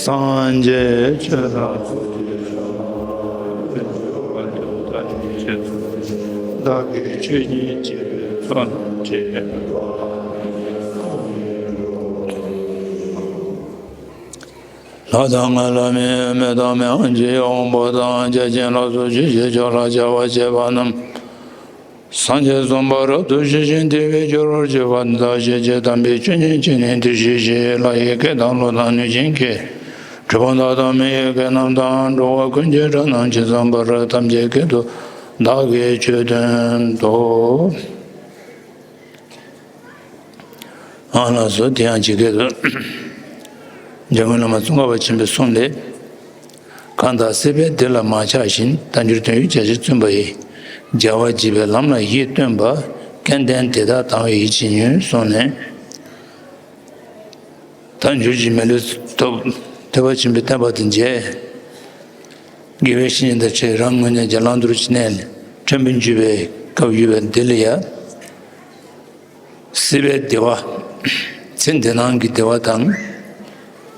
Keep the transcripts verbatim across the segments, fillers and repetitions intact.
སངས་རྒྱས་ཆོས་དང་ཚོགས་ཀྱི་མཆོག། བདག་གིས་ཆོས་ཉིད་བགྱིས་པའི་ཚོགས་རྣམས་ཀྱིས། ལྷ་དང་ལྷ་མིན་མི་དང་མི་དབང་ཆེ་དབང་པོ་དང་། བརྒྱ་བྱིན་ལ་སོགས་ཆོས་ཀྱི་ཕྱོགས་ལ་སྦྱོར་བ་བྱེད་པ་རྣམས། སངས་རྒྱས་བསམ་པ་རབ་ཏུ་ཞི་ཞིང་དེ་བས་སྐྱོ་བར་བྱེད་པ་དག་ཤེས་ཀྱི། དམ་པའི་ཆོས་ཉིད་ཀྱི་ནི་དེ་ཤེས་ཤིང་། ལྷ་ཡི་སྐད་དང་གླུ་དང་གནོད་སྦྱིན་སྐད། གྲུལ་བུམ་དག་དང་མི་ཡི་སྐད་རྣམས་དང་། འགྲོ་བ་ཀུན་གྱི་སྒྲ་རྣམས་ཇི་ཙམ་པར། ཐམས་ཅད་སྐད་དུ་བདག་གིས་ཆོས་བསྟན་ཏོ། ཨ་ལགས་སོ། དེ་ཡང་ཇི་སྐད་དུ། འཇམ་མགོན་བླ་མ་ཙོང་ཁ་པ་ཆེན་པོའི་གསུང་ལས། གང་དག་སྲིད་པའི་བདེ་ལ་མ་ཆགས་བཞིན། དལ་འབྱོར་དོན་ཡོད་བྱ་ཕྱིར་བརྩོན་པ་ཡིས། རྒྱལ་བ་དགྱེས་པའི་ལམ་ལ་ཡིད་རྟོན་པ། སྐལ་ལྡན་དེ་དག་དང་བའི་ཡིད་ཀྱིས་ཉོན་གསུངས་ནས། དལ་འབྱོར་གྱི་མི་ལུས་ཐོབ། ཐེག་པ་ཆེན་པོའི་བསྟན་པ་དང་མཇལ། དགེ་བའི་བཤེས་གཉེན་དང་འཕྲད། རང་དངོས་གནས་ཀྱི་བླང་དོར་གྱི་གནས་ལས་ཕྲན་བུ་འགྱུར་བའི་སྐབས་ཡོད་པ་འདི་ལ་ཡང་། སྲིད་པའི་བདེ་བ། ཚེ་འདི་སྣང་གི་བདེ་བ་དང་།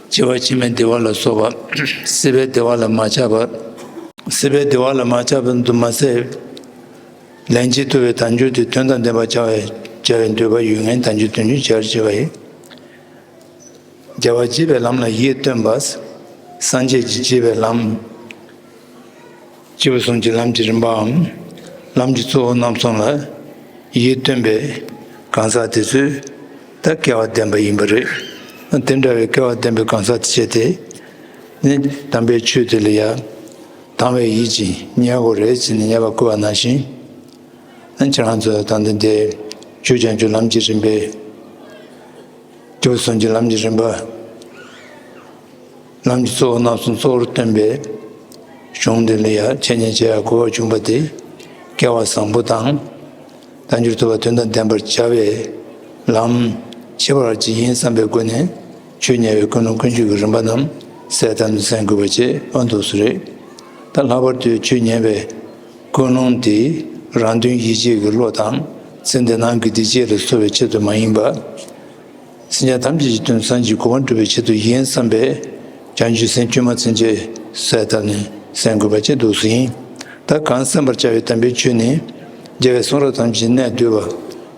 སྐྱེ་བ་ཕྱི་མའི་བདེ་བ་ལ་སོགས་པ། སྲིད་པའི་བདེ་བ་ལ་མ་ཆགས་པར། སྲིད་པའི་བདེ་བ་ལ་མ་ཆགས་པར་དུ་མ་ཟད། ལན་གཅིག་ཐོབ་པའི་དལ་འབྱོར་དེ་དོན་དང་ལྡན་པར་བྱ་བའི་བྱ་བའི་འདོད་པ་ཡོད་མཁན་དལ་འབྱོར་དོན་གྱི་བྱར་བྱེད་པ་ཡིན། རྒྱལ་བ་དགྱེས་པའི་ལམ་ལ་ཡིད་རྟོན་པ། སངས་རྒྱས་ཀྱིས་བགྱིས་པའི་ལམ། སྐྱེས་བུ་གསུམ་གྱི་ལམ་གྱི་རིམ་པའམ། ལམ་གྱི་གཙོ་བོ་རྣམ་གསུམ་ལ་ཡིད་རྟོན་པའི་གང་ཟག་དེ་ཚོས་ད་སྐལ་བ་ལྡན་པ་ཡིན་པ་རེད། དེ་འདྲ་བའི་སྐལ་བ་ལྡན་པའི་གང་ཟག་དེ་བྱས་ཏེ། ནི་དམ་པའི་ཆོས་དེ་ལ་ཡང་དང་བའི་ཡིད་ཀྱིས་ཉན་དགོས་རེད་ཅེས་ནས་ཉན་པར་བསྐུལ་བ་ནང་བཞིན། ཁྱེད་རང་ཚོ་ད་ལྟ་འདི་ཆོས་ཀྱང་ཆོས་ལམ་གྱི་རིམ་པའི། སྐྱེས་བུ་གསུམ་གྱི་ལམ་གྱི་རིམ་པ། ལམ་གྱི་གཙོ་བོ་རྣམ་གསུམ་གཙོ་བོར་སྟོན་པའི་གཞུང་འདི་ལ་ཡང་འཆད་ཉན་བྱེད་ཡ་གོ་བ་བྱུང་བ་དེ། སྐལ་བ་བཟང་པོ་དང་། དལ་འབྱོར་ཐོབ་པ་དོན་དང་ལྡན་པར་བྱ་བའི་ལམ་ཁྱད་པར་ཅིག་ཡིན་བསམ་པའི་སྒོ་ནས་ཆོས་ཉན་པའི་ཀུན་སློང་ཀུན་སྤྱོད་ཀྱི་རིམ་པ་རྣམས་གསལ་དག་ཏུ་གསན་དགོས་པ་བཅས་ཨ་འདུག་སུ་རེད། ད་ལྷག་པར་དུ་ཆོས་ཉན་པའི་ཀུན་སློང་དེ་རང་དོན་ཡིད་བྱེད་ཀྱི་བློ་དང་ཚེ་འདི་སྣང་གི་བདེ་སྐྱིད་ལ་འཚོ་བའི་ཆེད་དུ་མ་ཡིན་པ། སེམས་ཅན་ཐམས་ཅད་ཀྱི་དོན་བསམ་གྱིས་གོ་བ་འགྲུབ་པའི་ཆེད་དུ་ཡིན་བསམ་པའི་བྱང་ཆུབ་སེམས་དཀྱུས་མ་ཚུན་ཆད་གསལ་བཏབ་ནས་གསན་དགོས་པ་བཅས་འདུག་སུ་ཡིན། ད་གང་གསན་པར་བྱ་བའི་དམ་པའི་ཆོས་ནི། རྒྱལ་བའི་གསུང་རབ་ཐམས་ཅད་གནད་བསྡུས་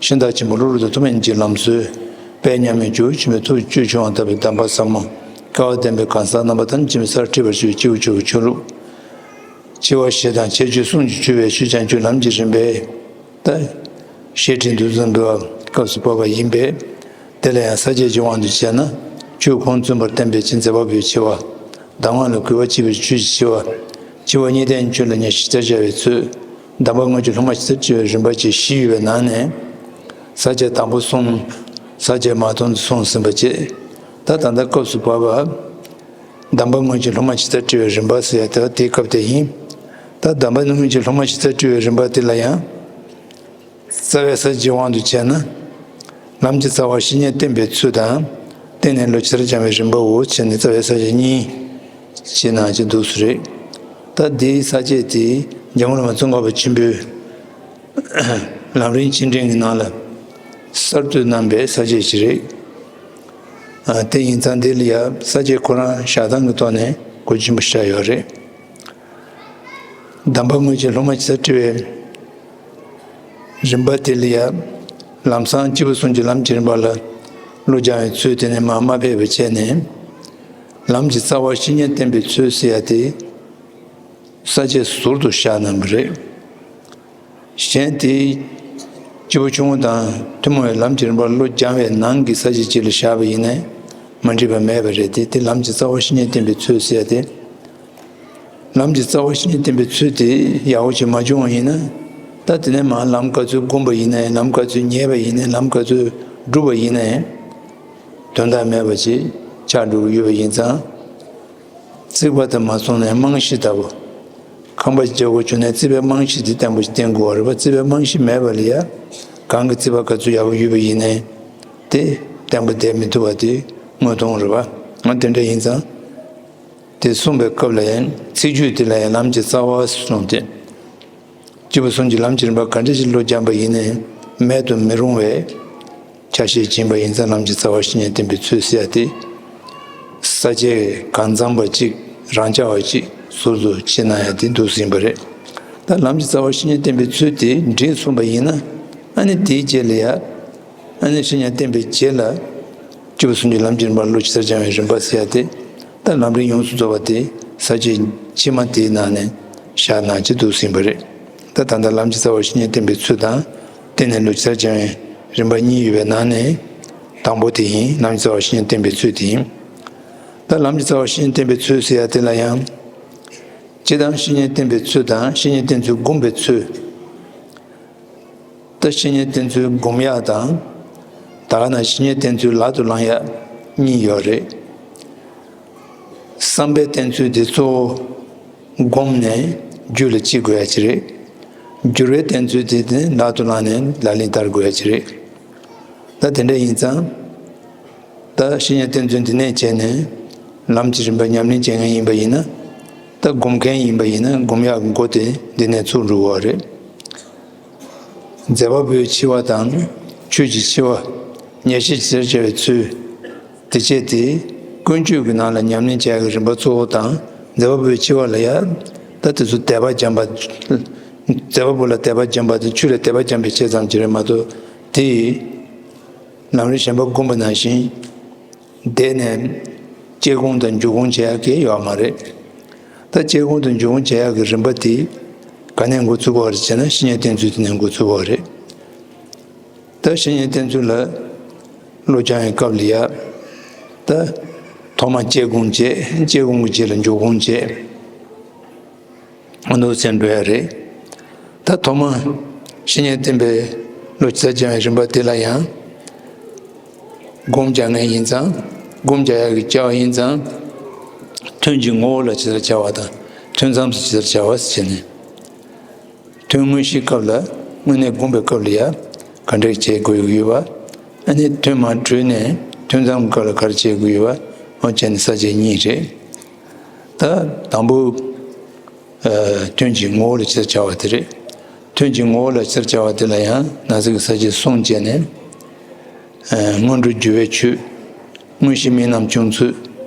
པ། ཤིང་རྟ་ཆེན་པོ་ཀླུ་སྒྲུབ་ཏུ་ཐོགས་མེད་ཉིད་ཀྱིས་ལམ་སྲོལ། དཔལ་མཉམ་མེད་ཇོ་བོ་ཆེན་པོའི་ཐུགས་ཀྱི་བཅུད་ཕྱུང་བ་ལྟ་བུའི་གདམས་པ་ཟབ་མོ། སྐལ་བ་ལྡན་པའི་གང་ཟག་རྣམ་པ་ཐམས་ཅད་ཀྱི་སར་ཁྲིད་པར་བྱེད་པའི་སྐྱེས་བུ་མཆོག་གི་ཆོས་ལུགས། འཆི་བ་ཞེས་དང་ཁྱད་ཆོས་གསུམ་གྱིས་འཁྲུལ་བའི་ཆོས་ཀྱང་ཆོས་ལམ་གྱི་རིམ་པས། ད། བཤད་ཁྲིད་འདི་ཚོ་འབུལ་བ་སྐབས་སུ་བབ་པ་ཡིན་པས། དེ་ལ་ཡང་ས་བཅད་ཀྱི་དབང་དུ་བྱས་ན། ཆོས་ཁུངས་བཙུན་པར་བསྟན་པའི་ཕྱིར་མཛད་པ་པོའི་ཆེ་བ། གདམས་ངག་ལ་གུས་པ་བསྐྱེད་པའི་ཆོས་ཀྱི་ཆེ་བ། འཆི་བ་གཉིས་ལྡན་ཆོས་ལ་ཉེར་ཞི་བར་བྱ་བའི་ཚུལ། གདམས་པ་དངོས་ཀྱི་སློབ་མ་ཇི་ལྟར་བྱ་བའི་རིམ་པ་བཅས་བཞི་ཡོད་པའི་ནང་ནས། ས་བཅད་དང་པོ་གསུམ། ས་བཅད་མ་སྟོང་དུ་གསུངས་ཟིན་པ་བཅས། ད་ད་ལྟ་སྐབས་སུ་བབ་པ། གདམས་པ་དངོས་ཀྱི་སློབ་མ་ཇི་ལྟར་བྱ་བའི་རིམ་པ་ཟེར་ཡ་དེ་དེའི་སྐབས་དེ་ཡིན། ད་གདམས་པ་དངོས་ཀྱི་སློབ་མ་ཇི་ལྟར་བྱ་བའི་རིམ་པ་དེ་ལ་ཡང་། རྩ་བའི་ས་བཅད་དབང་དུ་བྱས་ན། ལམ་གྱི་རྩ་བ་བཤེས་གཉེན་བསྟེན་པའི་ཚུལ་དང་། བསྟེན་ནས་བློ་ཇི་ལྟར་སྦྱང་བའི་རིམ་པའོ་ཞེས་ནས་རྩ་བའི་ས་བཅད་གཉིས། ཞེས་གནང་བཞིན་འདུག་སུ་རེད། ད་འདིའི་ས་བཅད་དེ་འཇམ་མགོན་བླ་མ་ཙོང་ཁ་པ་ཆེན་པོས། ལམ་རིམ་སྤྱི་འགྲེལ་གྱི་ནང་ལ་གསར་དུ་གནང་པའི་ས་བཅད་ཅིག་རེད། ཨ། དེ་ཡིན་ཙང་འདི་ལ་ཡང་ས་བཅད་ཁོ་རང་བཞག་སྟངས་ཀྱི་ཐོག་ནས་གོ་ཆེན་པོ་བཞག་ཡོད་རེད། གདམས་པ་དངོས་ཀྱི་སློབ་མ་ཇི་ལྟར་བྱ་བའི་རིམ་པ་དེ་ལ་ཡང་ལམ་སང་སྐྱེས་བུ་གསུམ་གྱི་ལམ་གྱི་རིམ་པ་ལ་བློ་སྦྱང་བའི་ཚུལ་དེ་ནས་མར་མ་ཕེབས་པ་བྱས་ནས། ལམ་གྱི་རྩ་བ་བཤེས་གཉེན་བསྟེན་པའི་ཚུལ་ཟེར་ཡ་དེ་ས་བཅད་ཟུར་དུ་བཞག་གནང་བ་རེད། གཞན་དེ། སྐྱེས་བུ་ཆུང་ངུ་དང་ཐུན་མོང་བའི་ལམ་གྱི་རིམ་པར་བློ་སྦྱང་བའི་ནང་གི་ས་བཅད་གཅིག་ལ་བཞག་པ་ཡིན་ནའི་མ་འགྲིག་པ་མེད་པ་རེད་དེ། དེ་ལམ་གྱི་རྩ་བ་བཤེས་གཉེན་བསྟེན་པའི་ཚུལ་ཟེར་ཡ་དེ། ལམ་གྱི་རྩ་བ་བཤེས་གཉེན་བསྟེན་པའི་ཚུལ་དེ་ཡག་པོ་ཞིག་མ་བྱུང་བ་ཡིན་ན། ད་དེ་ནས་མར་ལམ་ག་ཚོད་བསྒོམས་པ་ཡིན་ནའི་ལམ་ག་ཚོད་ཉན་པ་ཡིན་ནའི་ལམ་ག་ཚོད་བསྒྲུབས་པ་ཡིན་ནའི། དོན་དག་མེད་པ་ཅིག་ཆགས་འགྲོ་གི་ཡོད་པ་ཡིན་ཙང་། རྩིག་པ་དེ་མ་སོང་ནས་རྨང་གཞི་ལྟ་བུ། ཁང་པ་རྒྱག་དགོས་བྱུང་ནས་རྩིག་པའི་རྨང་གཞི་དེ་བརྟན་པོ་ཞིག་བརྟེན་དགོས་པ་རེད་པ། རྩིག་པའི་རྨང་གཞི་མེད་པ་ལ་ཡ། གང་གི་རྩིག་པ་ག་ཚོད་ཡག་པོ་ཡོད་པ་ཡིན་ནའི། དེ་བརྟན་པོ་བསྡད་མི་ཐུབ་པ་དེ་དངོས་མཐོང་རེད་པ། ང་དེ་འདྲ་ཡིན་ཙང་། དེ་གསུངས་པའི་སྐབས་ལ་ཡང་ཚིག་བརྗོད་དེ་ལ་ཡང་ལམ་གྱི་རྩ་བ་གསུངས་ཏེ། སྐྱེས་བུ་གསུམ་གྱི་ལམ་གྱི་རིམ་པ་ག་འདྲ་ཞིག་བློ་སྦྱངས་པ་ཡིན་ནའི་མེད་དུ་མི་རུང་བའི་ཆ་ཤས་ཡིན་པ་ཡིན་ཙང་ལམ་གྱི་རྩ་བ་བཤེས་གཉེན་བསྟེན་པའི་ཚུལ་ཟེར་ཡ་དེ། ས་བཅད་གང་ཚང་བ་གཅིག་རང་རྐྱ་བ་གཅིག་ཟུར་དུ་ཕྱེ་གནང་ཡ་དེ་འདུག་ཟིན་པ་རེད། ད་ལམ་གྱི་རྩ་བ་བཤེས་གཉེན་བསྟེན་པའི་ཚུལ་དེ་འགྲིག་སོང་བ་ཡིན་ན། ཨ་ནི་དེའི་རྗེས་ལ་ཡ། ཨ་ནི་བཤེས་གཉེན་བསྟེན་པའི་རྗེས་ལ། སྤྱི་བོ་སུམ་ཅུ་ལམ་གྱི་རིམ་པ་བློ་ཇི་ལྟར་སྦྱང་བའི་རིམ་པ་ཟེར་ཡ་དེ། ད་ལམ་རིམ་ཡོངས་སུ་རྫོགས་པ་དེ་ས་བཅད་ཕྱི་མ་དེའི་ནང་ནས་བཞག་གནང་བྱས་འདུག་ཟིན་པ་རེད། ད་ད་ལྟ་ལམ་གྱི་རྩ་བ་བཤེས་གཉེན་བསྟེན་པའི་ཚུལ་དང་། བསྟེན་ནས་བློ་ཇི་ལྟར་སྦྱང་བའི་རིམ་པ་གཉིས་ཡོད་པའི་ནང་ནས། དང་པོ་དེ་ཡིན། ལམ་གྱི་རྩ་བ་བཤེས་གཉེན་བསྟེན་པའི་ཚུལ་དེ་ཡིན། ད་ལམ་གྱི་རྩ་བ་བཤེས་གཉེན་བསྟེན་པའི་ཚུལ་ཟེར་ཡ་དེ་ལ་ཡང་། སྤྱིར་བཏང་བཤེས་གཉེན་བསྟེན་པའི་ཚུལ་དང་བཤེས་གཉེན་བསྟེན་ཚུལ་སྒོམ་པའི་ཚུལ། ད་བཤེས་གཉེན་བསྟེན་ཚུལ་སྒོམ་ཡག་དང་། ད་ག་ནང་བཤེས་གཉེན་བསྟེན་ཚུལ་ལག་ཏུ་བླང་ཡག་གཉིས་ཡོད་རེད། བསམ་པའི་བསྟེན་ཚུལ་དེ་གཙོ་བོ་སྒོམ་ནས་རྒྱུད་ལ་སྐྱེ་དགོས་ཡག་ཅིག་རེད། འགྱུར་བའི་བསྟེན་ཚུལ་དེ་ནི་ལག་ཏུ་བླངས་ནས་ལག་ལེན་བསྟར་དགོས་ཡག་ཅིག་རེད། ད་དེ་འདྲ་ཡིན་ཙང་། ད་བཤེས་གཉེན་བསྟེན་ཚུལ་འདི་ནས་བྱས་ནས་ལམ་གྱི་རིམ་པ་ཉམས་ལེན་བྱེད་མཁན་ཡིན་པ་ཡིན་ན། ད་སྒོམ་མཁན་ཡིན་པ་ཡིན་ན་སྒོམ་ཡག་གི་སྒོ་དེ་འདི་ནས་ཚུགས་འགྲོ་གི་རེད། མཛད་པ་པོའི་འཆི་བ་དང་ཆོས་ཀྱི་འཆི་བ། ཉེར་ཞི་ཇི་ལྟར་བྱ་བའི་ཚུལ། དེ་བྱས་ཏེ་ཀུན་སྤྱོད་ཀྱི་ནང་ལ་ཉམས་ལེན་བྱ་ཡག་གི་རིམ་པ་གཙོ་བོ་དང་། མཛད་པ་པོའི་འཆི་བ་ལ་ཡང་། ད་དེ་ཚོ་དད་པ་བྱམས་པ། མཛད་པ་པོ་ལ་དད་པ་བྱམས་པ་དང་ཆོས་ལ་དད་པ་བྱམས་པའི་ཆེད་ཙམ་གྱིས་རེད་མ་གཏོགས། དེ་ལམ་རིམ་གཞན་པ་བསྒོམས་པ་ནང་བཞིན། བསྡད་ནས་སྐྱེ་སྒོམ་དང་འཇུག་སྒོམ་བྱེད་ཡག་གི་ཡོད་མ་རེད། ད་སྐྱེ་སྒོམ་དང་འཇུག་སྒོམ་བྱེད་ཡག་གི་རིམ་པ་དེ་ག་ནས་འགོ་ཚུགས་པ་རེད་ཟེར་ན། བཤེས་གཉེན་བསྟེན་ཚུལ་དེ་ནས་འགོ་ཚུགས་པ་རེད། ད་བཤེས་གཉེན་བསྟེན་ཚུལ་ལ་བློ་སྦྱང་བའི་སྐབས་ལ་ཡ། ད་ཐོག་མ་སྐྱེ་སྒོམ་བྱེད། སྐྱེ་སྒོམ་གྱི་རྗེས་ལ་འཇུག་སྒོམ་བྱེད། འོ་འདུག་སེ་འགྲོ་ཡ་རེད། ད་ཐོག་མ་བཤེས་གཉེན་བསྟེན་པའི་བློ་ཇི་ལྟར་སྦྱང་བའི་རིམ་པ་དེ་ལ་ཡང་། སྒོམ་རྒྱག་མཁན་ཡིན་ཙང་། སྒོམ་རྒྱག་ཡག་གི་བྱ་བ་ཡིན་ཙང་། ཐུན་གྱི་ངོ་བོ་ལ་ཇི་ལྟར་བྱ་བ་དང་། ཐུན་མཚམས་སུ་ཇི་ལྟར་བྱ་བ་ཟེར་ནས། ཐུན་དངོས་གཞིའི་སྐབས་ལ། དངོས་གནས་སྒོམ་པའི་སྐབས་ལ་ཡ། ག་འདྲ་བྱེད་དགོས་ཀྱི་ཡོད་པ། ཨ་ནི་ཐུན་མ་གྲོལ་ནས་ཐུན་མཚམས་སྐབས་ལ་ག་རེ་བྱེད་དགོས་ཡོད་པ། འོ་བྱས་ནས་ས་བཅད་གཉིས་རེད། ད་དང་པོ། ཐུན་གྱི་ངོ་བོ་ལ་ཇི་ལྟར་བྱ་བ་དེ་རེད། ཐུན་གྱི་ངོ་བོ་ལ་ཇི་ལྟར་བྱ་བ་དེ་ལ་ཡང་ན་ཚིག་གི་ས་བཅད་གསུམ་བྱས་ནས། སྔོན་འགྲོ་སྦྱོར་བའི་ཆོས། དངོས་གཞི་དམིགས་རྣམ་བྱུང་ཚུལ།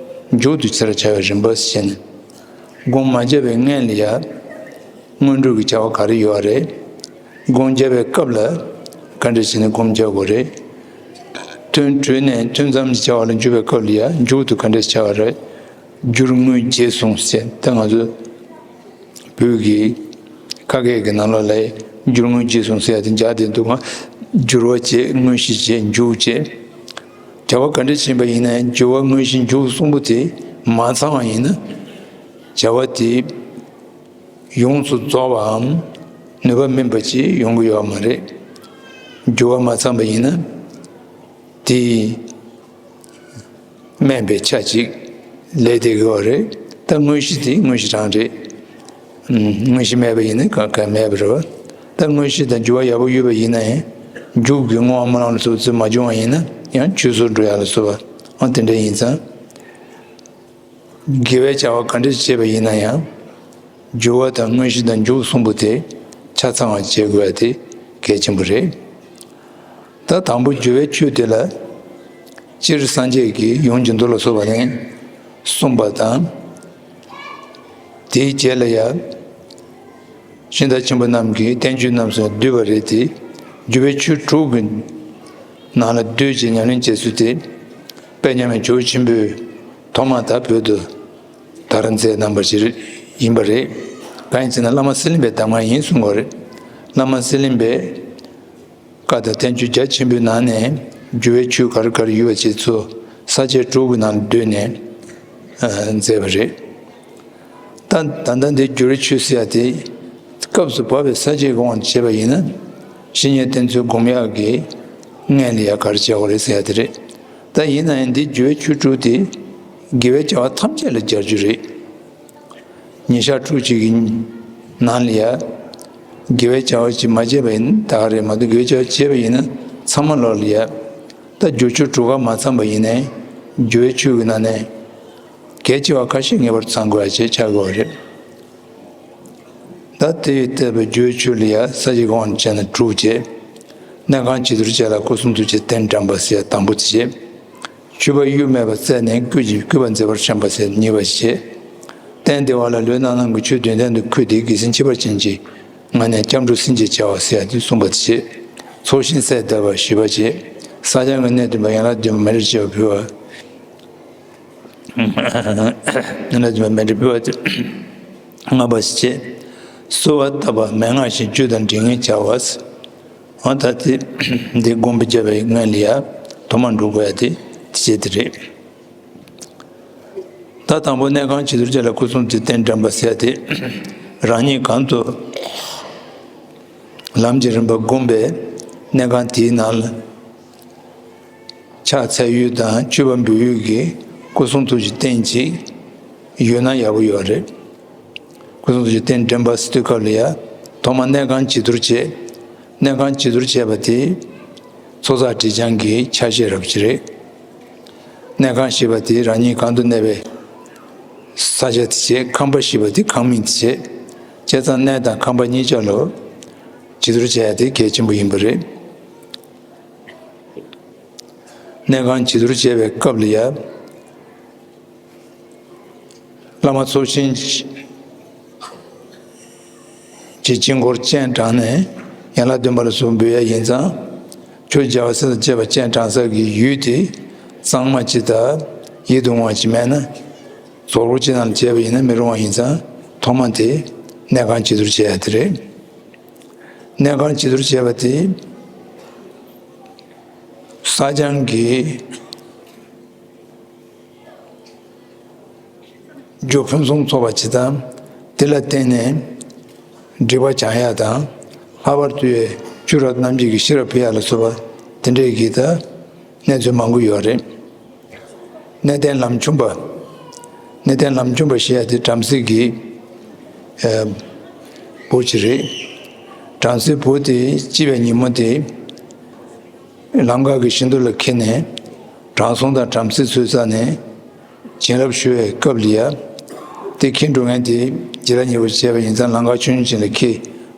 མཇུག་ཏུ་ཇི་ལྟར་བྱ་བའི་རིམ་པ་ཞེས་ནས། སྒོམ་མ་བརྒྱབ་པའི་སྔོན་ལ་ཡང་། སྔོན་འགྲོ་གི་བྱ་བ་ག་རེ་ཡོད་རེད། སྒོམ་བརྒྱབ་པའི་སྐབས་ལ་ག་འདྲ་བྱས་ནས་སྒོམ་བརྒྱབ་དགོས་རེད། ཐུན་གྲོལ་ནས་ཐུན་མཚམས་ཀྱི་བྱ་བ་ལ་འཇུག་པའི་སྐབས་ལ་ཡང་མཇུག་ཏུ་ག་འདྲ་བྱ་བ་རེད། སྦྱོར་དངོས་རྗེས་གསུངས་ཟེར། ད་ང་ཚོ་བོད་ཀྱི་ཁ་སྐད་ཀྱི་ནང་ལོགས་ལ་སྦྱོར་དངོས་རྗེས་གསུངས་ཟེར་ཡ་དེ་སྦྱར་བསྡད་འདུག་ག་སྦྱོར་བ་བྱས། དངོས་གཞི་བྱས། འཇུག་བྱས། བྱ་བ་ག་འདྲ་བྱེད་པ་ཡིན་ན་ཡང་སྦྱོར་བ་དངོས་གཞི་འཇུག་གསུམ་པོ་དེ་མ་ཚང་བ་ཡིན་ན། བྱ་བ་དེ་ཡོངས་སུ་རྫོགས་པའམ་ནུས་པ་སྨིན་པ་ཅིག་ཡོང་གི་ཡོད་མ་རེད། སྦྱོར་བ་མ་ཚང་བ་ཡིན་ན། དེ་དམན་པའི་ཆ་ཅིག་ལས་བསྡད་ཀྱི་ཡོད་རེད། ད་དངོས་གཞི་དེ་དངོས་གཞི་རང་རེད། དངོས་གཞི་མེད་པ་ཡིན་ན་གང་གང་མེད་པ་རེད་པ། ད་དངོས་གཞི་དང་འགྱུར་བ་ཡག་པོ་ཡོད་པ་ཡིན་ན་ཡང་། མཇུག་གི་བསྔོ་བ་སྨོན་ལམ་ལ་སོགས་ཚུལ་མ་བྱུང་བ་ཡིན་ན་ཡང་ཆུད་ཟོས་འགྲོ་ཡག་ལ་སོགས་པ། འོ་དེ་འདྲ་ཡིན་ཙང་། དགེ་བའི་བྱ་བ་ག་འདྲ་བྱེད་པ་ཡིན་ན་ཡང་། སྦྱོར་བ་དང་དངོས་གཞི་དང་མཇུག་གསུམ་པོ་དེ་ཆ་ཚང་བ་བྱེད་དགོས་པ་དེ་གལ་ཆེན་པོ་རེད། ད་དང་པོ་སྦྱོར་བའི་ཆོས་དེ་ལ། སྤྱིར་སངས་རྒྱས་ཀྱིས་ཡུམ་གྱི་མདོ་ལ་སོགས་པ་ནས་གསུངས་པ་དང་། དེའི་རྗེས་ལ་ཡང་། ཤིང་རྟ་ཆེན་པོ་རྣམས་ཀྱིས་བསྟན་བཅོས་རྣམས་སུ་བསྡུས་པ་རེད་དེ། སྦྱོར་བའི་ཆོས་དྲུག་གི་ནང་ལ་བསྡུས་ཀྱི་ཉམས་ལེན་བྱེད་ཚུལ་དེ། དཔལ་མཉམ་མེད་ཇོ་བོ་ཆེན་པོས་ཐོག་མར་ད་བོད་དུ་དར་མཛད་གནང་བ་ཞིག་ཡིན་པ་རེད། གང་ཡིན་ཟེར་ན་བླ་མ་གསེར་གླིང་པའི་གདམས་ངག་ཡིན་གསུང་གི་ཡོད་རེད། བླ་མ་གསེར་གླིང་པས་བཀའ་དང་བསྟན་བཅོས་རྒྱ་ཆེན་པོའི་ནང་ནས་སྦྱོར་བའི་ཆོས་ག་རེ་ག་རེ་ཡོད་པ་བཅས་ཚོ་ས་བཅད་དྲུག་གི་ནང་ལ་བསྡུས་ནས་མཛད་པ་རེད། ད་ད་ལྟ་འདི་སྦྱོར་བའི་ཆོས་ཟེར་ཡ་དེ། སྐབས་སུ་བབས་པའི་ས་བཅད་ཀྱི་དབང་དུ་བྱས་པ་ཡིན་ན། བཤེས་གཉེན་བསྟེན་ཚུལ་སྒོམ་ཡག་གི་སྔོན་ལ་ཡ་ག་རེ་བྱེད་དགོས་རེད་ཟེར་ཡ་དེ་རེད། ད་ཡིན་ན་ཡང་འདི་སྦྱོར་བའི་ཆོས་དྲུག་དེ་དགེ་བའི་བྱ་བ་ཐམས་ཅད་ལ་སྦྱར་རྒྱུ་རེད། ཉིན་ཞག་དྲུག་ཅུ་གི་ནང་ལ་ཡ། དགེ་བའི་བྱ་བ་ཅིག་མ་བྱས་པ་ཡིན་ན་ད་ག་རེད་མ་གཏོགས། དགེ་བའི་བྱ་བ་བྱས་པ་ཡིན་ན་ཚང་མ་ལོག་ལ་ཡ། ད་སྦྱོར་ཆོས་དྲུག་ག་མ་ཚང་བ་ཡིན་ནའི་སྦྱོར་བའི་ཆོས་ཀྱི་ནང་ནས་གལ་ཆེ་བ་ཁ་ཤས་ངེས་པར་དུ་ཚང་དགོས་ཡ་ཅིག་ཆགས་དགོས་པ་རེད། ད་དེ་ཡི་ལྟ་བུའི་སྦྱོར་བའི་ཆོས་ལ་ཡ་ས་བཅད་དབང་དུ་བྱས་ན་དྲུག་བྱས། གནས་ཁང་བྱི་དོར་བཅས་ལ་སྐུ་གསུང་ཐུགས་ཀྱི་རྟེན་བཀྲམ་པ་ཟེར་ཡ་དང་པོ་དེ་བྱས། འཁྱུད་པ་གཡུ་མེད་པར་བཙལ་ནས་བརྐུས་ཀྱི་བརྐུས་པ་མཛེས་པར་བཤམས་པ་ཟེར་གཉིས་པ་བྱས། སྟན་བདེ་བ་ལ་ལུས་རྣམ་སྣང་གི་ཆོས་བདུན་ལྡན་དུ་འཁྱུད་དེ་དགེ་མཚན་ཁྱད་པར་ཅན་གྱི་ངང་ནས་སྐྱབས་འགྲོ་སེམས་བསྐྱེད་བྱ་བ་ཟེར་ཡ་དེ་གསུངས་པ་བྱས། ཚོགས་ཞིང་སྲེག་བཏབ་པ་བཞི་པ་བྱས། བསགས་སྦྱང་གི་གནད་བསྟུན་པ་ཡན་ལག་བདུན་པ་མཎྜལ་བཅས་པ་ཕུལ་བ། ཡན་ལག་བདུན་པ་མཎྜལ་ཕུལ་བ་ལྔ་པ་བྱས། གསོལ་བ་བཏབ་པ་མན་ངག་བཞིན་བཅུ་དང་འབྲེལ་ངེས་བྱ་བ། འོ་ད་དེ་འདི་སྒོམ་པ་བརྒྱབ་པའི་སྔོན་ལ་ཡ་ཐོག་མར་འགྲོ་དགོས་ཡ་དེ་དེ་བྱས་དེ་རེད། ད་དང་པོ་གནས་ཁང་བྱི་དོར་བྱས་ལ་སྐུ་གསུང་ཐུགས་རྟེན་འདྲེན་པ་ཟེར་ཡ་དེ་རང་ཉིད་གང་དུ་ལམ་གྱི་རིམ་པ་བསྒོམས་པས་གནས་ཁང་དེའི་ནང་ལ་ཕྱག་འཚལ་ཡུལ་དང་མཆོད་པ་འབུལ་ཡུལ་གྱི་སྐུ་གསུང་ཐུགས་ཀྱི་རྟེན་ཅིག་ཡོད་ན་ཡག་པོ་ཡོད་རེད། སྐུ་གསུང་ཐུགས་ཀྱི་རྟེན་འདྲེན་པ་ཟེར་དུས་སྐབས་ལ་ཡ་ཐོག་མར་གནས་ཁང་བྱི་དོར་བྱས། གནས་ཁང་བྱི་དོར་བྱས་པ་དེ་ཚོགས་བསགས་སྒྲིབ་སྦྱང་གི་ཆ་ཤས་རབ་ཅིག་རེད། གནས་ཁང་ཞེས་པ་དེ་རང་ཉིད་གང་དུ་གནས་པའི་ས་ཆ་དེ་བྱས། ཁང་པ་ཞེས་པ་དེ་ཁང་མིང་དེ་བྱས། བྱས་ཙང་གནས་དང་ཁང་པ་གཉིས་ཆ་ལ་བྱི་དོར་བྱས་ཡ་དེ་གལ་ཆེན་པོ་ཡིན་པ་རེད། གནས་ཁང་བྱི་དོར་བྱས་པའི་སྐབས་ལ་ཡ། བླ་མ་ཚོགས་ཞིང་གི་དཀྱིལ་འཁོར་སྤྱན་དྲངས་ནས་ཡན་ལག་བདུན་པ་ལ་སོགས་འབུལ་ཡ་ཡིན་ཙང་། ཆོས་རྒྱལ་བ་སྲས་དང་བཅས་པ་སྤྱན་དྲངས་ས་གི་ཡུལ་དེ་གཙང་མ་ཅིག་དང་ཡིད་དུ་འོང་བ་ཅིག་མེད་ན། རྫོགས་སྐོར་ཅིག་ནང་ལ་བྱས་པ་ཡིན་ན་མི་རུང་བ་ཡིན་ཙང་ཐོག་མ་དེ་གནས་ཁང་བྱི་དོར་བྱས་ཡ་དེ་རེད། གནས་ཁང་བྱི་དོར་བྱས་པ་དེ་བསགས་སྦྱང་གི་རྒྱུ་ཕུན་སུམ་ཚོགས་པ་ཅིག་དང་། དེ་ལ་བརྟེན་ནས་སྒྲིབ་པ་སྦྱང་ཡ་དང་། ལྷག་པར་དུ་ཆོས་རབ་རྣམ་འབྱེད་ཀྱི་ཤེས་རབ་འཕེལ་ཡ་ལ་སོགས་པ་དེ་འདྲའི་གི་ད་གནས་ཚུལ་མང་པོ་ཡོད་རེད། གནས་བརྟན་ལམ་ཆུང་པ། གནས་བརྟན་ལམ་ཆུང་པ་ཞེས་ཡ་དེ་བྲམ་ཟེ་གི་ཨ་བུ་ཅིག་རེད། བྲམ་ཟེ་བུ་དེ་སྐྱེས་པའི་ཉིན་མོ་དེ། ལམ་ཁ་གི་བཞི་མདོ་ལ་འཁྱེར་ནས་དྲང་སྲོང་དང་བྲམ་ཟེ་ཚོའི་རྩ་ནས་བྱིན་རླབས་ཞུ་བའི་སྐབས་ལ་ཡ། དེ་འཁྱེར་འགྲོ་མཁན་དེ་རྗེ་བླ་ཉེ་བོ་བྱས་པ་ཡིན་ཙང་ལམ་ཁ་ཆུང་ཆུང་ཅིག་ལ་འཁྱེར།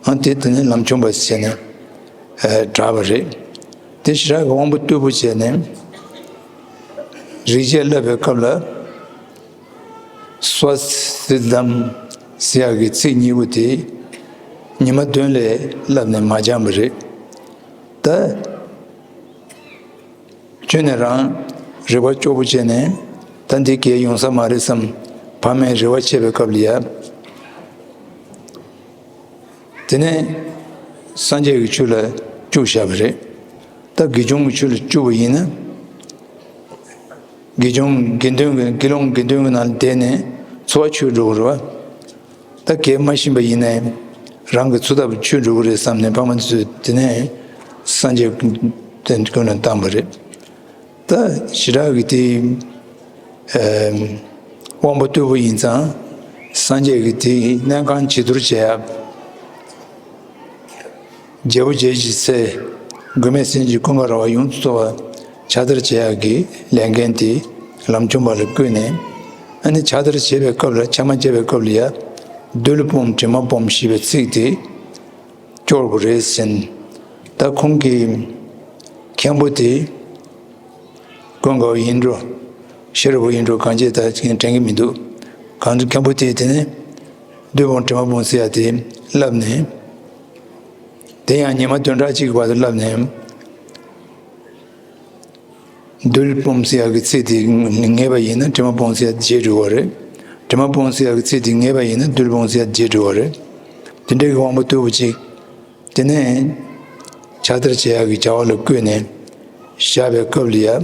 ཨ་དེ་དེ་ནས་ལམ་ཆུང་བ་བྱས་ནས་ཨ་བསྒྲགས་པ་རེད། དེ་ཞེ་དྲག་གི་དབང་པོ་རྟུལ་པོ་བྱས་ནས་རིག་བྱེད་བསླབ་པའི་སྐབས་ལ། སྭ་སི་དྷམ་ཟེར་ཡག་གི་ཚིག་གཉིས་པོ་དེ་ཉི་མ་བདུན་ལས་བསླབས་ནས་མ་སྦྱངས་པ་རེད། ད་ཁྱོན་ནས་རང་རེ་བ་སྐྱོ་པོ་བྱས་ནས་ད་འདི་གས་ཡོང་ས་མ་རེད་བསམ། ཕ་མས་རེ་བ་བྱས་པའི་སྐབས་ལ་ཡ། དེ་ནས་སངས་རྒྱས་ཀྱི་ཆོས་ལ་བཅུག་བཞག་པ་རེད། ད་དགེ་སྦྱོང་གི་ཆོས་ལ་བཅུག་པ་ཡིན་ན། དགེ་སྦྱོང་དགེ་འདུན་གྱི་དགེ་སློང་དགེ་འདུན་གྱི་ནང་ལ་བསྡད་ནས་འཚོ་བ་ཆོས་འགྲོ་གི་རེད་བ། ད་གས་མ་ཤེས་པ་ཡིན་ནའི་རང་གི་འཚོ་ཐབས་ཆོས་འགྲོ་གི་རེད་བསམ་ནས་ཕ་མ་ཚོས་དེ་ནས་སངས་རྒྱས་དེ་ཀུན་ལ་བཏང་པ་རེད། ད་ཞེ་དྲག་གི་དེ་ཨ་དབང་པོ་རྟུལ་པོ་ཡིན་ཙང་སངས་རྒྱས་ཀྱི་དེ་གནས་ཁང་བྱི་དོར་བྱེད་ཡ། རྒྱལ་པོ་རྒྱལ་གྱི་ཚལ། མགོན་མེད་སེམས་ཅན་ཀུན་དགའ་ར་བ་ཡོངས་སུ་རྫོགས་པ་ཕྱག་དར་བྱེད་ཡག་གི་ལས་འགན་དེ་ལམ་ཆུང་པ་ལ་བསྐུས་ནས། ཨ་ནི་ཕྱག་དར་བྱེད་པའི་སྐབས་ལ་ཕྱག་དམར་བྱེད་པའི་སྐབས་ལ་ཡ། རྡུལ་སྤོམ་དྲི་མ་སྤོམ་ཞེས་པའི་ཚིག་དེ་སྐྱོར་དགོས་རེད་ཟེར། ད་ཁོང་གི་མཁན་པོ་དེ་ཀུན་དགའ་བོ་ཡིན་འགྲོ། ཤེས་རབ་བུ་ཡིན་འགྲོ་གང་བྱས་ད་དྲན་གྱི་མི་འདུག་གང་དུ་མཁན་པོ་དེ་དེ་ནས་རྡུལ་སྤོམ་དྲི་མ་སྤོམ་ཟེར་ཡ་དེ་བསླབས་ནས། དེ་ཡང་ཉི་མ་བདུན་ཕྲག་གཅིག་གི་བར་དུ་བསླབས་ནས། རྡུལ་སྤོམ་ཟེར་ཡག་གི་ཚིག་དེ་ངེས་པ་ཡིན་ན་དྲི་མ་སྤོམ་ཟེར་ཡག་བརྗེད་འགྲོ་བ་རེད། དྲི་མ་སྤོམ་ཟེར་ཡག་གི་ཚིག་དེ་ངེས་པ་ཡིན་ན་རྡུལ་སྤོམ་ཟེར་ཡག་བརྗེད་འགྲོ་བ་རེད། དེ་འདྲའི་གི་དབང་པོ་རྟུལ་པོ་ཅིག་དེ་ནས་ཕྱག་དར་བྱེད་ཡག་གི་བྱ་བ་ལ་བསྐུལ་ནས་བཞག་པའི་སྐབས་ལ་ཡ།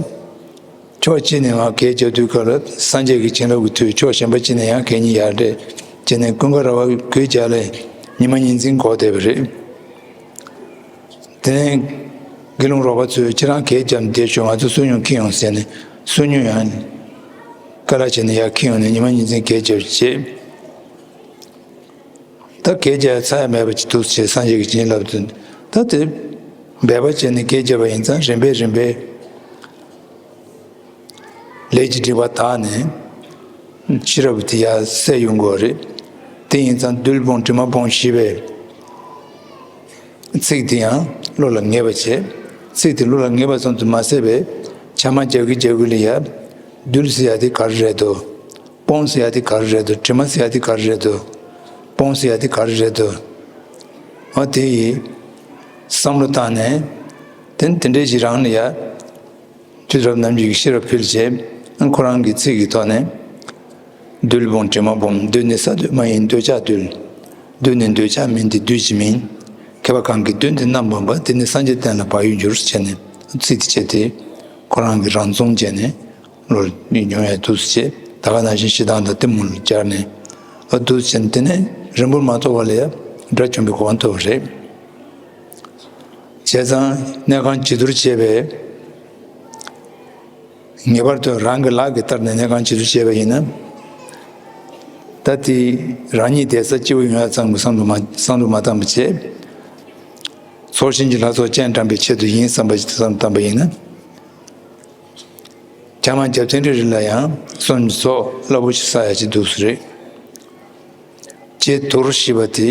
ཕྱོགས་གཅིག་ནས་ང་གས་རྒྱག་དུས་སྐབས་ལ་སངས་རྒྱས་ཀྱི་བྱིན་རླབས་ཀྱི་མཐུས་ཕྱོགས་གཞན་པ་གཅིག་ནས་ཡང་གས་ཉིད་ཡར་འདྲེས་བྱས་ནས་ཀུན་དགའ་ར་བ་གུས་རྒྱག་ལས་ཉི་མ་ཉིན་མཚན་འགོར་བསྡད་པ་རེད། དེ་ནས་དགེ་སློང་རོགས་པ་ཚོས་ཁྱེད་རང་གས་རྒྱབ་བསྡད་ཤོག་ང་ཚོ་སུན་སྣང་འཁྱེར་ཡོང་ཟེར་ནས་སུན་སྣང་ཡང་དཀའ་ལས་བྱས་ནས་ཡར་འཁྱེར་ཡོང་ནས་ཉི་མ་ཉིན་མཚན་གས་རྒྱབ་བྱས། ད་གས་རྒྱག་ཚར་ཡ་མེད་པ་ཅིག་འདུག་ཅེས་སངས་རྒྱས་ཀྱིས་བྱིན་རླབས་དུ། ད་དེ་འབད་པ་བྱས་ནས་གས་རྒྱབ་པ་ཡིན་ཙང་རིམ་པས་རིམ་པས་ལས་ཀྱི་སྒྲིབ་པ་དག་ནས་ཤེས་རབ་དེ་ཡར་གསལ་ཡོང་དགོས་རེད། དེ་ཡིན་ཙང་རྡུལ་སྤོམ་དྲི་མ་སྤོམ་ཞེས་པའི་ཚིག་དེ་ཡང་བློ་ལ་ངེས་པ་བྱས། ཚིག་དེ་བློ་ལ་ངེས་པ་ཙམ་དུ་མ་ཟད་པའི་ ཆ་མ་རྒྱག་གི་རྒྱག་གི་ལ་ཡ། རྡུལ་ཟེར་ཡ་དེ་ག་རེ་རེད་དོ། སྤོང་ཟེར་ཡ་དེ་ག་རེ་རེད་དོ། དྲི་མ་ཟེར་ཡ་དེ་ག་རེ་རེད་དོ། སྤོང་ཟེར་ཡ་དེ་ག་རེ་རེད་དོ། འོ་དེ་ཡི་བསམ་བློ་བཏང་ནས། དེ་དེ་འདྲའི་ཞིག་རང་ལ་ཡ། དུས་རབས་ནམ་རྒྱུན་གྱི་ཤེས་རབ་ཕུལ་བྱས། ཁོ་རང་གི་ཚིག་གི་ཐོག་ནས། རྡུལ་སྤོང་དྲི་མ་སྤོང་། རྡུལ་ནི་ས་རྡུལ་མ་ཡིན་འདོད་ཆགས་རྡུལ། རྡུལ་ནི་འདོད་ཆགས་མིན་ཏེ་རྡུལ་གྱི་མིང་། མཁས་པ་གང་གིས་རྡུལ་འདི་རྣམ་སྤངས་པ། དེ་ནི་སངས་རྒྱས་བསྟན་ལ་བག་ཡོད་འགྱུར། ཟེར་ནས་ཚིག་དེ་བྱས་ཏེ། ཁོ་རང་གི་རང་རྫོང་བྱས་ནས་ལོ་ཉུང་ཡ་འདུག་སེ་བྱས། ད་ག་ནང་བཞིན་ཞེ་སྡང་དང་གཏི་མུག་ལ་སྦྱར་ནས། ཨ་འདུག་སེ་བྱས་ནས་དེ་ནས་རིང་པོར་མ་ཐོགས་པ་ལ་ཡ་དགྲ་བཅོམ་པའི་གོ་འཕང་ཐོབ་པ་རེད། བྱས་ཙང་གནས་ཁང་བྱི་དོར་བྱས་པས། ངེས་པར་དུ་རང་གི་ལག་གིས་བསྟར་ནས་གནས་ཁང་བྱི་དོར་བྱས་པ་ཡིན་ན། ད་དེ་རང་ཉིད་བསྡད་ས་སྐྱིད་པོ་ཡོང་ཡ་ཙམ་གྱི་བསམ་བློ་མ་བསམ་བློ་མ་བཏང་བ་བྱས། ཚོགས་ཞིང་གི་ལྷ་ཚོགས་སྤྱན་དྲངས་པའི་ཆེད་དུ་ཡིན་བསམ་པ་ཞིག་བསམ་བཏང་པ་ཡིན་ན། བྱ་མ་རྒྱབ་ཐེངས་རེ་རེ་ལ་ཡང་སོན་ཚོགས་རླབས་པོ་ཆེ་བསགས་ཡ་ཅིག་འདུག་སེ་རེད། ཅེས་དོར་ཞེས་པ་དེ་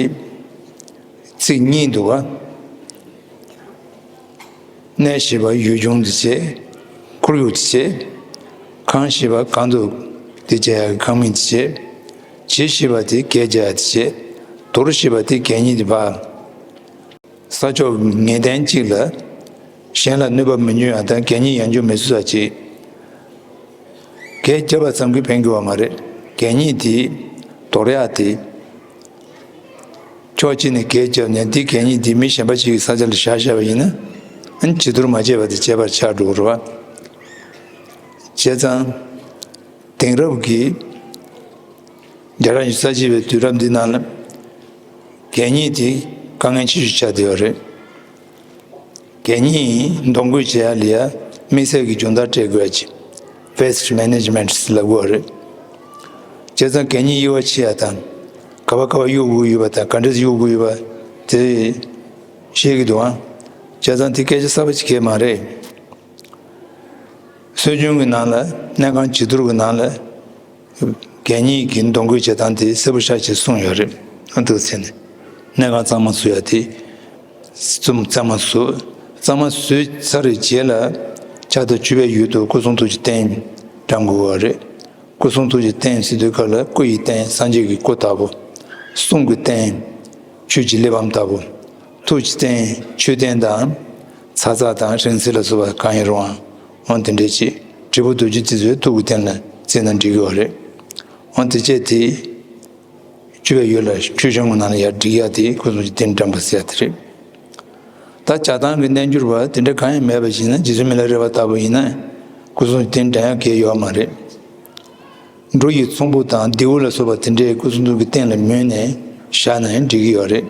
ཚིག་གཉིས་འདུག་ག་གནས་ཞེས་པ་ཡུལ་ལྗོངས་དེ་བྱས། ཁོར་ཡུག་དེ་བྱས། ཁང་ཞེས་པ་གང་དུ་དེ་བྱས་ཡག་གི་ཁང་མིག་དེ་བྱས། བྱེད་ཞེས་པ་དེ་གད་རྒྱག་ཡ་དེ་བྱས། དོར་ཞེས་པ་དེ་གད་སྙིགས་དེ་ཕར། ས་ཕྱོགས་ངེས་གཏན་གཅིག་ལ་གཞན་ལ་གནོད་པ་མི་འབྱུང་ཡ་དང་གད་སྙིགས་ཡང་འཇོག་མི་བཟོ་ས་ཅིག་གད་བརྒྱབ་པ་ཙམ་གྱིས་ཕན་གྱི་ཡོད་མ་རེད། གད་སྙིགས་དེ་དོར་ཡག་དེ། ཕྱོགས་གཅིག་ནས་གད་བརྒྱབ་ནས་འདི་གད་སྙིགས་འདི་མི་གཞན་པ་ཅིག་གི་ས་ཆ་ལ་བཞག་བཞག་པ་ཡིན་ན། ཨ་ནི་བྱི་དོར་མ་བྱས་པ་དེ་བྱས་པར་ཆགས་འགྲོ་གི་རེད་བ། བྱས་ཙང་། དེང་རབས་ཀྱི་རྒྱལ་རབས་ཉི་ཤུ་རྩ་གཅིག་པའི་དུས་རབས་འདི་ནང་ལ་གད་སྙིགས་དེ་དཀའ་ངལ་ཆེ་ཤོས་ཆགས་བསྡད་ཡོད་རེད། གད་སྙིགས་འདོན་སྐུལ་བྱེད་ཡ་ལ་ཡ་དམིགས་བསལ་གྱི་སྦྱོང་བརྡར་སྤྲད་དགོས་ཡ་ཅིག Waste Management ལབ་དགོས་པ་རེད། བྱས་ཙང་གད་སྙིགས་གཡུག་པ་ཕྱིན་ཡ་དང་། ག་པར་ག་པར་གཡུག་དགོས་ཡོད་པ་དང་ག་འདྲས་གཡུག་དགོས་ཡོད་པ་དེ་ཤེས་ཀྱི་འདུག་ཨང་། བྱས་ཙང་དེ་སྐད་ཆ་གསར་པ་ཅིག་གང་ཡང་མ་རེད། སྲོལ་རྒྱུན་གྱི་ནང་ལ་གནས་ཁང་བྱི་དོར་གྱི་ནང་ལ་གད་སྙིགས་ཀྱི་འདོན་སྐུལ་བྱེད་སྟངས་དེ་གསལ་པོ་ཤ་ཅིག་གསུངས་ཡོད་རེད། ཨ་འདུག་ཟེར་ནས་གནས་ཁང་གཙང་མ་བཟོ་ཡ་དེ། གཙང་གཙང་མ་བཟོ། གཙང་མ་བཟོས་ཚར་བའི་རྗེས་ལ་ཕྱག་དང་བཅུ་པའི་ཡུལ་དུ་སྐུ་གསུང་ཐུགས་ཀྱི་རྟེན་བཀྲམ་དགོས་པ་རེད། སྐུ་གསུང་ཐུགས་ཀྱི་རྟེན་ཟེར་དུས་སྐབས་ལ་སྐུ་ཡི་རྟེན་སངས་རྒྱས་ཀྱི་སྐུ་ལྟ་བུ། གསུང་གི་རྟེན་ཆོས་ཀྱི་གླེགས་བམ་ལྟ་བུ། ཐུགས་ཀྱི་རྟེན་མཆོད་རྟེན་དང་། ཚ་ཚ་དང་རིང་བསྲེལ་ལ་སོགས་པ་གང་ཡིན་རུང་ཨང་། འོ་དེ་འདྲས་ཅིག་དྲིལ་བུ་རྡོ་རྗེ་དེ་ཚོའི་ཐུགས་ཀྱི་རྟེན་ལ་བརྩིས་ན་འགྲིག་གི་ཡོད་རེད། འོ་དེ་བྱས་དེ། བཅུ་པའི་ཡུལ་ལ་ཆོས་སྐྱོང་གི་ནང་ལ་ཡར་བསྒྲིགས་ཡ་དེ་སྐུ་གསུང་ཐུགས་རྟེན་བཀྲམ་པ་ཟེར་ཡ་དེ་རེད། ད་བྱ་བཏང་གི་རྣལ་འབྱོར་པ་དེ་འདྲ་གང་ཡང་མེད་པ་ཞིག་ན་རྗེ་བཙུན་མི་ལ་རས་པ་ལྟ་བུ་ཡིན་ན་སྐུ་གསུང་ཐུགས་རྟེན་བཀྲམ་ཡ་གལ་ཡོད་མ་རེད། འབྲུ་ཡི་ཚོམ་བུ་དང་རྡེའུ་ལ་སོགས་པ་དེ་འདྲའི་སྐུ་གསུང་ཐུགས་ཀྱི་རྟེན་ལ་མོས་ནས་བཞག་ན་ཡང་འགྲིག་གི་ཡོད་རེད།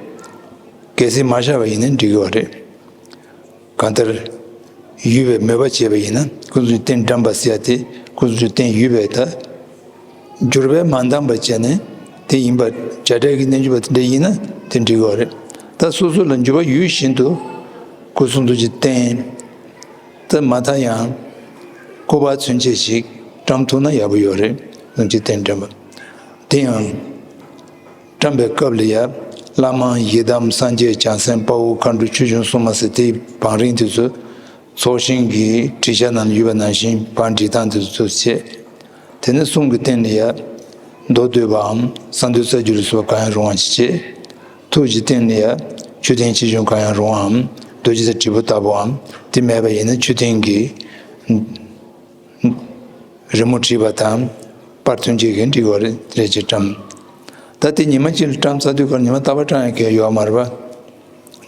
གལ་སྲིད་མ་བཞག་པ་ཡིན་ན་འགྲིག་གི་ཡོད་རེད། གང་ལྟར། ཡུལ་བའི་མོས་པ་བྱས་པ་ཡིན་ན་སྐུ་གསུང་ཐུགས་རྟེན་བཀྲམ་པ་ཟེར་ཡ་དེ་སྐུ་གསུང་ཐུགས་རྟེན་ཡུལ་བའི་ད། འགྱུར་བས་མ་འདང་བ་བྱས་ནས་དེ་ཡིན་པ་བྱ་བྲལ་གྱི་རྣལ་འབྱོར་པ་དེ་འདྲ་ཡིན་ན་དེ་འགྲིག་གི་ཡོད་རེད། ད་སོ་སོ་ལ་འགྱུར་བ་ཡོད་བཞིན་དུ་སྐུ་གསུང་ཐུགས་ཀྱི་རྟེན། ད་མ་མཐའ་ཡང་སྐུ་པར་ཚུན་ཆད་ཞིག་བཀྲམ་ཐུབ་ན་ཡག་པོ་ཡོད་རེད། སྐུ་གསུང་ཐུགས་རྟེན་བཀྲམ་པ། དེ་ཡང་། བཀྲམ་པའི་སྐབས་ལ་ཡ། བླ་མ་ཡི་དམ་སངས་རྒྱས་བྱང་སེམས་དཔའ་བོ་མཁའ་འགྲོ་ཆོས་སྐྱོང་སྲུང་མ་ཟེར་དེའི་བང་རིམ་དེ་ཚོ། ཚོགས་ཞིང་གི་བྲིས་ཆ་ནང་ལ་ཡོད་པ་ནང་བཞིན་བང་བསྒྲིགས་སྟངས་དེ་ཚོ་བྱས། དེ་ནས་གསུང་གི་རྟེན་ལ་ཡ། མདོ་བསྡུས་པའམ་གསང་འདུས་རྩ་རྒྱུད་ལ་སོགས་པ་གང་ཡང་རུང་བ་ཞིག་བྱས། ཐུགས་ཀྱི་རྟེན་ལ་ཡ། མཆོད་རྟེན་ཆེ་ཆུང་གང་ཡང་རུང་བའམ་རྡོ་རྗེ་དང་དྲིལ་བུ་ལྟ་བུའམ་དེ་མེད་པ་ཡིན་ན་མཆོད་རྟེན་གྱི། རི་མོ་བྲིས་པ་དང་། པར་ཐུང་ཅིག་གིས་འབྲི་དགོས་རེད་རེ་ཅིག་བཀྲམ། ད་དེ་ཉི་མ་གཅིག་ལ་བཀྲམ་ཚར་དུས་ཁར་ཉི་མ་རྟག་པར་བཀྲམ་ཡག་གི་ཡོད་མ་རེད་པ།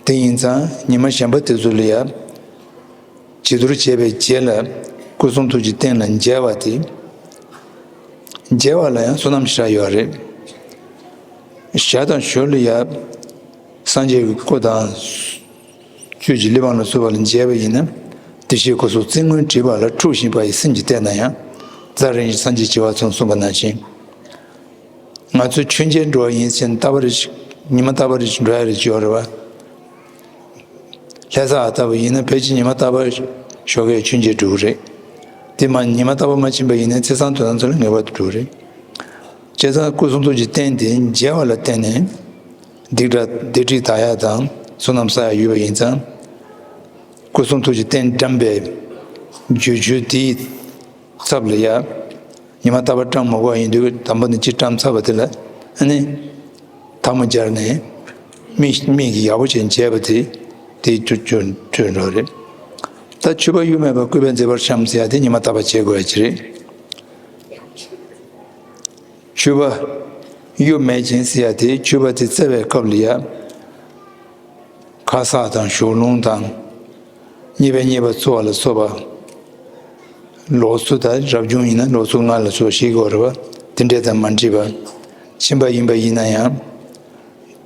དེ་ཡིན་ཙང་ཉི་མ་གཞན་པ་དེ་ཚོ་ལ་ཡ། བྱི་དོར་བྱས་པའི་རྗེས་ལ་སྐུ་གསུང་ཐུགས་ཀྱི་རྟེན་ལ་མཇལ་བ་དེ། མཇལ་བ་ལ་ཡང་བསོད་ནམས་ཞེ་དྲག་ཡོད་རེད། ཞར་དང་ཞོར་ལ་ཡ། སངས་རྒྱས་ཀྱི་སྐུ་དང་། ཆོས་ཀྱི་གླེགས་བམ་ལ་སོགས་པ་ལ་མཇལ་བ་ཡིན་ན། བདེ་གཤེགས་སྐུ་གསུང་ཐུགས་རྩེ་སྔོན་བྲིས་པ་ལ་འཁྲུགས་ཤིང་དཔའ་བའི་སེམས་ཀྱིས་བལྟས་ན་ཡང་། རྩ་རིན་ཆེན་སངས་རྒྱས་བྱེ་བ་ཚོ་གསུངས་པ་ནང་བཞིན། ང་ཚོ་མཆོད་མཇལ་འགྲོ་བ་ཡིན་ཕྱིན་རྟག་པར་ཞིག་ཉི་མ་རྟག་པར་ཞིག་འགྲོ་ཡ་རེ་ཅིག་ཡོད་རེད་བ། ལྷ་ས་ལྟ་བུ་ཡིན་ན་ཕལ་ཆེར་ཉི་མ་རྟག་པར་ཞོགས་ཀས་མཆོད་མཇལ་འགྲོ་གི་རེད། དེ་མ་ཉི་མ་རྟག་པར་མ་ཕྱིན་པ་ཡིན་ན་ཚེས་བཟང་དོན་བཟང་ཚོ་ལ་ངེས་པར་དུ་འགྲོ་གི་རེད། བྱས་ཙང་སྐུ་གསུང་ཐུགས་ཀྱི་རྟེན་དེ་མཇལ་བ་ལ་བརྟེན་ནས། སྡིག་སྒྲ་སྡིག་སྒྲིབ་དག་ཡ་དང་བསོད་ནམས་བསགས་ཡ་ཡོད་པ་ཡིན་ཙང་། སྐུ་གསུང་ཐུགས་ཀྱི་རྟེན་བཀྲམ་པའི་ བརྗོད་བྱ་དེའི་ཚབ་ལ་ཡ། ཉི་མ་རྟག་པར་བཀྲམ་མ་དགོས་པ་ཡིན་དུས། དང་པོ་ནས་གཅིག་བཀྲམ་ཚར་བ་དེ་ལ་ཨ་ནི་ཐལ་མོ་སྦྱར་ནས་མིག་མིག་གིས་ཡག་པོ་བྱས་མཇལ་བ་དེ། དེ་ཆོས་ཆོས་ཆོས་འགྲོ་རེད། ད་མཆོད་པ་གཡོ་མེད་པར་སྐུད་པས་མཛེས་པར་བཤམས་ཟེར་ཡ་དེ་ཉི་མ་རྟག་པར་བྱེད་དགོས་ཡ་ཅིག་རེད། མཆོད་པ་གཡོ་མེད་ཅིང་ཟེར་ཡ་དེ། མཆོད་པ་དེ་བསྩལ་བའི་སྐབས་ལ་ཡ། ཁ་གསག་དང་ཞོགས་ལུང་དང་། རྙེད་པའི་རྙེད་པ་འཚོལ་བ་ལ་སོགས་པ། ལོགས་སུ་ད་རབ་བྱུང་ཡིན་ན་ལོགས་སུ་ལྔ་ལ་སོགས་ཤིག་དགོས་རེད་པ། དེ་འདྲ་དང་མ་འདྲེས་པ། ཕྱིན་པ་ཡིན་པ་ཡིན་ན་ཡང་།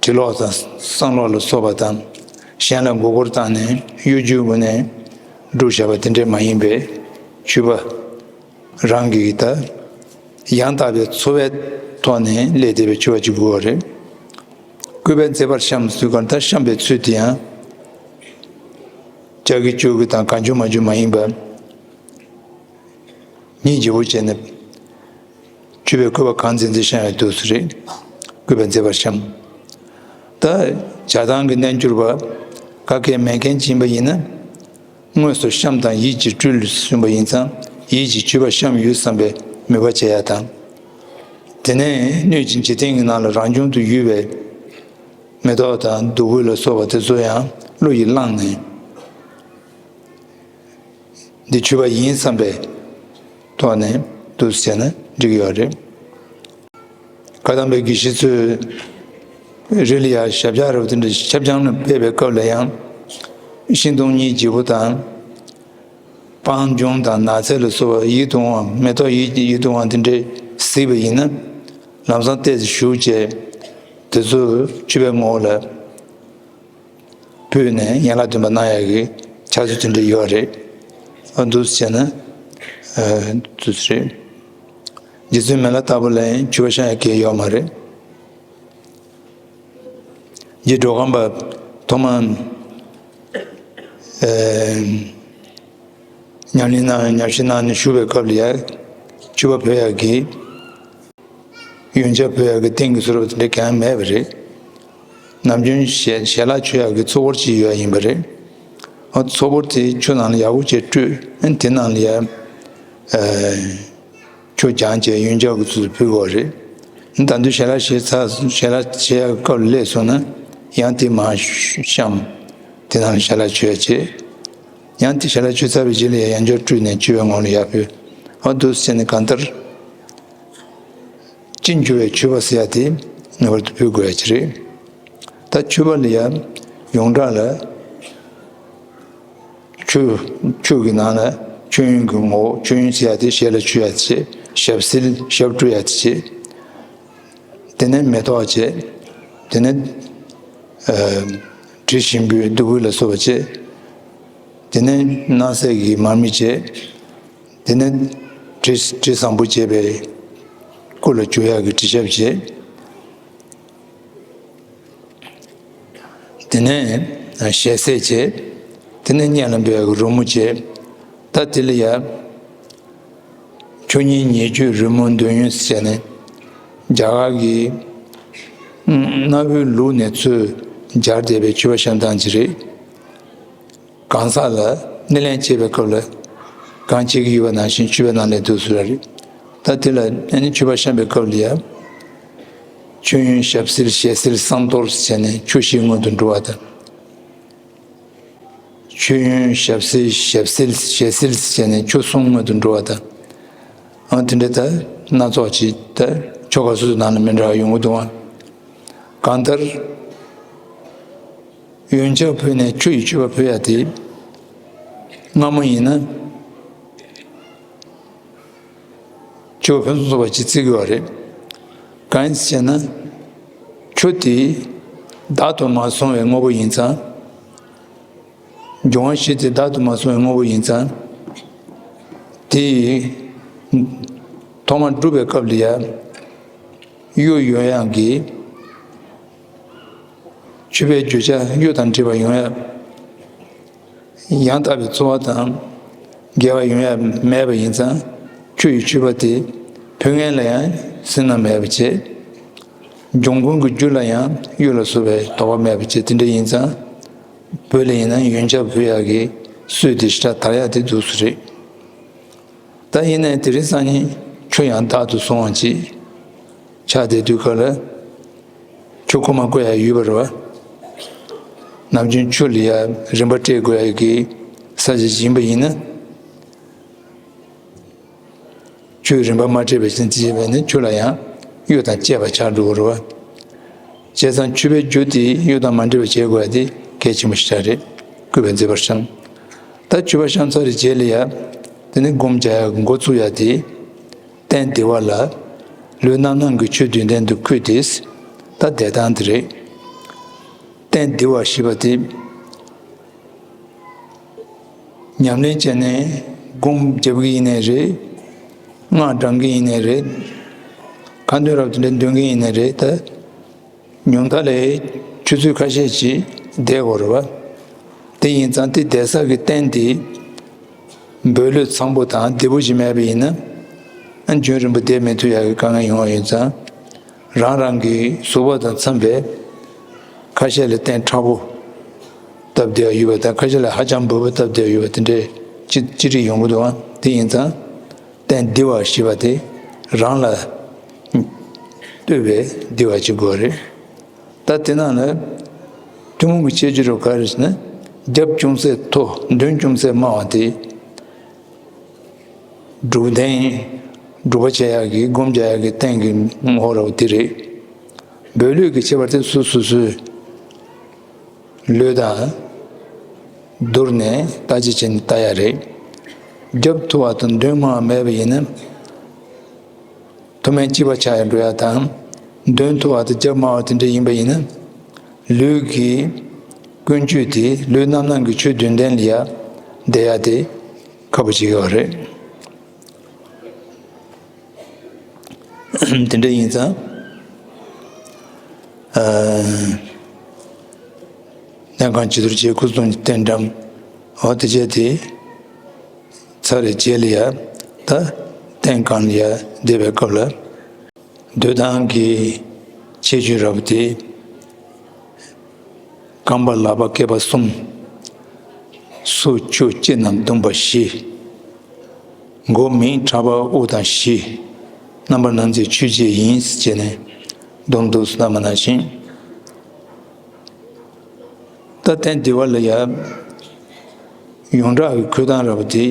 གྲི་ལོག་དང་སྲང་ལོག་ལ་སོགས་པ་དང་། གཞན་ལ་མགོ་སྐོར་བཏང་ནས་གཡོ་སྒྱུའི་སྒོ་ནས་བསྒྲུབས་བཞག་པ་དེ་འདྲ་མ་ཡིན་པའི་མཆོད་པ། རང་གི་ད་ཡང་དག་པའི་འཚོ་བའི་ཐོག་ནས་སླེབས་བསྡད་པའི་མཆོད་པ་ཅིག་དགོས་པ་རེད། སྐུད་པས་མཛེས་པར་བཤམས་ཟེར་ག་ད་བཤམས་པའི་ཚུལ་དེ་ཡང་། ལྕགས་ཀྱི་ལྕུག་གི་དང་གང་བྱུང་མང་བྱུང་མ་ཡིན་པ། སྙིང་རྗེ་བོ་བྱས་ནས། མཆོད་པའི་སྐུད་པ་གང་མཛེས་མཛེས་བཤམས་ཡ་འདུག་སེ་རེད། སྐུད་པས་མཛེས་པར་བཤམས། ད་བྱ་བཏང་གི་རྣལ་འབྱོར་པ། ག་གེ་མེད་མཁན་ཅིག་ཡིན་པ་ཡིན་ན། དངོས་སུ་བཤམས་དང་ཡིད་ཀྱིས་སྤྲུལ་གསུངས་པ་ཡིན་ཙང་། ཡིད་ཀྱིས་མཆོད་པ་བཤམས་ཡོད་བསམ་པའི་མོས་པ་བྱེད་ཡ་དང་། དེ་ནས་སྣོད་ཀྱི་འཇིག་རྟེན་གྱི་ནང་ལ་རང་བྱུང་དུ་ཡོད་པའི་མེ་ཏོག་དང་བདུག་སྤོས་ལ་སོགས་པ་དེ་ཚོ་ཡང་བློ་ཡིས་བླངས་ནས། འདི་མཆོད་པ་ཡིན་བསམ་པའི་ཐོག་ནས་འདུག་སེ་བྱས་ན་འགྲིག་གི་ཡོད་རེད། བཀའ་གདམས་པའི་དགེ་བཤེས་ཚོས་རི་ལ་ཡ་ཞབས་བཅགས་རབ་དེ་འདྲ་ཆབ་ཆང་ལ་ཕེབས་པའི་སྐབས་ལ་ཡང་། ཤིང་སྡོང་གཉིས་བརྗེ་པོ་དང་། སྤང་ལྗོངས་དང་ནགས་ཚལ་ལ་སོགས་པ་ཡིད་དུ་འོང་བ། མེ་ཏོག་ཡིད་ཡིད་དུ་འོང་བ་དེ་འདྲ་གཟིགས་པ་ཡིན་ན། ལམ་སང་ཏོག་ཙམ་བཞུགས་བྱས། དེ་ཚོ་མཆོད་པའི་ངོ་བོ་ལ་ཕུལ་ནས་ཡན་ལག་བདུན་པ་གནང་ཡག་གི་ཕྱག་ཚོད་དེ་འདྲ་ཡོད་རེད། ཨ་འདུག་སེ་བྱས་ན་ཨ་འདུག་སེ་རེད། རྗེ་བཙུན་མི་ལ་དྭགས་པོ་ལ་ཡང་མཆོད་པ་བཤམས་ཡག་གི་ཡོད་མ་རེད། རྗེ་འགྲོ་ཁམས་པ་ཐོག་མར་ཨ་ཉམས་ལེན་གནང་ཉམས་ཞིབ་གནང་ནས་བཞུགས་པའི་སྐབས་ལ་ཡ། མཆོད་པ་ཕུལ་ཡག་གི་ཡོན་ཆབ་ཕུལ་ཡག་གི་ཏིང་གི་གསོལ་བ་དེ་འདྲ་གང་ཡང་མེད་པ་རེད། ནམ་རྒྱུན་ཞལ་ཞལ་ལག་མཆོད་ཡག་གི་ཚོགས་འཁོར་ཅིག་ཡོད་ཡ་ཡིན་པ་རེད། ཨ་ཚོགས་འཁོར་དེ་ཆུ་ནང་ལ་ཡག་པོ་བྱས་བཀྲུས། ཨ་དེ་ནང་ལ་ཡ་ཨ་ཆུ་རྐྱང་བྱས་ཡོན་ཆབ་ཀྱི་ཚུལ་དུ་ཕུལ་དགོས་རེད། ད་དུང་ཞལ་ལག་བཞེས་ཚར། ཞལ་ལག་བཞེས་ཡག་སྐབས་ལ་སླེབས་སོང་ན་ཡང་དེ་མར་བཤམས། དེ་ནང་ལ་ཞལ་ལག་མཆོད་ཡག་བྱས། ཡང་དེ་ཞལ་ལག་མཆོད་ཚར་བའི་རྗེས་ལ་ཡང་ཡང་བསྐྱར་བཀྲུས་ནས་མཆོད་པའི་ངོ་ལ་ཡར་ཕུལ། ཨ་འདུག་སེ་བྱས་ནས་གང་ལྟར་ཅི་འབྱོར་བའི་མཆོད་པ་ཟེར་ཡ་དེ་ངེས་པར་དུ་ཕུལ་དགོས་ཡ་ཅིག་རེད། ད་མཆོད་པ་ལ་ཡང་ཡོངས་གྲགས་ལ་མཆོད་མཆོད་ཀྱི་ནང་ལ་མཆོད་ཡོན་གྱི་ངོ་བོ། མཆོད་ཡོན་ཟེར་ཡ་དེ་ཞལ་ལ་མཆོད་ཡ་དེ་བྱས། ཞབས་བསིལ་ཞབས་བཀྲུ་ཡ་དེ་བྱས། དེ་ནས་མེ་ཏོག་བྱས། དེ་ནས་ཨ་དྲི་ཞིམ་པོའི་བདུག་སྤོས་ལ་སོགས་པ་བྱས། དེ་ནས་སྣང་གསལ་གྱི་མར་མེ་བྱས། དེ་ནས་དྲི་དྲི་བཟང་པོ་བྱས་པའི་སྐུ་ལ་འཇུག་ཡག་གི་དྲི་ཆབ་བྱས། དེ་ནས་ཞལ་ཟས་བྱས། དེ་ནས་སྙན་ལ་འབུལ་ཡག་གི་རོལ་མོ་བྱས། ད་དེ་ལ་ཡ་ཆོས་ཉན་ཉེས་སྤྱོད་རོལ་མོ་འདོན་ཡོན་ཟེར་ནས་རྒྱ་གར་གྱི་གནའ་བོའི་ལུགས་ནས་ཚུར་སྦྱར་བསྡད་པའི་མཆོད་པ་བཤམས་སྟངས་ཅིག་རེད། གང་ཟག་ལ་སྣེ་ལེན་བྱེད་པའི་སྐབས་ལ་གང་བྱེད་ཀྱི་ཡོད་པ་ནང་བཞིན་མཆོད་པའི་ནང་ལ་འདུག་སེ་རེད། ད་དེ་ལ་ཨ་ནི་མཆོད་པ་བཤམས་པའི་སྐབས་ལ་ཡ། མཆོད་ཡོན་ཞབས་བསིལ་ཞལ་བསིལ་བསང་གཏོར་ཟེར་ནས་ཆུ་བཞི་སྔོན་དུ་འགྲོ་བ་དང་། མཆོད་ཡོན་ཞབས་བསིལ་ཞབས་བསིལ་ཞལ་བསིལ་ཟེར་ནས་ཆུ་གསུམ་སྔོན་དུ་འགྲོ་བ་དང་། ཨ་དེ་འདྲ་ད་སྣ་ཚོགས་ཅིག་ད་ཆོ་ག་སོ་སོའི་ནང་ལ་མི་འདྲ་བ་ཡོང་གི་འདུག་ཨང་། གང་ལྟར་ཡོན་ཆབ་ཕུལ་ནས་ཆུ་ཡི་མཆོད་པ་ཕུལ་ཡ་དེ་སྔ་མོ་ཡིན་ན། ཆུ་ཕུན་སུམ་ཚོགས་པ་ཅིག་བརྩི་དགོས་པ་རེད། གང་ཡིན་ཟེར་ན། ཆུ་དེ་བདག་ཏུ་མ་སོང་བའི་དངོས་པོ་ཡིན་ཙང་། འབྱུང་བ་བཞི་དེ་བདག་ཏུ་མ་སོང་བའི་དངོས་པོ་ཡིན་ཙང་། དེ་ཐོག་མར་སྒྲུབ་པའི་སྐབས་ལ་ཡ། གཡོ་ཡོང་ཡག་གི་མཆོད་པའི་རྒྱུ་ཆ་གཡོ་དང་འདྲེས་པ་ཡོང་ཡག་ཡང་དག་པའི་འཚོ་བ་དང་འགལ་བ་ཡོང་ཡ་མེད་པ་ཡིན་ཙང་། ཆུ་ཡི་མཆོད་པ་དེ་ཕུལ་མཁན་ལ་ཡང་སེར་སྣ་མེད་པ་བྱེད། འབྱུང་ཁུངས་ཀྱི་རྒྱུ་ལ་ཡང་གཡོ་ལ་སོགས་པའི་དོགས་པ་མེད་པ་བྱེད། དེ་འདྲ་ཡིན་ཙང་། བོད་ལ་ཡིན་ན་ཡོན་ཆབ་ཕུལ་ཡག་གི་སྲོལ་དེ་ཞེ་དྲག་དར་ཡག་དེ་འདུག་སེ་རེད། ད་ཡིན་ནའི་དེ་རིང་སང་ཉིན་ཆུ་ཡང་བདག་ཏུ་སོང་བ་ཅིག་ཆགས་བསྡད་དུས་སྐབས་ལ། ཆུ་ཁོལ་མ་བསྐོལ་ཡ་ཡོད་པ་རེད་བ། ནམ་རྒྱུན་ཆུ་ལ་ཡ་རིན་པ་སྤྲད་དགོས་ཡ་གི་ས་ཆ་ཞིག་ཡིན་པ་ཡིན་ན། ཆུའི་རིན་པ་མ་སྤྲད་པའི་ཕྱིར་ཅི་བྱས་པས་ནི་ཆུ་ལ་ཡང་གཡུ་དང་བཅས་པ་ཆགས་འགྲོ་གི་རེད་བ། བྱས་ཙང་མཆོད་པའི་རྒྱུ་དེ་གཡུ་དང་མ་འདྲེས་པ་བྱེད་དགོས་ཡ་དེ་གལ་ཆེན་པོ་ཞིག་རེད། སྐུད་པས་མཛེས་པར་བཤམས། ད་མཆོད་པ་བཤམས་ཚར་བའི་རྗེས་ལ་ཡ། དེ་ནི་སྒོམ་རྒྱག་ཡ་འགོ་བཙུགས་ཡ་དེ། སྟན་བདེ་བ་ལ། ལུས་རྣམ་སྣང་གི་ཆོས་བདུན་ལྡན་དུ་བཀོད་དེ། ད་བསྡད་སྟངས་དེ་རེད། སྟན་བདེ་བ་ཞེས་པ་དེ། ཉམས་ལེན་བྱས་ནས་སྒོམ་རྒྱབ་ཀྱི་ཡིན་ནའི་རེད། སྔགས་བགྲང་གི་ཡིན་ནའི་རེད། ཁ་འདོན་རབ་དེ་འདྲ་འདོན་གྱི་ཡིན་ནའི་རེད་ད། ཉུང་མཐའ་ལ་ཆུ་ཚོད་ཁ་ཤས་ཅིག་བསྡད་དགོས་རེད་བ། དེ་ཡིན་ཙང་དེ་བསྡད་ས་གི་སྟན་དེ། འབོལ་ལོས་འཚམ་པོ་དང་བདེ་པོ་ཞིག་མེད་པ་ཡིན་ན། ཨ་རྒྱུན་རིང་པོ་བསྡད་མི་ཐུབ་ཡག་གི་དཀའ་ངལ་ཡོང་བ་ཡིན་ཙང་། རང་རང་གི་གཟུགས་པོ་དང་འཚམ་པའི་ཁ་ཤས་ལ་སྟན་མཁྲེགས་པོ་སྟབས་བདེ་བ་ཡོད་པ་དང་ཁ་ཤས་ལ་ཧ་ཅང་འབོལ་པོ་སྟབས་བདེ་བ་ཡོད་པ་དེ་འདྲའི་ཅི་ཅི་རིགས་ཡོང་གི་འདུག་ཨང་། དེ་ཡིན་ཙང་སྟན་བདེ་བ་ཞེས་པ་དེ་རང་ལ་ལྟོས་པའི་བདེ་བ་ཅིག་དགོས་རེད། ད་དེ་ནང་ལ་ཐུན་མོང་གི་ཁྱད་ཆོས་རུ་ག་རེ་ཟེར་ན། རྒྱབ་ཅུང་ཟད་མཐོ་མདུན་ཅུང་ཟད་དམའ་བ་དེ། སྒྲུབ་སྟན། སྒྲུབ་པ་བྱེད་ཡག་གི་སྒོམ་རྒྱག་ཡག་གི་སྟན་གྱི་ངོ་བོ་ར་བ་དེ་རེད། འབོལ་ལོས་ཀྱི་ཁྱད་པར་དེ་སོ་སོ་སོའི་ལུས་དང་བསྡུར་ནས་བརྟག་དཔྱད་བྱས་ནས་བལྟ་ཡག་རེད། རྒྱབ་མཐོ་བ་དང་མདུན་དམའ་བ་མེད་པ་ཡིན་ན། མཐོ་དམན་གཅིག་པ་ཆགས་ཡང་འགྲོ་ཡག་དང་། མདུན་མཐོ་བ་དང་རྒྱབ་དམའ་བ་དེ་འདྲ་ཡིན་པ་ཡིན་ན། ལུས་ཀྱི་ཀུན་སྤྱོད་དེ་ལུས་རྣམ་སྣང་གི་ཆོས་བདུན་ལྡན་ལ་ཡ་བསྡད་ཡག་དེ་ཁག་པོ་ཅིག་ཡོད་རེད། དེ་འདྲ་ཡིན་ཙང་། ཨ། གནས་ཁང་བྱི་དོར་བྱས་སྐུ་གསུང་གི་རྟེན་འགྲམ། འོ་དེ་བྱས་དེ། ཚར་རེ་རྗེས་ལ་ཡ། ད་སྟན་སྒང་ལ་ཡ་བསྡད་པའི་སྐབས་ལ། སྡོད་སྟངས་ཀྱི་ཁྱད་ཆོས་ར་བ་དེ། རྐང་པ་ལག་པ་སྐེད་པ་གསུམ། སོ་ཆུ་ལྕེ་རྣམས་བརྡུངས་པ་བཞི། མགོ་མིག་ཕྲག་པ་དབུ་དང་བཞི། རྣམ་པར་སྣང་མཛད་ཆོས་ཅན་ཡིན་ཟེར་བྱས་ནས་བརྡུངས་འདུག་ཟེར་ལབ་པ་ནང་བཞིན། ད་སྟན་བདེ་བ་ལ་ཡ། ཡོངས་གྲགས་ཀྱི་འཁོད་སྟངས་ར་བ་དེ།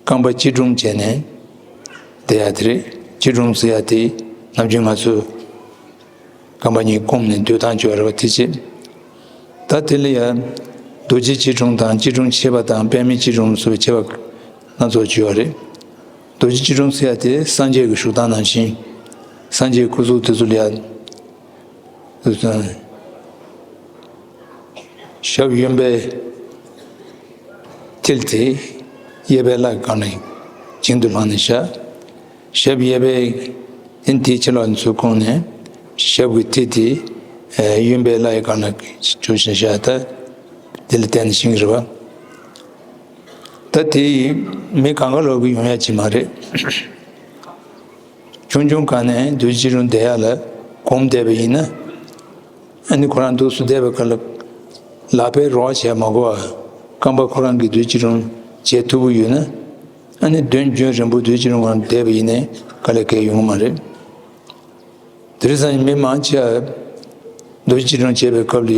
རྐང་པ་སྐྱིལ་ཀྲུང་བྱས་ནས་བསྡད་ཡ་དེ་རེད། སྐྱིལ་ཀྲུང་ཟེར་ཡ་དེ་ནམ་རྒྱུན་ང་ཚོས་རྐང་པ་གཉིས་བསྐུམས་ནས་སྡོད་སྟངས་བྱས་པ་རེད་བ། དེ་བྱས། ད་དེ་ལ་ཡ་རྡོ་རྗེ་སྐྱིལ་ཀྲུང་དང་སྐྱིལ་ཀྲུང་ཕྱེད་པ་དང་པདྨའི་སྐྱིལ་ཀྲུང་སོགས་ཕྱེད་པ་སྣ་ཚོགས་བྱས་པ་རེད། རྡོ་རྗེ་སྐྱིལ་ཀྲུང་ཟེར་ཡ་དེ་སངས་རྒྱས་ཀྱི་བཞུགས་སྟངས་ནང་བཞིན། སངས་རྒྱས་སྐུ་གཟུགས་དེ་ཚོ་ལ་ཡ། ཞབས་གཡོན་པའི་མཐིལ་དེ་གཡས་པའི་ལག་གི་སྒང་ནས་བྱིང་དུ་བསླངས་ནས་བཞག། ཞབས་གཡས་པའི་མཐིལ་དེའི་ཕྱི་ལོགས་ནས་ཚུར་བསྐུམས་ནས་ཞབས་ཀྱི་མཐིལ་དེ་གཡོན་པའི་ལག་གི་སྒང་ནས་འཇུ་བཞིན་བཞག། ད་དེ་ལ་བརྟེན་ནས་བྱིང་གི་རེད་བ། ད་དེ་མི་གང་ག་ལོག་གི་ཡོང་ཡ་ཅིག་མ་རེད། ཆུང་ཆུང་སྒང་ནས་རྡོ་རྗེ་སྐྱིལ་ཀྲུང་བསྡད་ཡག་ལ་གོམས་བསྡད་པ་ཡིན་ན། ཨ་ནི་ཁོ་རང་འདུག་སེ་བསྡད་པའི་སྐབས་ལ་ལག་པས་རོགས་བྱས་མ་དགོས་པ། རྐང་པ་ཁོ་རང་གིས་རྡོ་རྗེ་སྐྱིལ་ཀྲུང་བྱེད་ཐུབ་ཀྱི་ཡོད་ན། ཨ་ནི་དོན་རྒྱུན་རིང་པོ་རྡོ་རྗེ་སྐྱིལ་ཀྲུང་སྒང་བསྡད་པ་ཡིན་ནའི་དཀའ་ལས་གང་ཡང་ཡོང་གི་མ་རེད། དེ་རིང་སང་ཉིན་མི་མང་ཆེ་བ་རྡོ་རྗེ་སྐྱིལ་ཀྲུང་བྱེད་པའི་སྐབས་ལ་ཡ་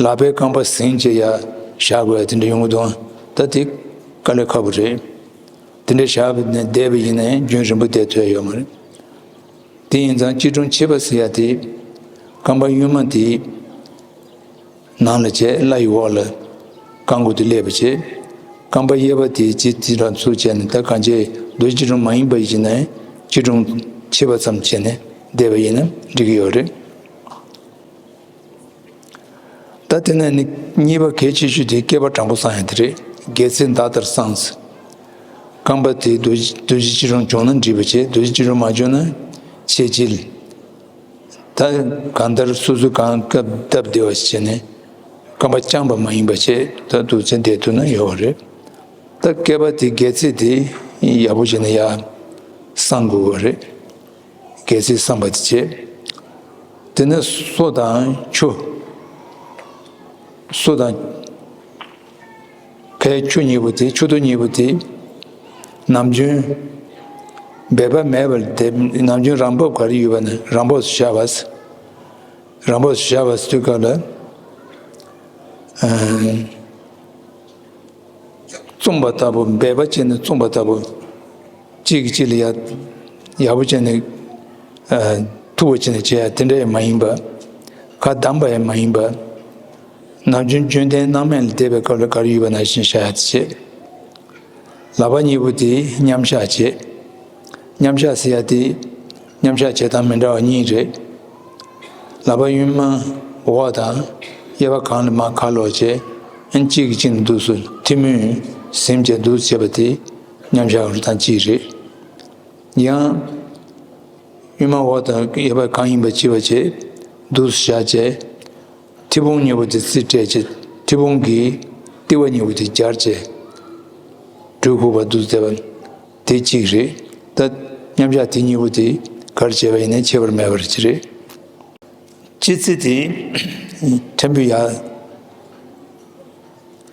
ལག་པས་རྐང་པ་ཟིན་བྱས་ཡ་བཞག་དགོས་ཡ་དེ་འདྲ་ཡོང་གི་འདུག། ད་དེ་དཀའ་ལས་ཁག་པོ་རེད། དེ་འདྲ་བཞག་ནས་བསྡད་པ་ཡིན་ནའི་རྒྱུན་རིང་པོ་བསྡད་ཐུབ་ཡ་ཡོད་མ་རེད། དེ་ཡིན་ཙང་སྐྱིལ་ཀྲུང་ཕྱེད་པ་ཟེར་ཡ་དེ། རྐང་པ་གཡོན་མ་དེ་ནང་ལ་བྱས། བརླ་ཡི་འོག་ལ་རྐང་མགོ་དེ་སླེབས་པ་བྱས། རྐང་པ་གཡས་པ་དེ་ཅི་དེ་རང་ཚུར་བྱས་ནས། ད་གང་བྱས་རྡོ་རྗེ་སྐྱིལ་ཀྲུང་མ་ཡིན་པ་ཡིན་ནའི་སྐྱིལ་ཀྲུང་ཕྱེད་པ་ཙམ་བྱས་ནས་བསྡད་པ་ཡིན་ན་འགྲིག་གི་ཡོད་རེད། ད་དེ་ནས་ནི་གཉིས་པ་གལ་ཆེ་ཤོས་དེ་སྐེད་པ་དྲང་པོ་བསྲང་ཡ་དེ་རེད། སྒལ་ཚིགས་མདའ་ལྟར་བསྲང་ཟེར། རྐང་པ་དེ་རྡོ་རྗེ་རྡོ་རྗེ་སྐྱིལ་ཀྲུང་བྱུང་ན་འགྲིག་པ་བྱས། རྡོ་རྗེ་སྐྱིལ་ཀྲུང་མ་བྱུང་ན་ཆེས་ཆེར། ད་གང་ལྟར་སོ་སོའི་གང་སྐབས་སྟབས་བདེ་བ་ཞིག་བྱས་ནས་རྐང་པ་བརྐྱངས་པ་མ་ཡིན་པ་བྱས། ད་འདུག་སེ་བསྡད་ཐུབ་ན་ཡོད་པ་རེད། ད་སྐེད་པ་དེ་སྒལ་ཚིགས་དེ་ཡག་པོ་བྱས་ནས་ཡར་བསྲང་དགོས་པ་རེད། སྒལ་ཚིགས་བསྲང་བ་དེ་བྱས། དེ་ནས་སོ་དང་ཆུ། སོ་དང་ཁའི་ཆུ་གཉིས་པོ་དེ། ཆུ་ཐིགས་གཉིས་པོ་དེ། ནམ་རྒྱུན་འབད་པ་མེད་པར་བསྡད། ནམ་རྒྱུན་རང་བབས་ག་རེ་ཡོད་པ་ན་རང་བབས་སུ་བཞག་པ། རང་བབས་སུ་བཞག་པ་དུས་སྐབས་ལ། ཨ། བཙོང་པ་ལྟ་བུ། འབད་པ་བྱས་ནས་བཙོང་པ་ལྟ་བུ། གཅིག་གིས་གཅིག་ལ་ཡ་ཡག་པོ་བྱས་ནས། ཨ། ཐུབ་པ་བྱས་ནས་བྱེད་ཡ་དེ་འདྲ་ཡང་མ་ཡིན་པ། ཁ་གདམས་པ་ཡང་མ་ཡིན་པ། ནམ་རྒྱུན་བཅོམ་ལྡན་སྣང་མེད་ལ་བསྡད་པའི་སྐབས་ལ་ག་རེ་ཡོད་པ་ནང་བཞིན་བཞག་ཡ་དེ་བྱེད། ལག་པ་གཉིས་པོ་དེ་མཉམ་བཞག་བྱེད། མཉམ་བཞག་ཟེར་ཡ་དེ་མཉམ་བཞག་བྱེད་སྟངས་མི་འདྲ་བ་གཉིས་རེད། ལག་པ་གཡོན་མ་འོག་དང་གཡས་པ་གང་ལ་མར་ཁ་ལོག་བྱས། ཨ་ནི་གཅིག་གིས་གཅིག་འདུག་སེ་ཐལ་མོ་ཟིམ་བྱས་འདུག་སེ་བྱེད་པ་དེ་མཉམ་བཞག་གི་རིགས་དང་གཅིག་རེད། ཡང་གཡོན་མ་འོག་དང་གཡས་པ་གང་ཡིན་པ་གཅིག་པ་བྱས་འདུག་སེ་བཞག་བྱས། མཐེ་བོང་གཉིས་པོ་དེ་རྩིབ་སྤྲད་བྱས། མཐེ་བོང་གི་ལྟེ་བ་གཉིས་པོ་དེ་སྦྱར་བྱས། གྲུ་ཁུག་པ་འདུག་སེ་བྱེད་པ་དེ་གཅིག་རེད། ད་མཉམ་བཞག་དེ་གཉིས་པོ་དེ་ག་རེ་བྱས་པ་ཡིན་ན་ཁྱད་པར་མེད་པ་ཅིག་རེད། སྤྱི་རྩིས་དེ་ཕྲན་བུ་ཡར་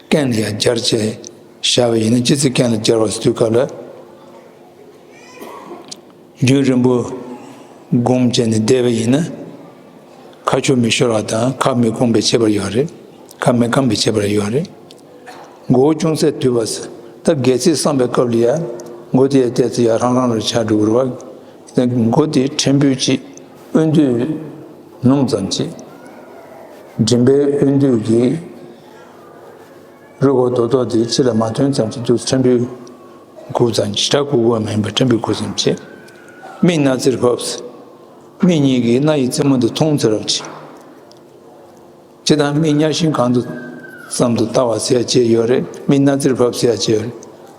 རྐན་ལ་ཡར་སྦྱར་བྱས་བཞག་པ་ཡིན་ན། སྤྱི་རྩིས་རྐན་ལ་སྦྱར་བ་དུས་སྐབས་ལ། རྒྱུན་རིང་པོ་སྒོམ་བྱས་ནས་བསྡད་པ་ཡིན་ན། ཁ་ཕྱོགས་མི་ཤོར་བ་དང་ཁ་མི་སྐོམ་པའི་ཁྱད་པར་ཡོད་རེད། ཁ་མི་སྐམ་པའི་ཁྱད་པར་ཡོད་རེད། མགོ་བོ་ཅུང་ཟད་དུད་པ། ད་གལ་སྲིད་བསམ་པའི་སྐབས་ལ་ཡ། མགོ་དེ་ཡ་བལྟས་ཚེ་ཡ་རང་རང་ལ་ཆགས་འགྲོ་གི་རེད་བ། མགོ་དེ་ཕྲན་བུ་ཅིག་དབུས་མདུད་ནུབ་ཙམ་ཅིག་མགྲིན་པའི་དབུས་མདུད་ཀྱི་རུས་ཁོག་རྡོག་རྡོག་དེ་ཕྱི་ལ་མ་ཐོན་ཙམ་ཅིག་འདུག་ཕྲན་བུ་སྒུར་ཙམ། ཞེ་དྲག་སྒུར་དགོས་མིན་པ་ཕྲན་བུ་སྒུར་ཙམ་བྱེད། མིག་སྣ་རྩེར་ཕབ། མིག་གཉིས་ཀྱིས་སྣ་ཡི་རྩེ་མོ་འདི་མཐོང་ཚུན་རབ་བྱེད། སྤྱིར་བཏང་མིག་གཉའ་ཤིང་གང་དུ་ཙམ་དུ་ལྟ་བ་ཟེར་ཡ་བྱས་ཡོད་རེད། མིག་སྣ་རྩེར་ཕབ་ཟེར་ཡ་བྱས་ཡོད་རེད།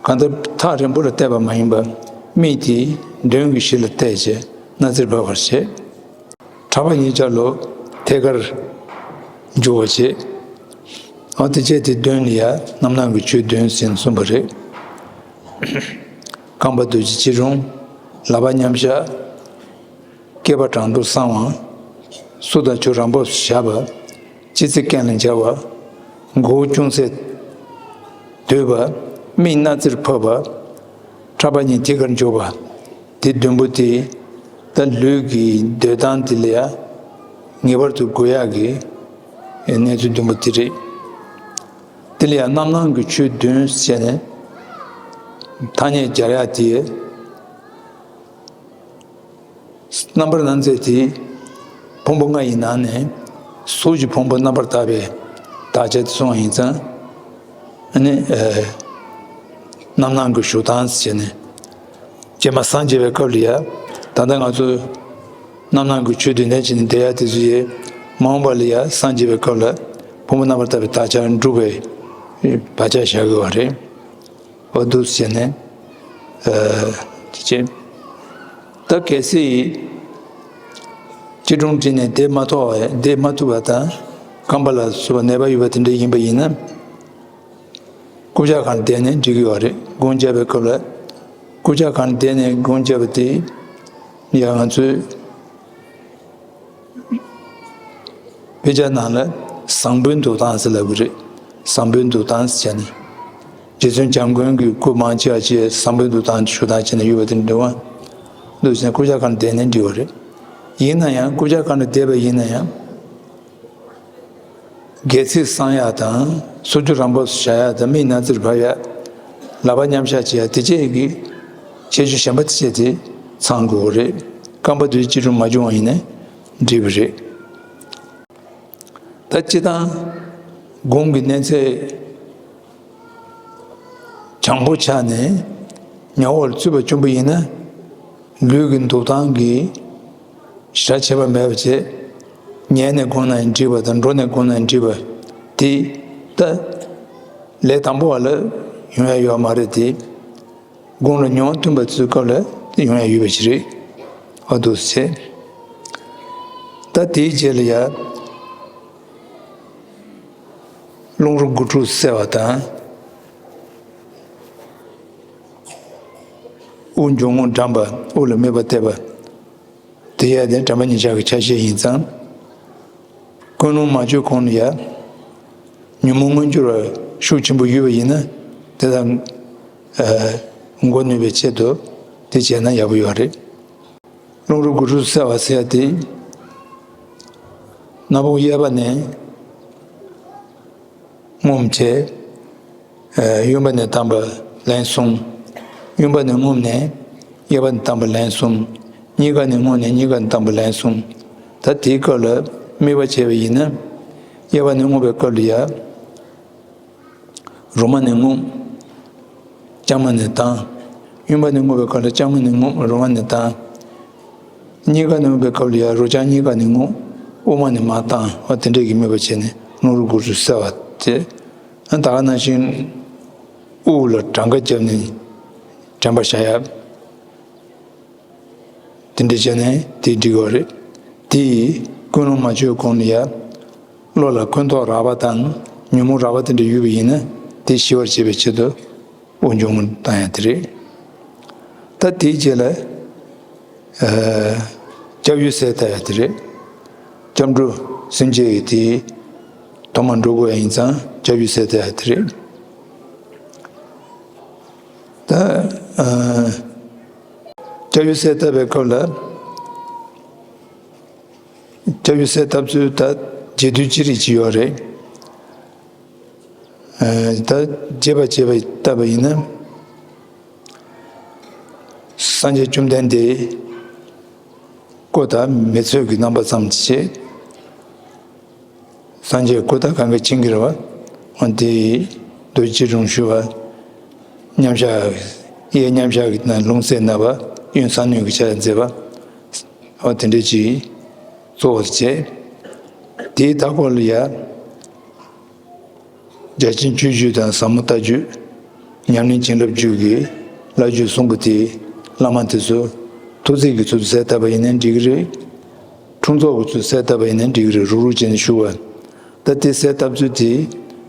གང་ལྟར་ཐག་རིང་པོ་ལ་བལྟས་པ་མ་ཡིན་པར། མིག་དེ་མདུན་གྱི་གཞི་ལ་གཏད་བྱས་སྣ་རྩེར་ཕབ་པར་བྱེད། ཕྲག་པ་གཉིས་ཆ་ལ་ཐད་ཀར་འཇུག་པར་བྱེད། འོ་དེ་བྱས་དེ་དོན་ལ་ཡ་རྣམ་སྣང་གི་ཆོས་བདུན་ཟེར་ནས་གསུངས་པ་རེད། རྐང་པ་རྡོ་རྗེ་སྐྱིལ་ཀྲུང་། ལག་པ་མཉམ་བཞག་སྐེད་པ་དྲང་དུ་བསྲང་བ། སོ་དང་ཕྱོགས་རང་བབས་སུ་བཞག་པ། སྤྱི་རྩིས་རྐན་ལ་སྦྱར་བ། མགོ་བོ་ཅུང་ཟད་དུད་པ། མིག་སྣ་རྩེར་ཕབ་པ། ཕྲག་པ་གཉིས་ཐད་ཀར་འཇོག་པ། དེ་བདུན་པོ་དེ་ད་ལུས་ཀྱི་སྡོད་སྟངས་དེ་ལ་ཡ་ངེས་པར་དུ་དགོས་ཡག་གི་གནས་ཚུལ་བདུན་པོ་དེ་རེད། དེ་ལ་ཡ་རྣམ་སྣང་གི་ཆོས་བདུན་ཟེར་ནས་ཐ་སྙད་སྦྱར་ཡག་དེ། རྣམ་པར་སྣང་མཛད་དེ་ཕུང་པོ་ལྔ་ཡི་ནང་ནས་གཟུགས་ཀྱི་ཕུང་པོ་རྣམ་པར་དག་པའི་དག་བྱ་དེ་གསུངས་པ་ཡིན་ཙང་། ཨ་ནི། ཨ། རྣམ་སྣང་གི་བཞུགས་སྟངས་ཟེར་ནས། རྗེས་མ་སངས་རྒྱས་པའི་སྐབས་ལ་ཡ། ད་ལྟ་ང་ཚོ་རྣམ་སྣང་གི་ཆོས་བདུན་ལྡན་བྱས་ནས་བསྡད་ཡ་དེ་ཚོ་ཡི། མ་འོངས་པ་ལ་ཡ་སངས་རྒྱས་པའི་སྐབས་ལ་ཕུང་པོ་རྣམ་པར་དག་པའི་དག་བྱ་འགྲུབ་པའི་བག་ཆགས་བཞག་དགོས་པ་རེད། འོ་འདུག་ཟེར་ནས། ཨ། དེ་བྱས། ད་གལ་སྲིད་སྐྱིལ་ཀྲུང་བྲིས་ནས་བསྡད་མ་ཐུབ་པ། བསྡད་མ་ཐུབ་པ་དང་རྐང་པ་ལ་སོགས་པ་ནད་པ་ཡོད་པ་དེ་འདྲ་ཡིན་པ་ཡིན་ན། རྐུབ་བཀྱག་སྒང་བསྡད་ནས་འགྲིག་གི་ཡོད་རེད། སྒོམ་རྒྱག་པའི་སྐབས་ལ་རྐུབ་བཀྱག་སྒང་བསྡད་ནས་སྒོམ་རྒྱག་པ་དེ་ཡང་ང་ཚོས། དཔེ་ཆ་ནང་ལ་བཟང་པོའི་འདུག་སྟངས་ཟེར་ལབ་ཀྱི་རེད། བཟང་པོའི་འདུག་སྟངས་ཟེར་ནས། རྗེ་བཙུན་བྱམས་མགོན་གྱིས་སྐུ་མང་ཆེ་བ་ཅིག་བཟང་པོའི་འདུག་སྟངས་ཞུ་སྟངས་བྱས་ནས་ཡོད་པ་དེ་འདྲ་འདུག་ཨ། འདུག་ཟེར་ནས་རྐུབ་བཀྱག་སྒང་བསྡད་ནས་འགྲིག་པ་རེད། ཡིན་ན་ཡང་རྐུབ་བཀྱག་སྒང་ལ་བསྡད་པ་ཡིན་ན་ཡང་། སྒལ་ཚིགས་བསྲང་ཡག་དང་། སོ་རྒྱུ་རང་བབས་སུ་བཞག་ཡག་དང་། མིག་སྣ་རྩེར་ཕབ་ཡག་ལག་པ་མཉམ་བཞག་བྱེད་ཡག་དེ་བཅས་ཀྱི་ཁྱད་ཆོས་གཞན་པ་དེ་བཅས་དེ་ཚང་དགོས་རེད། རྐང་པ་རྡོ་རྗེ་སྐྱིལ་ཀྲུང་མ་བྱུང་བ་ཡིན་ན་འགྲིག་པ་རེད། ད་སྤྱིར་བཏང་སྒོམ་གྱི་གནས་ཚད་བྱང་པོ་ཆགས་ནས་ཉམས་འོག་ལ་ཚུད་པ་བྱུང་པ་ཡིན་ན། ལུས་ཀྱི་འདུག་སྟངས་ཀྱི་ཞེ་དྲག་ཁྱད་པར་མེད་པ་བྱས། ཉལ་ནས་སྒོམ་ན་ཡང་འགྲིག་པ་དང་། འགྲོ་ནས་སྒོམ་ན་ཡང་འགྲིག་པ་དེ། ད་ལས་དང་པོ་བ་ལ་ཡོང་ཡ་ཡོད་མ་རེད་དེ། དགུང་ལོ་ཉུང་བ་ཐོན་པ་ཚོའི་སྐབས་ལ་ཡོང་ཡ་ཡོད་པ་ཞིག་རེད། འོ་འདུག་སེ་བྱས། ད་དེའི་རྗེས་ལ་ཡ། རླུང་རོ་དགུ་ཕྲུགས་བསལ་བ་དང་། དབུགས་འབྱུང་རྔུབ་འགྲངས་པ། དབུགས་ལ་དམིགས་པ་གཏད་པ། དེ་ཡང་དེ་དྲན་པ་ཉེར་བཞག་གི་ཆ་ཤས་ཡིན་ཙང་། ཀུན་སློང་མ་བཅོས་གོང་ལ་ཡ། ཉོན་མོངས་མངོན་གྱུར་བ་ཤུགས་ཆེན་པོ་ཡོད་པ་ཡིན་ན། དེ་དང་། ཨ། འགོ་ནུས་པའི་ཆེད་དུ་དེ་བྱས་ན་ཡག་པོ་ཡོད་རེད། རླུང་རོ་དགུ་ཕྲུགས་བསལ་བ་ཟེར་ཡ་དེ། སྣ་བུག་གཡས་པ་ནས་ངོམས་བྱས། གཡོན་པ་ནས་བཏང་པ་ལན་གསུམ། གཡོན་པ་ནས་ངོམས་ནས་གཡས་པ་ནས་བཏང་པ་ལན་གསུམ། གཉིས་ཀ་ནས་ངོམས་ནས་གཉིས་ཀ་ནས་བཏང་པ་ལན་གསུམ། ད་དེའི་སྐབས་ལ་དམིགས་པ་བྱས་པ་ཡིན་ན། གཡས་པ་ནས་ངོམས་པའི་སྐབས་ལ་ཡ། རོ་མ་ནས་ངོམས། ལྕང་མ་ནས་བཏང་། གཡོན་པ་ནས་ངོམས་པའི་སྐབས་ལ་ལྕང་མ་ནས་ངོམས། རོ་མ་ནས་བཏང་། གཉིས་ཀ་ནས་ངོམས་པའི་སྐབས་ལ་ཡ་རོ་ལྕང་གཉིས་ཀ་ནས་ངོམས། དབུ་མ་ནས་མར་བཏང་བ་དེ་འདྲས་ཀྱི་དམིགས་པ་བྱས་ནས་རླུང་རོ་དགུ་ཕྲུགས་བསལ་བ་དེ། ད་ག་ནང་བཞིན་དབུགས་ལ་གྲངས་ཀ་བརྒྱབ་ནས་དྲན་པ་བཞག་ཡ། དེ་འདྲ་བྱས་ནས་དེ་འགྲིག་གི་རེད། དེ་ཡིས་ཀུན་སློང་མ་བཅོས་གོང་ལ་ཡ། བློ་ལ་ཀུན་རྟོག་རགས་པ་དང་ཉོན་མོངས་རགས་པ་དེ་འདྲ་ཡོད་པ་ཡིན་ན་དེ་ཞི་བར་བྱེད་པའི་ཆེད་དུ་དབུགས་འབྱུང་བ་བཏང་ཡ་དེ་རེད། ད་དེའི་རྗེས་ལ། ཨ། སྐྱབས་ཡུལ་གསལ་བཏབ་ཡ་དེ་རེད། སྐྱབས་འགྲོ་སེམས་བསྐྱེད་ཀྱི་དེ་ཐོག་མར་འགྲོ་དགོས་ཡ་ཡིན་ཙང་སྐྱབས་ཡུལ་གསལ་བཏབ་ཡ་དེ་རེད། ད། ཨ། སྐྱབས་ཡུལ་གསལ་བཏབ་པའི་སྐབས་ལ། སྐྱབས་ཡུལ་གསལ་བཏབ་ཚུལ་ད་རྗེས་ཟློས་ཅི་རིགས་ཅིག་ཡོད་རེད། ཨ། ད་རྒྱས་པ་བྱས་པ་བཏབ་པ་ཡིན་ན། སངས་རྒྱས་བཅོམ་ལྡན་འདས་སྐུ་དང་མི་ཚོགས་ཀྱི་རྣམ་པ་ཙམ་གྱིས། སངས་རྒྱས་སྐུ་དང་གང་ག་མཁྱེན་གྱི་རེད་བ། འོན་ཏེ་རྡོ་རྗེ་འབྲུ་དྲུག་ཞུ་བ། མཉམ་བཞག་གཡས་མཉམ་བཞག་གི་ནང་ལུང་གསན་ན་བ། གཡོན་གསང་སྔགས་ཀྱི་ཕྱག་མཛད་པ། འོ་དེ་འདྲ་ཅིག་གཙོ་བོར་བྱས། དེའི་མཐའ་སྐོར་ལ་ཡ། རྒྱ་ཆེན་སྤྱོད་བརྒྱུད་དང་ཟབ་མོ་ལྟ་བརྒྱུད། ཉམས་ལེན་བྱིན་རླབས་རྒྱུད་ཀྱི་བླ་བརྒྱུད་གསུང་གི་དེ་བླ་མ་དེ་ཚོ་ཐུགས་བརྩེ་གི་ཚུལ་དུ་གསལ་བཏབ་པ་ཡིན་ན་འགྲིག་གི་རེད། འཁྲུངས་ཚོགས་ཀྱི་ཚུལ་དུ་གསལ་བཏབ་པ་ཡིན་ན་འགྲིག་གི་རེད། རུག་རུག་བྱས་ནས་ཞུ་བ། ད་དེ་གསལ་བཏབ་ཚུལ་དེ་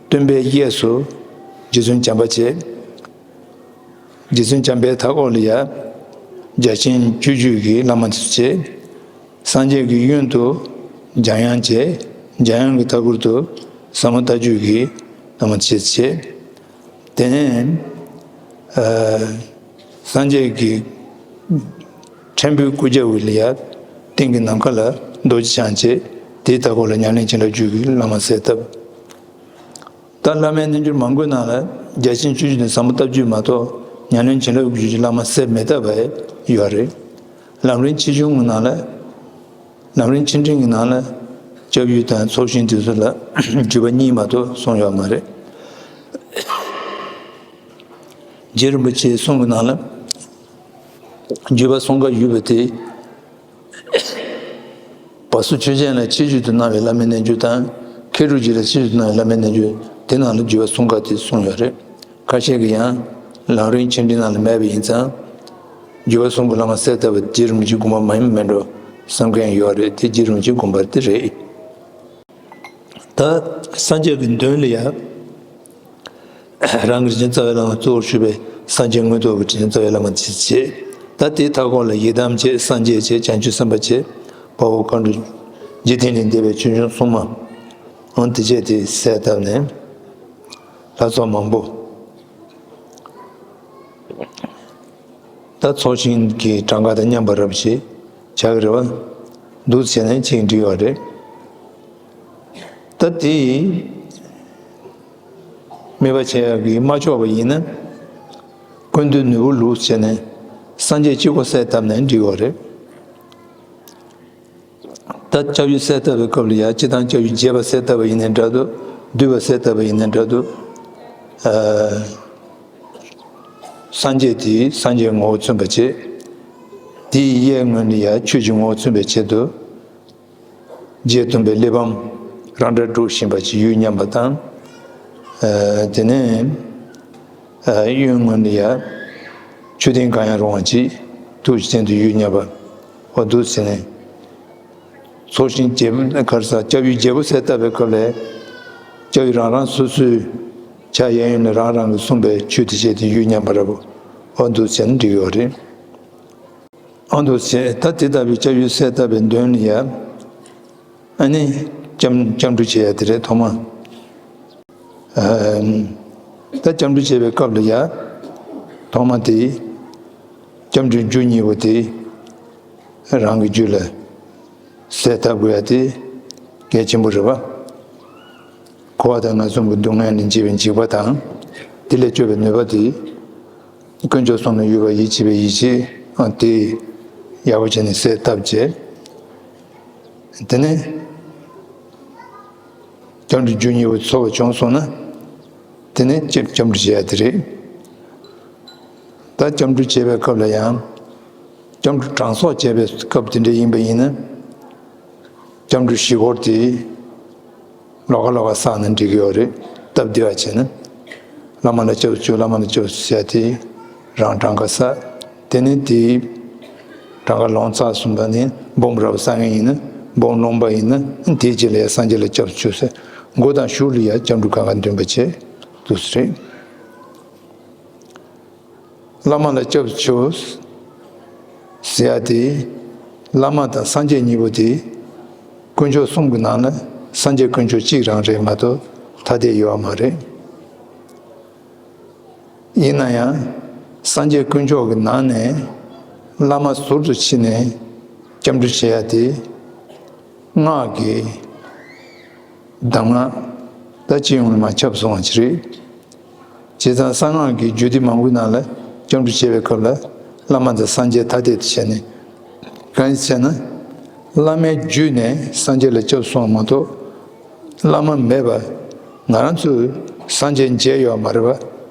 སྟོན་པའི་གཡས་སུ་རྗེ་བཙུན་བྱམས་པ་བྱས། རྗེ་བཙུན་བྱམས་པའི་མཐའ་འཁོར་ལ་ཡ། རྒྱ་ཆེན་སྤྱོད་བརྒྱུད་ཀྱི་བླ་མ་དེ་ཚོ་བྱས། སངས་རྒྱས་ཀྱི་གཡོན་དུ་འཇམ་དབྱངས་བྱས། འཇམ་དབྱངས་ཀྱི་མཐའ་འཁོར་དུ་ཟབ་མོ་ལྟ་བརྒྱུད་ཀྱི་བླ་མ་བྱས་བྱས། དེ་ནས། ཨ། སངས་རྒྱས་ཀྱི་ཕྲེང་བུའི་སྐུ་རྒྱབ་ལ་ཡ། སྟེང་གི་ནམ་མཁའ་ལ་རྡོ་རྗེ་འཆང་བྱས། དེའི་མཐའ་འཁོར་ལ་ཉམས་ལེན་བྱིན་རླབས་རྒྱུད་ཀྱི་བླ་མ་གསལ་བཏབ། ད་བླ་མའི་རྣལ་འབྱོར་མང་པོའི་ནང་ལ་རྒྱ་ཆེན་སྤྱོད་བརྒྱུད་དང་ཟབ་མོ་ལྟ་བརྒྱུད་མ་གཏོགས་ཉམས་ལེན་བྱིན་རླབས་རྒྱུད་ཀྱི་བླ་མ་གསལ་མི་བཏབ་པ་ཡོད་རེད། ལམ་རིམ་ཆེ་ཆུང་གི་ནང་ལ། ལམ་རིམ་ཆེ་འབྲིང་གི་ནང་ལ་སྐྱབས་ཡུལ་དང་ཚོགས་ཞིང་དེ་ཚོ་ལ་བརྒྱུད་པ་གཉིས་མ་གཏོགས་གསུངས་ཡོད་མ་རེད། རྗེ་རིན་པོ་ཆེའི་གསུང་གི་ནང་ལ་བརྒྱུད་པ་གསུམ་ཀ་ཡོད་པ་དེ། བ་སུ་ཆོས་རྒྱན་ལ་ཆེད་བརྒྱུད་དུ་གནང་བའི་བླ་མའི་རྣལ་འབྱོར་དང་། མཁས་གྲུབ་རྗེ་ལ་ཆེད་བརྒྱུད་དུ་གནང་བའི་བླ་མའི་རྣལ་འབྱོར་དེ་ནང་ལ་བརྒྱུད་པ་གསུམ་ཀ་དེ་གསུངས་ཡོད་རེད། ཁ་ཤས་ཀྱིས་ཡང་ལམ་རིམ་ཆེ་འབྲིང་ནང་ལ་མེད་པ་ཡིན་ཙང་། བརྒྱུད་པ་གསུམ་གྱི་བླ་མ་གསལ་བཏབ་པ་རྗེ་རིན་པོ་ཆེའི་དགོངས་པ་མ་ཡིན་པ་མེད་འགྲོ་བསམ་མཁན་ཡོད་རེད། དེ་རྗེ་རིན་པོ་ཆེའི་དགོངས་པ་དེ་རེད། ད་སངས་རྒྱས་ཀྱི་མདུན་ལ་ཡ། རང་གི་རིན་ཆེན་རྩ་བའི་བླ་མ་གཙོ་བོར་གྱུར་པའི་སངས་རྒྱས་མངོན་རྟོགས་ཀྱི་རིན་ཆེན་རྩ་བའི་བླ་མ་དེ་བྱས། ད་དེའི་མཐའ་འཁོར་ལ་ཡི་དམ་བྱས། སངས་རྒྱས་བྱས། བྱང་ཆུབ་སེམས་དཔའ་བྱས། དཔའ་བོ་མཁའ་འགྲོ། འཇིག་རྟེན་ལས་འདས་པའི་ཆོས་སྐྱོང་སྲུང་མ། འོ་དེ་བྱས་དེ་གསལ་བཏབ་ནས། ལྷ་ཚོགས་མང་པོ། ད་ཚོགས་ཞིང་གི་གྲངས་ཀ་དང་མཉམ་པ་རབ་ཅིག་བྱ་གི་རེད་བ། འདུག་བྱས་ནས་ཅིག་འགྲིག་ཡོད་རེད། ད་དེ་དམིགས་པ་བྱེད་ཡག་གི་མ་ལྕོགས་པ་ཡིན་ན། ཀུན་འདུས་ནོར་བུ་ལུགས་བྱས་ནས་སངས་རྒྱས་གཅིག་པོ་གསལ་བཏབ་ནས་འགྲིག་ཡོད་རེད། ད་སྐྱབས་ཡུལ་གསལ་བཏབ་པའི་སྐབས་ལ་ཡ། སྤྱིར་བཏང་སྐྱབས་ཡུལ་རྒྱས་པ་གསལ་བཏབ་པ་ཡིན་ནའི་འདྲ་འདུག་བསྡུས་པ་གསལ་བཏབ་པ་ཡིན་ནའི་འདྲ་འདུག་ཨ། སངས་རྒྱས་དེས་སངས་རྒྱས་ངོ་བོ་མཚོན་པར་བྱེད། དེའི་གཡས་ངོས་ནས་ཡ་ཆོས་ཀྱི་ངོ་བོ་མཚོན་པའི་ཆེད་དུ། རྗེ་སྟོན་པའི་གླེགས་བམ་རང་སྒྲ་སྒྲོག་བཞིན་པ་ཅིག་ཡུལ་མཉམ་པ་དང་། ཨ། དེ་ནས། ཨ། གཡོན་ངོས་ནས་ཡ། མཆོད་རྟེན་གང་ཡང་རུང་བ་ཅིག་ཐུགས་ཀྱི་སྟེང་དུ་ཡུལ་མཉམ་པ། འོ་འདུག་ཟེར་ནས། ཚོགས་ཞིང་རྒྱས་པ་ག་རེ་ཟ། སྐྱབས་ཡུལ་རྒྱས་པོ་གསལ་བཏབ་པའི་སྐབས་ལ། སྐྱབས་ཡུལ་རང་རང་སོ་སོའི་ཕྱག་གཡས་གཡོན་ནས་རང་རང་གིས་གསུངས་པའི་ཆོས་དེ་བྱས་ཏེ་ཡུལ་མཉམ་པ་འདྲ་པོ། འོ་འདུག་ཟེར་ནས་འགྲིག་ཡོད་རེད། འོ་འདུག་ཟེར། ད་དེ་ལྟ་བུའི་སྐྱབས་ཡུལ་གསལ་བཏབ་པའི་མདུན་ལ་ཡ། ཨ་ནི་སྐྱབས་སྐྱབས་འགྲོ་བྱེད་ཡ་དེ་རེད་ཐོག་མ། ཨ། ད་སྐྱབས་འགྲོ་བྱེད་པའི་སྐབས་ལ་ཡ། ཐོག་མ་དེ་སྐྱབས་འགྲོའི་རྒྱུ་གཉིས་པོ་དེ་རང་གི་རྒྱུད་ལ་གསལ་བཏབ་དགོས་ཡ་དེ་གལ་ཆེན་པོ་རེད་པ། འཁོར་བ་དང་ངན་སོང་གི་སྡུག་བསྔལ་ལས་འཇིགས་པའི་འཇིགས་པ་དང་། དེ་ལས་སྐྱོབ་པའི་ནུས་པ་དེ། དཀོན་མཆོག་གསུམ་ལ་གཡོལ་བ་ཡིད་ཆེས་པའི་ཡིད་ཆེས་ཨ་དེ་ཡག་པོ་བྱས་ནས་གསལ་བཏབ་བྱས། དེ་ནས་སྐྱབས་འགྲོའི་རྒྱུ་གཉིས་པོ་ཚོར་བ་བྱུང་སོང་ན། དེ་ནས་སྐྱབས་སྐྱབས་འགྲོ་བྱེད་ཡ་དེ་རེད། ད་སྐྱབས་འགྲོ་བྱེད་པའི་སྐབས་ལ་ཡང་། སྐྱབས་འགྲོ་གྲངས་གསོག་བྱེད་པའི་སྐབས་དེ་འདྲ་ཡིན་པ་ཡིན་ན། སྐྱབས་འགྲོའི་གཞི་སྒོར་དེ་ལོགས་ཀ་ལོགས་ཀ་བསགས་ན་འགྲིག་གི་ཡོད་རེད། སྟབས་བདེ་བ་བྱས་ན། བླ་མ་ལ་སྐྱབས་སུ་མཆིའོ། བླ་མ་ལ་སྐྱབས་སུ་མཆིའོ་ཟེར་ཡ་དེ་རང་གྲངས་ཀ་བསགས། དེ་ནས་དེའི་གྲངས་ཀ་ལོངས་ཚར་སོང་ཙང་ནི་སྦོམ་རབ་བསགས་མཁན་ཡིན་ན། སྦོམ་ལོངས་པ་ཡིན་ན། དེའི་རྗེས་ལ་ཡ་སངས་རྒྱས་ལ་སྐྱབས་སུ་མཆིའོ་ཟེར། མགོ་དང་གཞུག་ལ་ཡ་སྐྱབས་འགྲོ་གང་ག་འདོན་པ་བྱས་འདུག་སེ་རེད། བླ་མ་ལ་སྐྱབས་སུ་མཆིའོ་ཟེར་ཡ་དེ། བླ་མ་དང་སངས་རྒྱས་གཉིས་པོ་དེ། དཀོན་མཆོག་གསུམ་གྱི་ནང་ལ་སངས་རྒྱས་དཀོན་མཆོག་གཅིག་རང་རེད་མ་གཏོགས་ཐ་དད་ཡོད་པ་མ་རེད། ཡིན་ན་ཡང་། སངས་རྒྱས་དཀོན་མཆོག་གི་ནང་ནས་བླ་མ་ཟུར་དུ་ཕྱེ་ནས་སྐྱབས་འགྲོ་བྱེད་ཡ་དེ། སྔགས་ཀྱི་གདམས་ངག་ད་སྤྱི་ཡོངས་ལ་མར་ཁྱབ་སོང་བ་ཅིག་རེད། བྱས་ཙང་གསང་སྔགས་ཀྱི་རྒྱུད་སྡེ་མང་པོའི་ནང་ལ་སྐྱབས་འགྲོ་བྱེད་པའི་སྐབས་ལ་བླ་མ་དང་སངས་རྒྱས་ཐ་དད་དུ་བྱས་ནས། གང་ཡིན་ཟེར་ན། བླ་མའི་རྒྱུད་ནས་སངས་རྒྱས་ལ་སྐྱབས་སུ་སོང་བ་མ་གཏོགས། བླ་མ་མེད་པར་ང་རང་ཚོས་སངས་རྒྱས་མཇལ་ཡོད་མ་རེད་པ།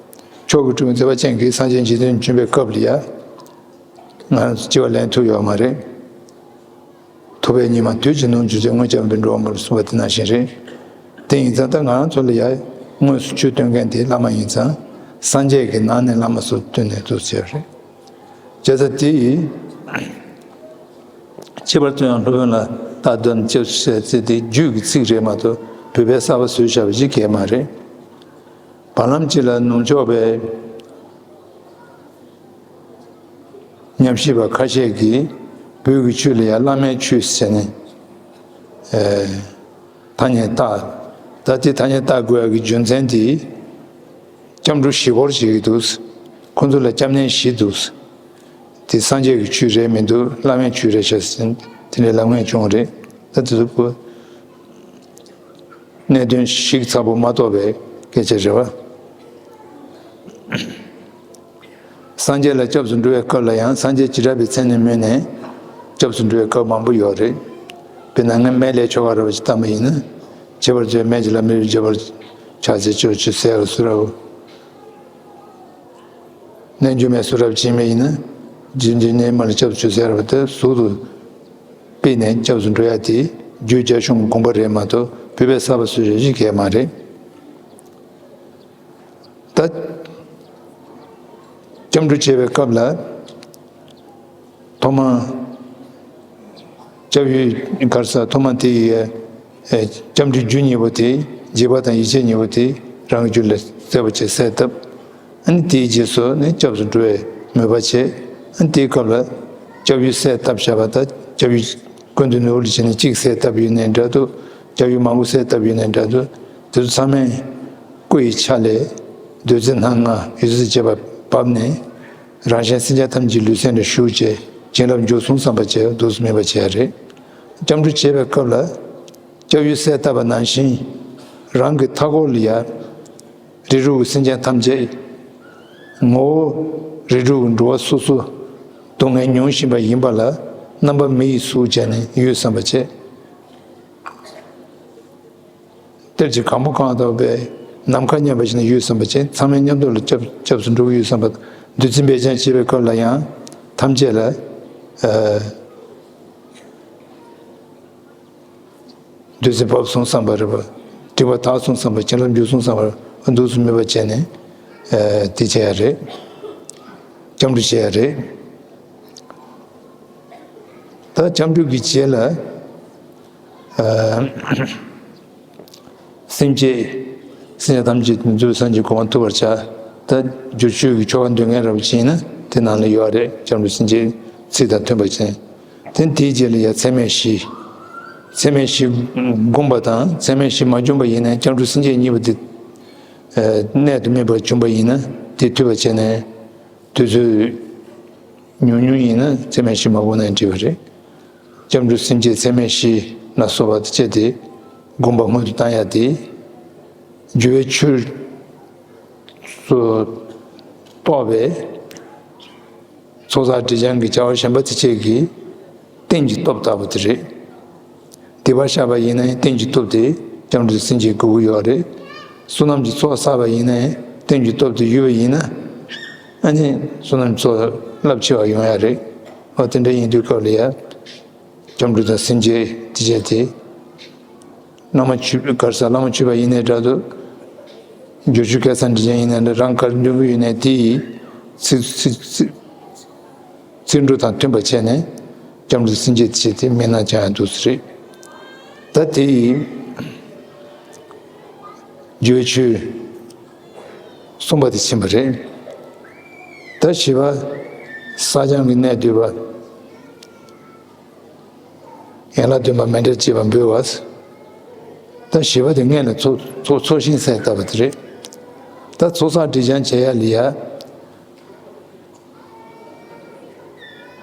མཆོག་གི་སྤྲུལ་པའི་མཛད་པ་ཅན་གྱིས་སངས་རྒྱས་འཇིག་རྟེན་བྱོན་པའི་སྐབས་ལ་ཡ། ང་རང་ཚོས་སྐྱེ་བ་ལེན་ཐུབ་ཡོད་མ་རེད། ཐུབ་པས་ཉི་མ་དུས་གཅིག་ནོར་འགྱུར་ཅིང་། སྔོན་སྐྱབས་མི་འགྲོ་བ་མ་ལུས་གསུངས་པ་དེ་ནང་བཞིན་རེད། དེ་ཡིན་ཙང་ད་ང་རང་ཚོ་ལ་ཡ་དངོས་སུ་ཆོས་སྟོན་མཁན་དེ་བླ་མ་ཡིན་ཙང་། སངས་རྒྱས་ཀྱི་ནང་ནས་བླ་མ་སུ་བསྟེན་ནས་འདུག་ཟེར་བ་རེད། བྱས་ཙང་དེ་ཡིས། ཁྱད་པར་དུ་ཡང་སློབ་དཔོན་ལ་བདག་བསྟོད་ནས་སྐྱབས་སུ་མཆིའོ་ཟེར་དེ་རྒྱུད་ཀྱི་ཚིག་རེད་མ་གཏོགས་བོད་པས་གསར་པ་བཟོས་བཞག་པ་ཅིག་གང་ཡང་མ་རེད། བར་ལམ་གཅིག་ལ་ནུབ་ཕྱོགས་པའི་ཉམས་ཞིབ་པ་ཁ་ཤས་ཀྱིས་བོད་ཀྱི་ཆོས་ལ་ཡང་བླ་མའི་ཆོས་ཟེར་ནས་ཨེ་ཐ་སྙད་བཏགས། ད་དེ་ཐ་སྙད་བཏགས་དགོས་ཡག་གི་རྒྱུ་མཚན་དེ་སྐྱབས་འགྲོ་གཞི་སྒོར་བྱེད་ཀྱི་འདུག། ཁོ་ཚོ་ལ་སྐྱབས་གནས་བཞི་འདུག། དེ་སངས་རྒྱས་ཀྱི་ཆོས་རེད་མི་འདུག། བླ་མའི་ཆོས་རེད་ཤག་ཟེར་དེ་འདྲའི་ལབ་མཁན་བྱུང་རེད། ད་དེ་ཚོ་ཁོ། གནད་དོན་ཞིབ་ཚགས་པོ་མ་རྟོགས་པའི་སྐད་ཆ་རེད་བ། སངས་རྒྱས་ལ་སྐྱབས་སུ་འགྲོ་བའི་སྐབས་ལ་ཡང་སངས་རྒྱས་བྱེ་བྲག་པའི་མཚན་ནས་སྨོས་ནས་སྐྱབས་སུ་འགྲོ་བའི་སྐབས་མང་པོ་ཡོད་རེད། དཔེར་ན་ངས་མེ་ལས་ཆོ་ག་ར་བ་ཞིག་བཏང་པ་ཡིན་ན། ཁྱད་པར་ཅན་མེ་ལྕེ་ལ་མི་རིགས་བརྗེ་བར་ཕྱག་འཚལ་ཕྱོགས་བཅུ་ཟེར་བ་སུ་ར་བོ། རྣལ་འབྱོར་མའི་གསུང་རབ་ཅིག་མེད་ཡིན་ན། རྗེ་བཙུན་སྙིགས་མ་ལ་སྐྱབས་སུ་མཆིའོ་ཟེར་བ་དེ་ཟུར་དུ་ཕུད་ནས་སྐྱབས་སུ་འགྲོ་ཡ་དེ་རྒྱུད་རྒྱ་གཞུང་དགོངས་པ་རེད་མ་གཏོགས་བོད་པས་གསར་པ་བཟོས་ཡོད་ཅིག་གང་ཡང་མ་རེད། ད་སྐྱབས་འགྲོ་བྱེད་པའི་སྐབས་ལ། ཐོག་མ། སྐྱབས་ཡུལ་ག་རེ་ཟེར། ཐོག་མ་དེ་ཡི། ཨེ། སྐྱབས་འགྲོའི་རྒྱུ་གཉིས་པོ་དེ། འཇིགས་པ་དང་ཡིད་ཆེས་གཉིས་པོ་དེ་རང་གི་རྒྱུད་ལ་གསལ་པོ་བྱས་གསལ་བཏབ། ཨ་ནི་དེའི་རྗེས་སུ་ནི་སྐྱབས་སུ་འགྲོ་བའི་མོས་པ་བྱས། ཨ་ནི་དེའི་སྐབས་ལ་སྐྱབས་ཡུལ་གསལ་བཏབ་བཞག་པ་དང་། སྐྱབས་ཡུལ་ཀུན་ཏུ་ནོར་བུ་ལ་བྱས་ནས་གཅིག་གསལ་བཏབ་ཡོད་ནའི་འདྲ་འདུག། སྐྱབས་ཡུལ་མང་པོ་གསལ་བཏབ་ཡོད་ནའི་འདྲ་འདུག། དེ་ཚོ་ཚང་མས་སྐུ་ཡི་ཆ་ལས་བདུད་རྩི་སྣ་ལྔ་འོད་ཟེར་བྱེད་པ་བབས་ནས། རང་གཞན་སེམས་ཅན་ཐམས་ཅད་ལུས་སེམས་ལ་ཞུགས་བྱས། བྱིན་རླབས་འཇུག་གསུངས་བསམ་པ་བྱས། འདུག་སེ་སྨོན་པ་བྱས་རེད། སྐྱབས་འགྲོ་བྱེད་པའི་སྐབས་ལ། སྐྱབས་ཡུལ་གསལ་བཏབ་པ་ནང་བཞིན། རང་གི་མཐའ་འཁོར་ལ་ཡ། རིགས་དྲུག་གི་སེམས་ཅན་ཐམས་ཅད། ངོ་བོ་རིགས་དྲུག་གི་འགྲོ་བ་སོ་སོ། སྡུག་བསྔལ་མྱོང་བཞིན་པ་ཡིན་པ་ལ། རྣམ་པ་མི་ཡི་གཟུགས་བྱས་ནས་ཡོད་བསམ་པ་བྱས། གཏེར་གྱི་གང་པོ་གང་དག་པའི་ནམ་མཁའ་མཉམ་པ་ཞིག་ན་ཡོད་བསམ་པ་བྱས། ཚང་མས་མཉམ་དུ་ལ་སྐྱབས་སྐྱབས་སུ་འགྲོ་གི་ཡོད་བསམ་པ། བདུད་རྩི་འབེབས་སྦྱང་བྱེད་པའི་སྐབས་ལ་ཡང་ཐམས་ཅད་ལ། ཨ། བདུད་རྩི་བབས་སོང་བསམ་པ་རེད་པ། སྒྲིབ་པ་དག་སོང་བསམ་པ། བྱིན་རླབས་འཇུག་སོང་བསམ་པ། འདུག་སེ་སྨོན་པ་བྱས་ནས། ཨ། དེ་བྱས་ཡ་རེད། སྐྱབས་འགྲོ་བྱས་ཡ་རེད། ད་སྐྱབས་འགྲོ་གི་རྗེས་ལ། ཨ། སེམས་བསྐྱེད། སེམས་ཅན་ཐམས་ཅད་དོན་མཛད་སངས་རྒྱས་གོ་འཕང་ཐོབ་པར་བྱ། ད་སྒྱུར་བཅོས་ཀྱི་ཆོ་ག་འདོན་མཁན་འདྲ་བོ་ཅིག་ཡིན་ན་དེ་ནང་ལ་ཡོད་རེད། སྐྱབས་འགྲོ་སེམས་བསྐྱེད་ཚིག་དང་མཐུན་པ་ཅན། དེ་དེའི་རྗེས་ལ་ཡ་ཚད་མེད་བཞི། ཚད་མེད་བཞི་བསྒོམས་པ་དང་ཚད་མེད་བཞི་མ་བསྒོམས་པ་ཡིན་ན་སྐྱབས་འགྲོ་སེམས་བསྐྱེད་གཉིས་པོ་དེ། ཨ། གནད་དུ་སྨིན་པར་བྱུང་བ་ཡིན་ན་དེ་ཐུབ་པ་བྱས་ནས། དུས་ཚོད་ཉུང་ཉུང་ཡིན་ན་ཚད་མེད་བཞི་མ་དགོས་ན་འགྲིག་པ་རེད། སྐྱབས་འགྲོ་སེམས་བསྐྱེད་ཚད་མེད་བཞི་ལ་སོགས་པ་དེ་བཅས་ཏེ་དགོངས་པ་སྔོན་དུ་བཏང་ཡ་དེ། རྒྱུ་བའི་ཆོས་སུ་གཏོགས་པའི་ཚོགས་བསགས་སྒྲིབ་སྦྱང་གི་བྱ་བ་གཞན་པ་དེ་བཅས་ཀྱི་རྟེན་གྱི་སྟོབས་ལྟ་བུ་དེ་རེད། སྡིག་པ་བཤགས་པ་ཡིན་ན་ཡང་རྟེན་གྱི་སྟོབས་དེ་སྐྱབས་འགྲོ་སེམས་བསྐྱེད་དགོས་ཀྱི་ཡོད་རེད། བསོད་ནམས་ཀྱི་ཚོགས་བསགས་པ་ཡིན་ན་ཡང་རྟེན་གྱི་སྟོབས་དེ་ཡོད་པ་ཡིན་ན། ཨ་ནི་བསོད་ནམས་ཀྱི་ཚོགས་རླབས་ཆེ་བ་ཡོང་ཡ་རེད། འོ་དེ་འདྲ་ཡིན་དུས་སྐབས་ལ་ཡ། སྐྱབས་འགྲོ་དང་སེམས་བསྐྱེད་དེ་བྱས་ཏེ། བླ་མ་མཆོད་གར་ས་བླ་མ་མཆོད་པ་ཡིན་ནའི་འདྲ་འདུག་རྒྱུ་ཆོས་སྐལ་བཟང་འདྲི་ཅན་ཡིན་ནའི་འདྲ་རང་གར་འདོན་གྱི་ཡོད་ནའི་དེ་ཡི་ཚིག་ཚིག་ཚིག་ཚིག་འབྲུ་དང་མཐུན་པ་བྱས་ནས་སྐྱབས་འགྲོ་སེམས་བསྐྱེད་དེ་བྱས་ཏེ་མི་སྣང་ཅང་ཡང་འདུག་ས་རེད། ད་དེ་ཡི་རྒྱུ་ཆོས་གསུམ་པ་དེ་ཕྱིན་པ་རེད། ད་བཞི་པ་བསགས་སྦྱང་གི་གནད་བསྡུས་པ། ཡན་ལག་བདུན་པ་མཎྜལ་བཅས་པ་འབུལ་བ། ད་བཞི་པ་དེ་སྔོན་ལ་ཚོགས་ཚོགས་ཚོགས་ཞིང་གསལ་བཏབ་པ་དེ་རེད། ད་ཚོགས་བསགས་སྒྲིབ་སྦྱང་བྱེད་ཡ་ལ་ཡ།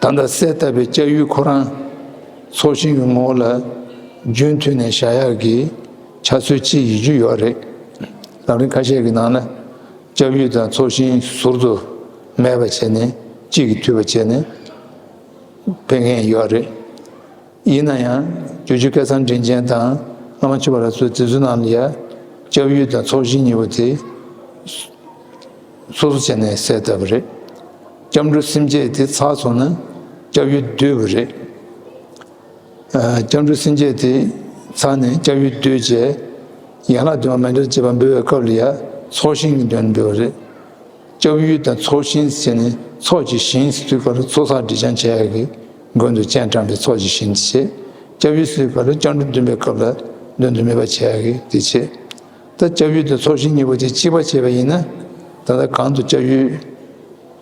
ད་ལྟ་གསལ་བཏབ་པའི་སྐྱབས་ཡུལ་ཁོ་རང་ཚོགས་ཞིང་གི་ངོ་བོ་ལ་རྒྱུན་མཐུད་ནས་བཞག་ཡག་གི་འཆར་ཚུལ་གཅིག་ཡོད་རྒྱུ་ཡོད་རེད། ལམ་རིམ་ཁ་ཤས་ཀྱི་ནང་ལ་སྐྱབས་ཡུལ་དང་ཚོགས་ཞིང་ཟུར་དུ་མེད་པ་བྱས་ནས་གཅིག་གིས་འཐུས་པ་བྱས་ནས་ཕེབས་མཁན་ཡོད་རེད། ཡིན་ན་ཡང་རྒྱུ་ཆོས་སྐལ་བཟང་འདྲེན་ཅན་དང་བླ་མ་མཆོད་པ་ལ་སོགས་དེ་ཚོའི་ནང་ལ་ཡ་སྐྱབས་ཡུལ་དང་ཚོགས་ཞིང་གཉིས་པོ་དེ་སོ་སོ་བྱས་ནས་གསལ་བཏབ་པ་རེད། སྐྱབས་འགྲོ་སེམས་བསྐྱེད་དེ་ཚར་སོང་ན་སྐྱབས་ཡུལ་བསྡུས་པ་རེད། ཨ། སྐྱབས་འགྲོ་སེམས་བསྐྱེད་དེ་ཚར་ནས་སྐྱབས་ཡུལ་བསྡུས་བྱས། ཡན་ལག་བདུན་པ་མཎྜལ་བཅས་པ་འབུལ་བའི་སྐབས་ལ་ཡ་ཚོགས་ཞིང་གི་དོན་འབུལ་བ་རེད། སྐྱབས་ཡུལ་དང་ཚོགས་ཞིང་ཟེར་ནས་ཚོགས་ཀྱི་ཞིང་ཟེར་དུས་སྐབས་ལ་ཚོགས་བསགས་སྒྲིབ་སྦྱང་བྱེད་ཡག་གི་མགོན་དུ་སྤྱན་དྲངས་པའི་ཚོགས་ཀྱི་ཞིང་དེ་བྱེད། སྐྱབས་ཡུལ་ཟེར་དུས་སྐབས་ལ་སྐྱབས་འགྲོ་འདོན་པའི་སྐབས་ལ་དོན་དུ་མེད་པ་བྱེད་ཡག་གི་དེ་བྱེད། ད་སྐྱབས་ཡུལ་དང་ཚོགས་ཞིང་གཉིས་པོ་དེ་གཅིག་པ་བྱས་པ་ཡིན་ན། ད་ལྟ་གང་དུ་སྐྱབས་ཡུལ།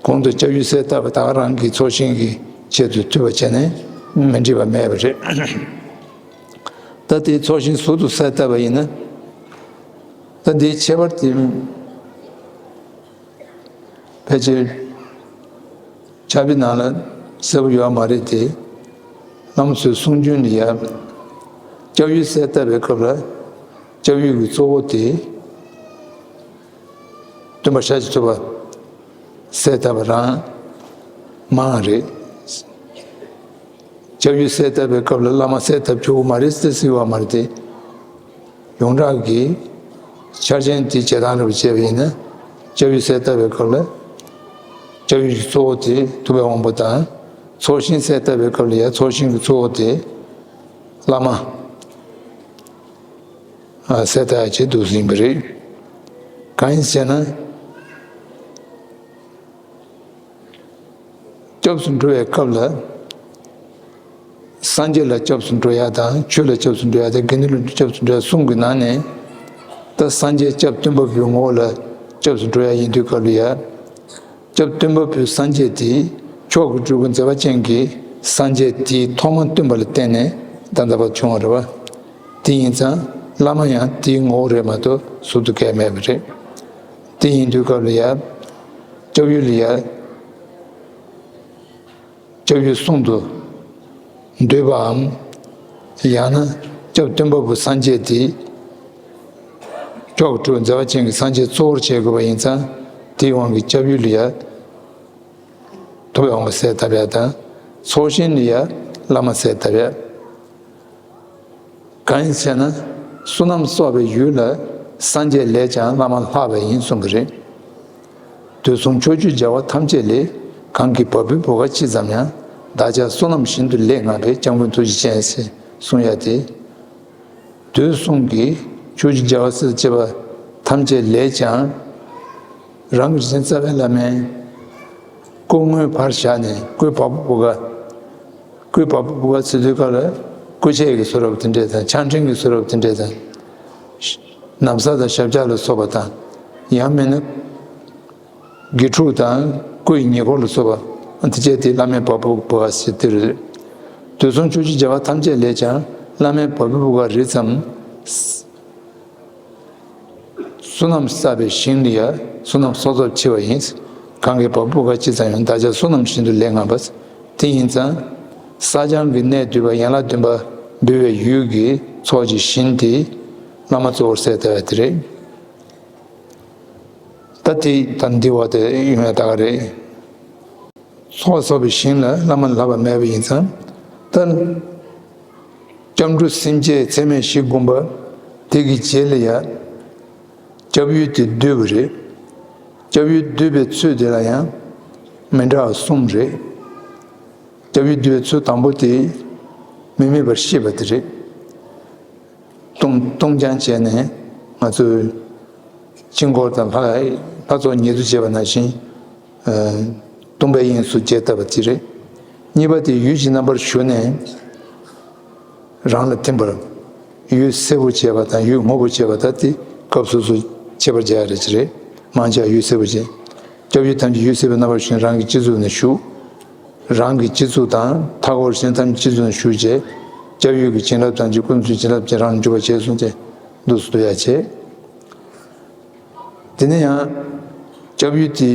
གོང་དུ་སྐྱབས་ཡུལ་གསལ་བཏབ་པ་ད་ག་རང་གི་ཚོགས་ཞིང་གི་ཆེད་དུ་འཐུས་པ་བྱས་ནས་མི་འགྲིག་པ་མེད་པ་རེད། ད་དེའི་ཚོགས་ཞིང་ཟུར་དུ་གསལ་བཏབ་པ་ཡིན་ན། ད་འདིའི་ཁྱད་པར་དེ་ཕལ་ཆེར་ཕྱག་དཔེ་ནང་ལ་གསལ་པོ་ཡོད་མ་རེད་དེ། བླ་མ་ཚོའི་གསུང་རྒྱུན་ལ་ཡ། སྐྱབས་ཡུལ་གསལ་བཏབ་པའི་སྐབས་ལ་སྐྱབས་ཡུལ་གྱི་གཙོ་བོ་དེ་སྟོན་པ་ཤཱཀྱ་ཐུབ་པ་གསལ་བཏབ་པ་རང་མང་རེད། སྐྱབས་ཡུལ་གསལ་བཏབ་པའི་སྐབས་ལ་བླ་མ་གསལ་བཏབ་ཆོག་གི་མ་རེད་ཟེར་ཟེར་བ་མ་རེད་དེ། ཡོངས་གྲགས་ཀྱི་ཆ་རྐྱེན་དེ་བྱེད་སྟངས་འདྲ་པོ་བྱས་པ་ཡིན་ན། སྐྱབས་ཡུལ་གསལ་བཏབ་པའི་སྐབས་ལ་སྐྱབས་ཡུལ་གྱི་གཙོ་བོ་དེ་ཐུབ་པའི་དབང་པོ་དང་། ཚོགས་ཞིང་གསལ་བཏབ་པའི་སྐབས་ལ་ཡང་ཚོགས་ཞིང་གི་གཙོ་བོ་དེ་བླ་མ་གསལ་བཏབ་ཡ་ཆེད་དུ་ཟིན་པ་རེད། གང་ཡིན་ཟེར་ན། སྐྱབས་སུ་འགྲོ་བའི་སྐབས་ལ། སངས་རྒྱས་ལ་སྐྱབས་སུ་འགྲོ་ཡ་དང་ཆོས་ལ་སྐྱབས་སུ་འགྲོ་ཡ་དང་དགེ་འདུན་ལ་སྐྱབས་སུ་འགྲོ་ཡ་གསུམ་གྱི་ནང་ནས། ད་སངས་རྒྱས་སྐྱབས་སྟོན་པ་པོའི་ངོ་བོ་ལ་སྐྱབས་སུ་འགྲོ་ཡ་ཡིན་དུས་སྐབས་ལ་ཡ། སྐྱབས་སྟོན་པ་པོའི་སངས་རྒྱས་དེ་མཆོག་གི་སྤྲུལ་སྐུ་མཛད་པ་ཅན་གྱི་སངས་རྒྱས་དེའི་ཐོག་མ་སྟོན་པ་ལ་བརྟེན་ནས་ད་ལྟ་བར་བྱུང་བ་རེད་བ། དེ་ཡིན་ཙང་བླ་མ་ཡང་དེའི་ངོ་བོ་རེད་མ་གཏོགས་ཟུར་དུ་གང་ཡང་མེད་པ་རེད། དེ་ཡིན་དུས་སྐབས་ལ་ཡ། སྐྱབས་ཡུལ་ལ་ཡ། སྐྱབས་ཡུལ་གསུམ་དུ་འདུས་པའམ། ཡང་ན་སྐྱབས་སྟོན་པ་པོ་སངས་རྒྱས་དེ་མཆོག་གི་སྤྲུལ་མཛད་པ་ཅན་གྱི་སངས་རྒྱས་གཙོ་བོར་བྱེད་དགོས་པ་ཡིན་ཙང་། དེའི་དབང་གིས་སྐྱབས་ཡུལ་ལ་ཡ་ཐུབ་པའི་དབང་པོ་གསལ་བཏབ་ཡ་དང་། ཚོགས་ཞིང་ལ་ཡ་བླ་མ་གསལ་བཏབ་ཡ། གང་ཡིན་ཟེར་ན། བསོད་ནམས་གསོག་པའི་ཡུལ་ལ་སངས་རྒྱས་ལས་ཀྱང་བླ་མ་ལྷག་པ་ཡིན་གསུངས་པ་རེད། དུས་གསུམ་ཕྱོགས་བཅུའི་རྒྱལ་བ་ཐམས་ཅད་ལས། གང་གི་བ་སྤུའི་བུ་ག་ཅི་ཙམ་ཡང་། བདག་ཅག་བསོད་ནམས་ཤིན་ཏུ་ལེགས་བསྔགས་པའི། སྐྱབས་མགོན་ཐུགས་རྗེ་ཅན་ཟེར་གསུང་ཡ་དེ། དུས་གསུམ་གྱི་ཕྱོགས་བཅུའི་རྒྱལ་བ་སྲས་བཅས་པ་ཐམས་ཅད་ལས་ཀྱང་། རང་གི་རིག་འཛིན་རྩ་བའི་བླ་མའི་སྐུ་དངོས་ཕར་བཞག་ནས་སྐུའི་བ་སྤུ་བུ་ག་སྐུའི་བ་སྤུ་བུ་ག་ཟེར་དུས་སྐབས་ལ་སྐུ་ཆས་ཀྱི་བཟོ་རབས་དེ་འདྲས་དང་། ཆང་ཕྲེང་གི་བཟོ་རབས་དེ་འདྲས་དང་། ན་བཟའ་དང་ཞབས་བཀྱག་ལ་སོགས་པ་དང་། ཡང་མིན་ན་དགེ་ཕྲུག་དང་སྐུ་ཡི་ཉེ་འཁོར་ལ་སོགས་པ་དེ་བཅས་དེ་བླ་མའི་བ་སྤུ་བུ་ག་ཟེར་དེ་རེད། དུས་གསུམ་ཕྱོགས་བཅུའི་རྒྱལ་བ་ཐམས་ཅད་ལས་ཀྱང་བླ་མའི་བ་སྤུ་བུ་ག་རེད་ཙམ། བསོད་ནམས་བསགས་པའི་ཞིང་ལ་ཡ་བསོད་ནམས་གསོག་ཚབས་ཆེ་བ་ཡིན། གང་གི་བ་སྤུ་ཁ་ཅི་ཙམ་ཡང་བདག་ཅག་བསོད་ནམས་ཤིན་ཏུ་ལེགས་བསྔགས་པ། དེ་ཡིན་ཙང་། བསགས་སྦྱང་གི་གནད་བསྡུས་པ་ཡན་ལག་བདུན་པ་འབུལ་བའི་ཡུལ་གྱི་ཚོགས་ཀྱི་ཞིང་དེ་བླ་མ་གཙོ་བོར་གསལ་བཏབ་པ་དེ་རེད། ད་དེ་ད་འདི་བ་དེ་ཡོང་ཡ་ད་ག་རེད། ཚོགས་གསོག་པའི་ཞིང་ལ་བླ་མ་ལྷག་པ་མེད་པ་ཡིན་ཙང་། ད་སྐྱབས་འགྲོ་སེམས་བསྐྱེད་ཚད་མེད་བཞི་བསྒོམ་པ་དེ་གི་རྗེས་ལ་ཡ། སྐྱབས་ཡུལ་དེ་བསྡུས་པ་རེད། སྐྱབས་ཡུལ་བསྡུས་པའི་ཚུལ་དེ་ལ་ཡང་མི་འདྲ་བ་གསུམ་རེད། སྐྱབས་ཡུལ་བསྡུས་པའི་ཚུལ་དང་པོ་དེ་མི་དམིགས་པར་ཤེས་པ་དེ་རེད། ལྟུང་ལྟུང་སྦྱང་བྱས་ནས་ང་ཚོས་དཀྱིལ་འཁོར་དང་ལྷ་ལྷ་ཚོགས་ཉེར་བསྡུ་བྱས་པ་ནང་བཞིན། ཨ། སྟོང་པའི་དབྱིངས་སུ་རྒྱས་བཏབ་པ་དེ་རེད། གཉིས་པ་དེ་ཡུལ་གྱི་རྣམ་པར་ཞུགས་ནས་རང་ལ་ཐིམ་པར། ཡུལ་གསལ་པོ་བྱས་པ་དང་ཡུལ་སྔོ་པོ་བྱས་པ་དང་དེ་སྐབས་སོ་སོ་ཁྱད་པར་སྦྱར་ཡ་རེད་ཅེས་རེད། མང་ཆེ་བ་ཡུལ་གསལ་པོ་བྱས། སྐྱབས་ཡུལ་ཐམས་ཅད་ཡུལ་གསལ་པའི་རྣམ་པར་ཞུགས་ནས་རང་གི་སྤྱི་གཙུག་ན་བཞུགས། རང་གི་སྤྱི་གཙུག་དང་མཐའ་སྐོར་གཞན་ཐམས་ཅད་སྤྱི་གཙུག་ན་བཞུགས་བྱས། སྐྱབས་ཡུལ་གྱི་བྱིན་རླབས་ཐམས་ཅད་ཀུན་གསལ་བྱིན་རླབས་ཀྱིས་རང་ལ་འཇུག་པར་བྱས་གསུངས་ཏེ་འདུག་སེ་འདུག་ཡ་བྱས། དེ་ནས་ཡང་སྐྱབས་ཡུལ་དེ་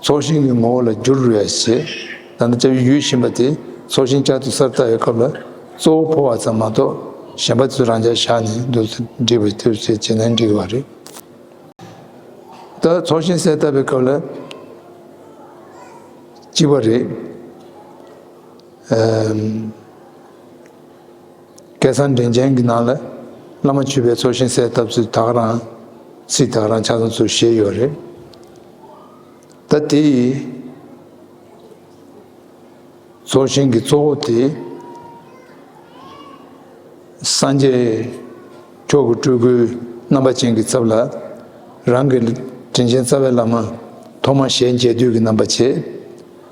ཚོགས་ཞིང་གི་ངོ་བོ་ལ་བསྒྱུར་རུ་ཡ་བྱས། ད་ལྟ་སྐྱབས་ཡུལ་ཡུལ་བཞིན་པ་དེ་ཚོགས་ཞིང་བསྐྱར་དུ་གསལ་བཏབ་པའི་སྐབས་ལ་གཙོ་བོ་འཕོ་བ་ཙམ་མ་གཏོགས་གཞན་པ་ཚོ་རང་འཇགས་བཞག་ནས་འདུག་སེ་འགྲིག་པའི་དུས་ཚོད་བྱས་ནས་འགྲིག་པ་རེད། ད་ཚོགས་ཞིང་གསལ་བཏབ་པའི་སྐབས་ལ་གཅིག་པ་རེད། ཨམ། སྐལ་བཟང་དྲིན་ཅན་གྱི་ནང་ལ་བླ་མ་མཆོད་པའི་ཚོགས་ཞིང་གསལ་བཏབ་ཚུལ་ད་ག་རང་ཚིག་ད་ག་རང་ཆ་ཚང་ཚུར་བཞེས་ཡོད་རེད། ད་དེ་ཡི་ཚོགས་ཞིང་གི་གཙོ་བོ་དེ། སངས་རྒྱས་མཆོག་གི་སྤྲུལ་སྐུའི་རྣམ་པ་ཅན་གྱི་ཚབ་ལ། རང་གི་དྲིན་ཅན་རྩ་བའི་བླ་མ་ཐོག་མ་ཞལ་མཇལ་དུས་ཀྱི་རྣམ་པ་བྱས།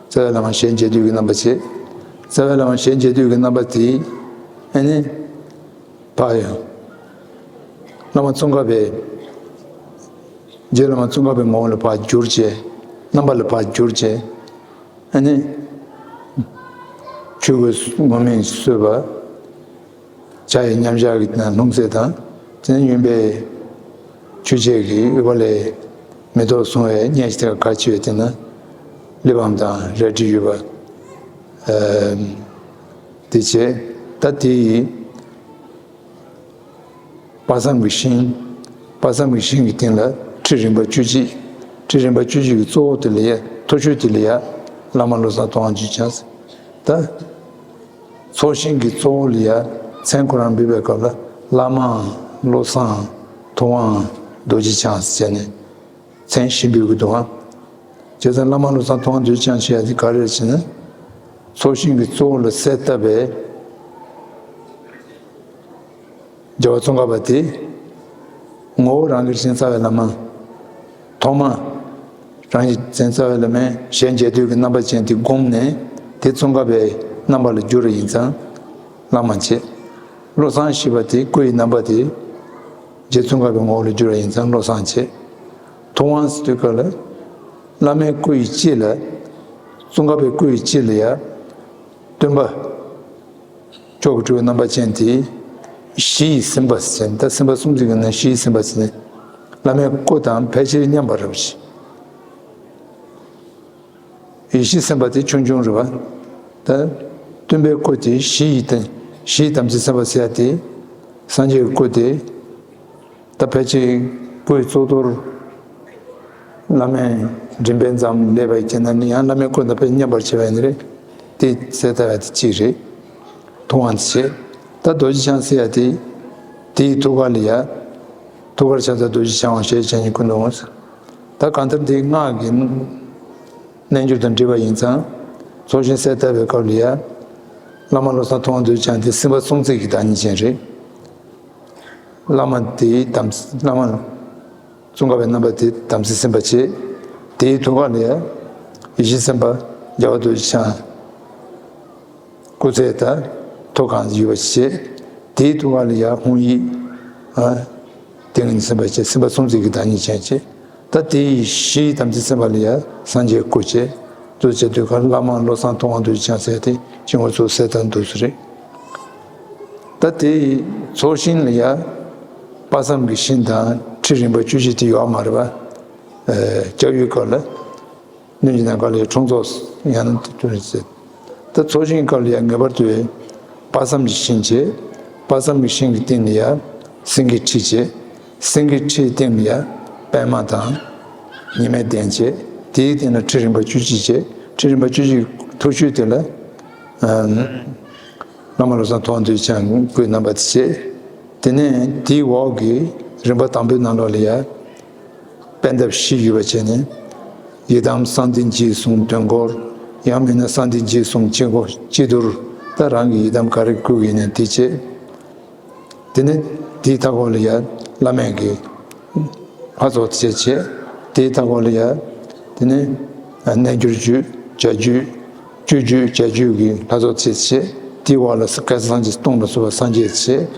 རྩ་བའི་བླ་མ་ཞལ་མཇལ་དུས་ཀྱི་རྣམ་པ་བྱས། རྩ་བའི་བླ་མ་ཞལ་མཇལ་དུས་ཀྱི་རྣམ་པ་དེ་ཨ་ནི་ཕར་ཡང་བླ་མ་ཙོང་ཁ་པའི། རྗེ་བླ་མ་ཙོང་ཁ་པའི་ངོ་བོ་ལ་ཕར་བསྒྱུར་བྱས། རྣམ་པ་ལ་ཕར་བསྒྱུར་བྱས། ཨ་ནི། ཆོས་གོས་ངུར་སྨྲིག་གསོལ་བ། ཕྱག་གཡས་མཉམ་བཞག་གི་ནང་ལྷུང་བཟེད་དང་། དེ་ནས་གཡོན་པས་ཆོས་འཆད་ཀྱི་དབུ་བ་ལས་མེ་ཏོག་བཟུང་བའི་སྙན་ཞིང་དེ་ག་ཆེ་བའི་དེ་ན་གླེགས་བམ་དང་རལ་གྲི་ཡོད་པ། ཨ། དེ་བྱས། ད་དེ་ཡི་དཔག་བསམ་གྱི་ཤིང་། དཔག་བསམ་གྱི་ཤིང་གི་སྟེང་ལ་ཁྲི་རིམ་པ་བཅུ་གཅིག་ཁྲི་རིམ་པ་བཅུ་གཅིག་གི་གཙོ་བོ་དེ་ལ་ཡ་མཐོ་ཤོས་དེ་ལ་ཡ་བླ་མ་བློ་བཟང་ཐུབ་དབང་འདུས་བྱས། ད་ཚོགས་ཞིང་གི་གཙོ་བོ་ལ་ཡ་མཚན་ཁོ་རང་འབོད་པའི་སྐབས་ལ་བླ་མའམ་བློ་བཟང་ཐུབ་དབང་རྡོ་རྗེ་འཆང་ཟེར་ནས་མཚན་བཞི་འབོད་ཀྱི་འདུག་ཨང་། བྱས་ཙང་བླ་མ་བློ་བཟང་ཐུབ་དབང་འདུས་བྱས་ཟེར་ཡ་དེ་ག་རེ་རེད་ཟེར་ན། ཚོགས་ཞིང་གི་གཙོ་བོ་ལ་གསལ་བཏབ་པའི་རྒྱལ་བ་ཙོང་ཁ་པ་དེ། ངོ་བོ་རང་གི་དྲིན་ཅན་རྩ་བའི་བླ་མ། ཐོག་མ་རང་གི་དྲིན་ཅན་རྩ་བའི་བླ་མའི་ཞལ་མཇལ་དུས་ཀྱི་རྣམ་པ་ཅན་དེ་བསྒོམས་ནས་དེ་ཙོང་ཁ་པའི་རྣམ་པ་ལ་བསྒྱུར་བ་ཡིན་ཙང་བླ་མ་བྱས། བློ་བཟང་ཞེས་པ་དེ་སྐུ་ཡི་རྣམ་པ་དེ་རྗེ་ཙོང་ཁ་པའི་ངོ་བོ་ལ་བསྒྱུར་བ་ཡིན་ཙང་བློ་བཟང་བྱས། ཐུབ་དབང་ཟེར་དུས་སྐབས་ལ་བླ་མའི་སྐུ་ཡི་དཀྱིལ་ལ། ཙོང་ཁ་པའི་སྐུ་ཡི་དཀྱིལ་ལ་ཡ། སྟོན་པ་མཆོག་གི་སྤྲུལ་པའི་རྣམ་པ་ཅན་དེ་གཞི་ཡི་སེམས་དཔའ་ཟེར། ད་སེམས་དཔའ་གསུམ་ཚིག་གི་ནང་གཞི་ཡི་སེམས་དཔའ་ཟེར་ནས་བླ་མའི་སྐུ་དང་ཕལ་ཆེར་མཉམ་པ་རེད་པ། ཡེ་ཤེས་སེམས་དཔའ་དེ་ཆུང་ཆུང་རེད་པ། ད་སྟོན་པའི་སྐུ་དེ་གཞི་ཡི་དེ་གཞི་ཡི་དམ་ཚིག་སེམས་དཔའ་ཟེར་ཡ་དེ་སངས་རྒྱས་ཀྱི་སྐུ་དེ། ད་ཕལ་ཆེར་སྐུ་ཡི་གཙུག་ཏོར་བླ་མའི་མགྲིན་པའི་མཚམས་སླེབས་པའི་རྐྱེན་ནས་ཡང་བླ་མའི་སྐུ་དང་ཕལ་མཉམ་པར་བྱེད་པ་ཡིན་ནི་རེད། དེ་གསལ་བཏབ་ཡ་དེ་གཅིག་རེད། ཐུབ་དབང་དེ་བྱས། ད་རྡོ་རྗེ་འཆང་ཟེར་ཡ་དེ། དེའི་ཐུགས་ཀ་ལ་ཡ། ཐུགས་ཀར་ཕྱག་འཚལ་རྡོ་རྗེ་འཆང་ཡང་ཞེས་བྱ་ཉིད་སྐུ་འདུག་ད་གང་ལྟར་དེ་སྔགས་ཀྱི་རྣལ་འབྱོར་དང་འབྲེལ་བ་ཡིན་ཙང་། ཚོགས་ཞིང་གསལ་བཏབ་པའི་སྐབས་ལ་ཡ། བླ་མ་བློ་བཟང་ཐུབ་དབང་རྡོ་རྗེ་འཆང་དེ་སེམས་དཔའ་གསུམ་ཚིག་གི་བདག་ཉིད་ཅན་རེད། བླ་མ་དེའི་དམ་བླ་མ་ཙོང་ཁ་པའི་རྣམ་པ་དེ་དམ་ཚིག་སེམས་དཔའ་བྱས། དེའི་ཐུགས་ཀ་ལ་ཡ། ཡེ་ཤེས་སེམས་དཔའ་རྒྱལ་བ་རྡོ་རྗེ་འཆང་སྐུ་ཚེ་དང་ཐུགས་གང་ཡོད་པ་བྱས། དེའི་ཐུགས་ཀ་ལ་ཡ་ཧཱུྃ་ཡིག་ཨ། ཏིང་ངེ་འཛིན་སེམས་དཔའ་བྱས། སེམས་དཔའ་གསུམ་ཚིག་གི་བདག་ཉིད་ཅན་བྱས། ད་དེ་ཡི་གཞི་ཡི་དམ་ཚིག་སེམས་དཔའ་ལ་ཡ་སངས་རྒྱས་སྐུ་བྱས། འདུག་བྱས་དུས་ཀ་བླ་མ་བློ་བཟང་ཐུབ་དབང་རྡོ་རྗེ་འཆང་ཟེར་ཡ་དེ་སྤྱི་ངོ་ཚུར་གསལ་བཏབ་འདུག་སེ་རེད། ད་དེ་ཡི་ཚོགས་ཞིང་ལ་ཡ་དཔག་བསམ་གྱི་ཤིང་དང་ཁྲི་རིམ་པ་བཅུ་བཞི་དེ་ཡོད་མ་རེད་པ། ཨ། སྐྱབས་ཡུལ་སྐོར་ལ། སྣོད་ཀྱི་ནམ་མཁའ་ལ་ཡང་ཁྲུང་ཚོགས་ཡང་ན་དུ་ཟེར། ད་ཚོགས་ཞིང་སྐབས་ལ་ཡང་ངེས་པར་དུ་དཔག་བསམ་གྱི་ཤིང་བྱས། དཔག་བསམ་གྱི་ཤིང་གི་སྟེང་ལ་ཡང་སེང་གེའི་ཁྲི་བྱས། སེང་གེའི་ཁྲིའི་སྟེང་ལ་ཡང་པདྨ་དང་ཉི་མའི་གདན་བྱས། དེའི་སྟེང་ལ་ཁྲི་རིམ་པ་བཅུ་གཅིག་བྱས། ཁྲི་རིམ་པ་བཅུ་གཅིག་ཐོག་ཤོས་དེ་ལ། བླ་མ་བློ་བཟང་མཐོང་གྲོལ་ཆེན་པོའི་རྣམ་པ་དེ་བྱས། དེ་ནས་དེའི་འོག་གི་རིམ་པ་དང་པོའི་ནང་ལོགས་ལ་ཡང་པད་འདབ་བཞི་ཡོད་པ་བྱས་ནས། ཡི་དམ་གསང་བདེ་འཇིགས་གསུམ་དོན་འཁོར། ཡང་མིན་ན་གསང་བདེ་འཇིགས་གསུམ་སྤྱི་སྒོ་སྤྱི་བསྡུར། ད་རང་གི་ཡི་དམ་ག་རེ་བསྐུལ་ཡིན་ནའི་དེ་བྱས། དེ་ནས་དེའི་མཐའ་འཁོར་ལ་ཡང་བླ་མེད་ཀྱི་ལྷ་ཚོགས་བྱས་བྱས། དེའི་མཐའ་འཁོར་ལ་ཡང་དེ་ནས་རྣལ་འབྱོར་རྒྱུད་བྱ་རྒྱུད། སྤྱོད་རྒྱུད་བྱ་རྒྱུད་ཀྱི་ལྷ་ཚོགས་བྱས་བྱས། དེའི་འོག་ལ་སྐལ་བཟང་སངས་རྒྱས་སྟོང་ལ་སོགས་པ་སངས་རྒྱས་བྱས།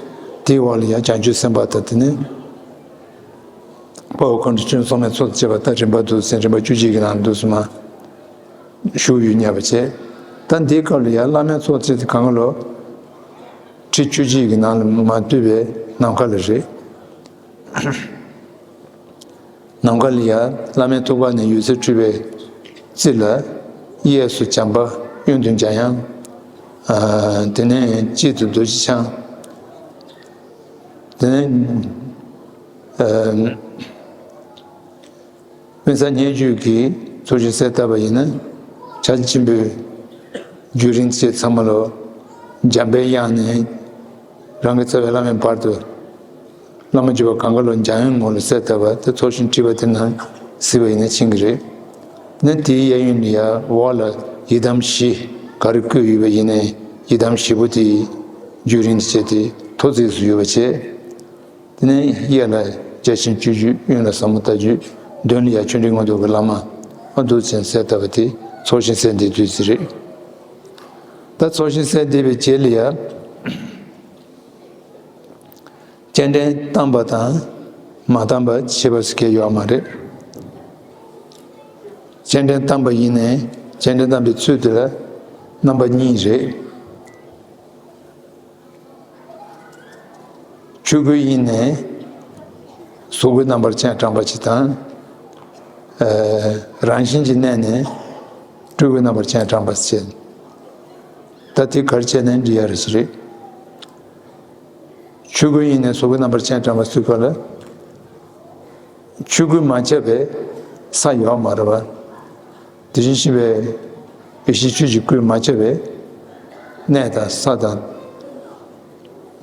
དེའི་འོག་ལ་ཡང་བྱང་ཆུབ་སེམས་དཔའ་དང་དེ་ནས་དཔའ་བོ་མཁའ་འགྲོ་སྤྱན་རས་གཟིགས་མའི་ཚོགས་བཅས་པ་དང་རིམ་པ་འདུག་ཟེར། རིམ་པ་བཅུ་གཅིག་གི་ནང་འདུག་སེ་མར་བཞུགས་ཡོད་སྙམ་པ་བྱས། ད་འདིའི་སྐབས་ལ་ཡང་བླ་མའི་ཚོགས་བཅས་དེ་གང་ག་ལོ། ཁྲི་བཅུ་གཅིག་གི་ནང་ལ་མར་བསྡུས་པའི་ནམ་མཁའ་ལ་རེད། ནམ་མཁའ་ལ་ཡང་བླ་མའི་ཐུགས་ཀ་ནས་འོད་ཟེར་འཕྲོས་པའི་རྩེ་ལ་གཡས་སུ་བྱམས་པ། གཡོན་དུ་འཇམ་དབྱངས། ཨ་དེ་ནས་དཔྱིད་དུ་རྡོ་རྗེ་འཆང་། དེ་ནས་ཨ་དབེན་ས་བརྙེས་བཅོས་ཀྱི་ཚོགས་ཞིང་གསལ་བཏབ་པ་ཡིན་ན། བྱ་ཆེན་པོའི་རྒྱུན་རིང་བཅས་ཚང་མ་ལོ། འཇམ་པའི་དབྱངས་ནས་རང་གི་རྩ་བའི་བླ་མའི་བར་དུ། བླ་མ་བརྒྱུད་པ་གང་ག་ལོ་འཇམ་དབྱངས་ངོ་ལ་གསལ་བཏབ་པ་དེ་ཚོགས་ཞིང་བྲིས་པ་དེ་ནང་གཟིགས་པ་ཡིན་ན་ཕྱིན་གྱི་རེད། ནས་དེའི་གཡས་གཡོན་ལ་ཡང་འོག་ལ་ཡི་དམ་བཞི་ག་རེ་བཀོད་ཡོད་པ་ཡིན་ནའི་ཡི་དམ་བཞི་པོ་དེ་རྒྱུན་རིང་བྱས་ཏེ་ཐོ་བརྩེགས་སུ་ཡོད་པ་བྱས། དེ་ནས་གཡས་ལ་རྒྱ་ཆེན་སྤྱོད་བརྒྱུད། གཡོན་ལ་ཟབ་མོ་ལྟ་བརྒྱུད། མདུན་ལ་ཡང་ཆོས་འབྲེལ་མངོན་རྟོགས་ཀྱི་བླ་མ། ཨ་འདུག་ཅེས་གསལ་བཏབ་པ་དེ་ཚོགས་ཞིང་གསལ་འདེབས་དུས་ཚོད་རེད། ད་ཚོགས་ཞིང་གསལ་འདེབས་པའི་རྗེས་ལ་ཡང་། སྤྱན་འདྲེན་བཏང་པ་དང་མ་བཏང་པ་ཕྱེ་བ་ཟེར་མཁན་ཡོད་མ་རེད། སྤྱན་འདྲེན་བཏང་པ་ཡིན་ནའི་སྤྱན་འདྲེན་བཏང་པའི་ཚུལ་དེ་ལ་རྣམ་པ་གཉིས་རེད། ཆོས་སྐུ་ཡིན་ནའི་གཟུགས་སྐུའི་རྣམ་པར་སྤྱན་དྲངས་པ་ཅིག་དང་། ཨ་རང་བཞིན་གྱི་གནས་ནས་སྤྲུལ་སྐུའི་རྣམ་པར་སྤྱན་དྲངས་པ་ཟེར། ད་དེ་ག་རེ་བྱས་ནས་འབྲི་ཡ་རེད་ཟེར་རེད། ཆོས་སྐུ་ཡིན་ནའི་གཟུགས་སྐུའི་རྣམ་པར་སྤྱན་དྲངས་པ་ཟེར་ག་ལ། ཆོས་སྐུ་མ་ཁྱབ་པའི་ས་ཡོད་མ་རེད་པ། དེ་བཞིན་གཤེགས་པའི་ཡེ་ཤེས་ཆོས་ཀྱི་སྐུ་མ་ཁྱབ་པའི་གནས་དང་ས་དང་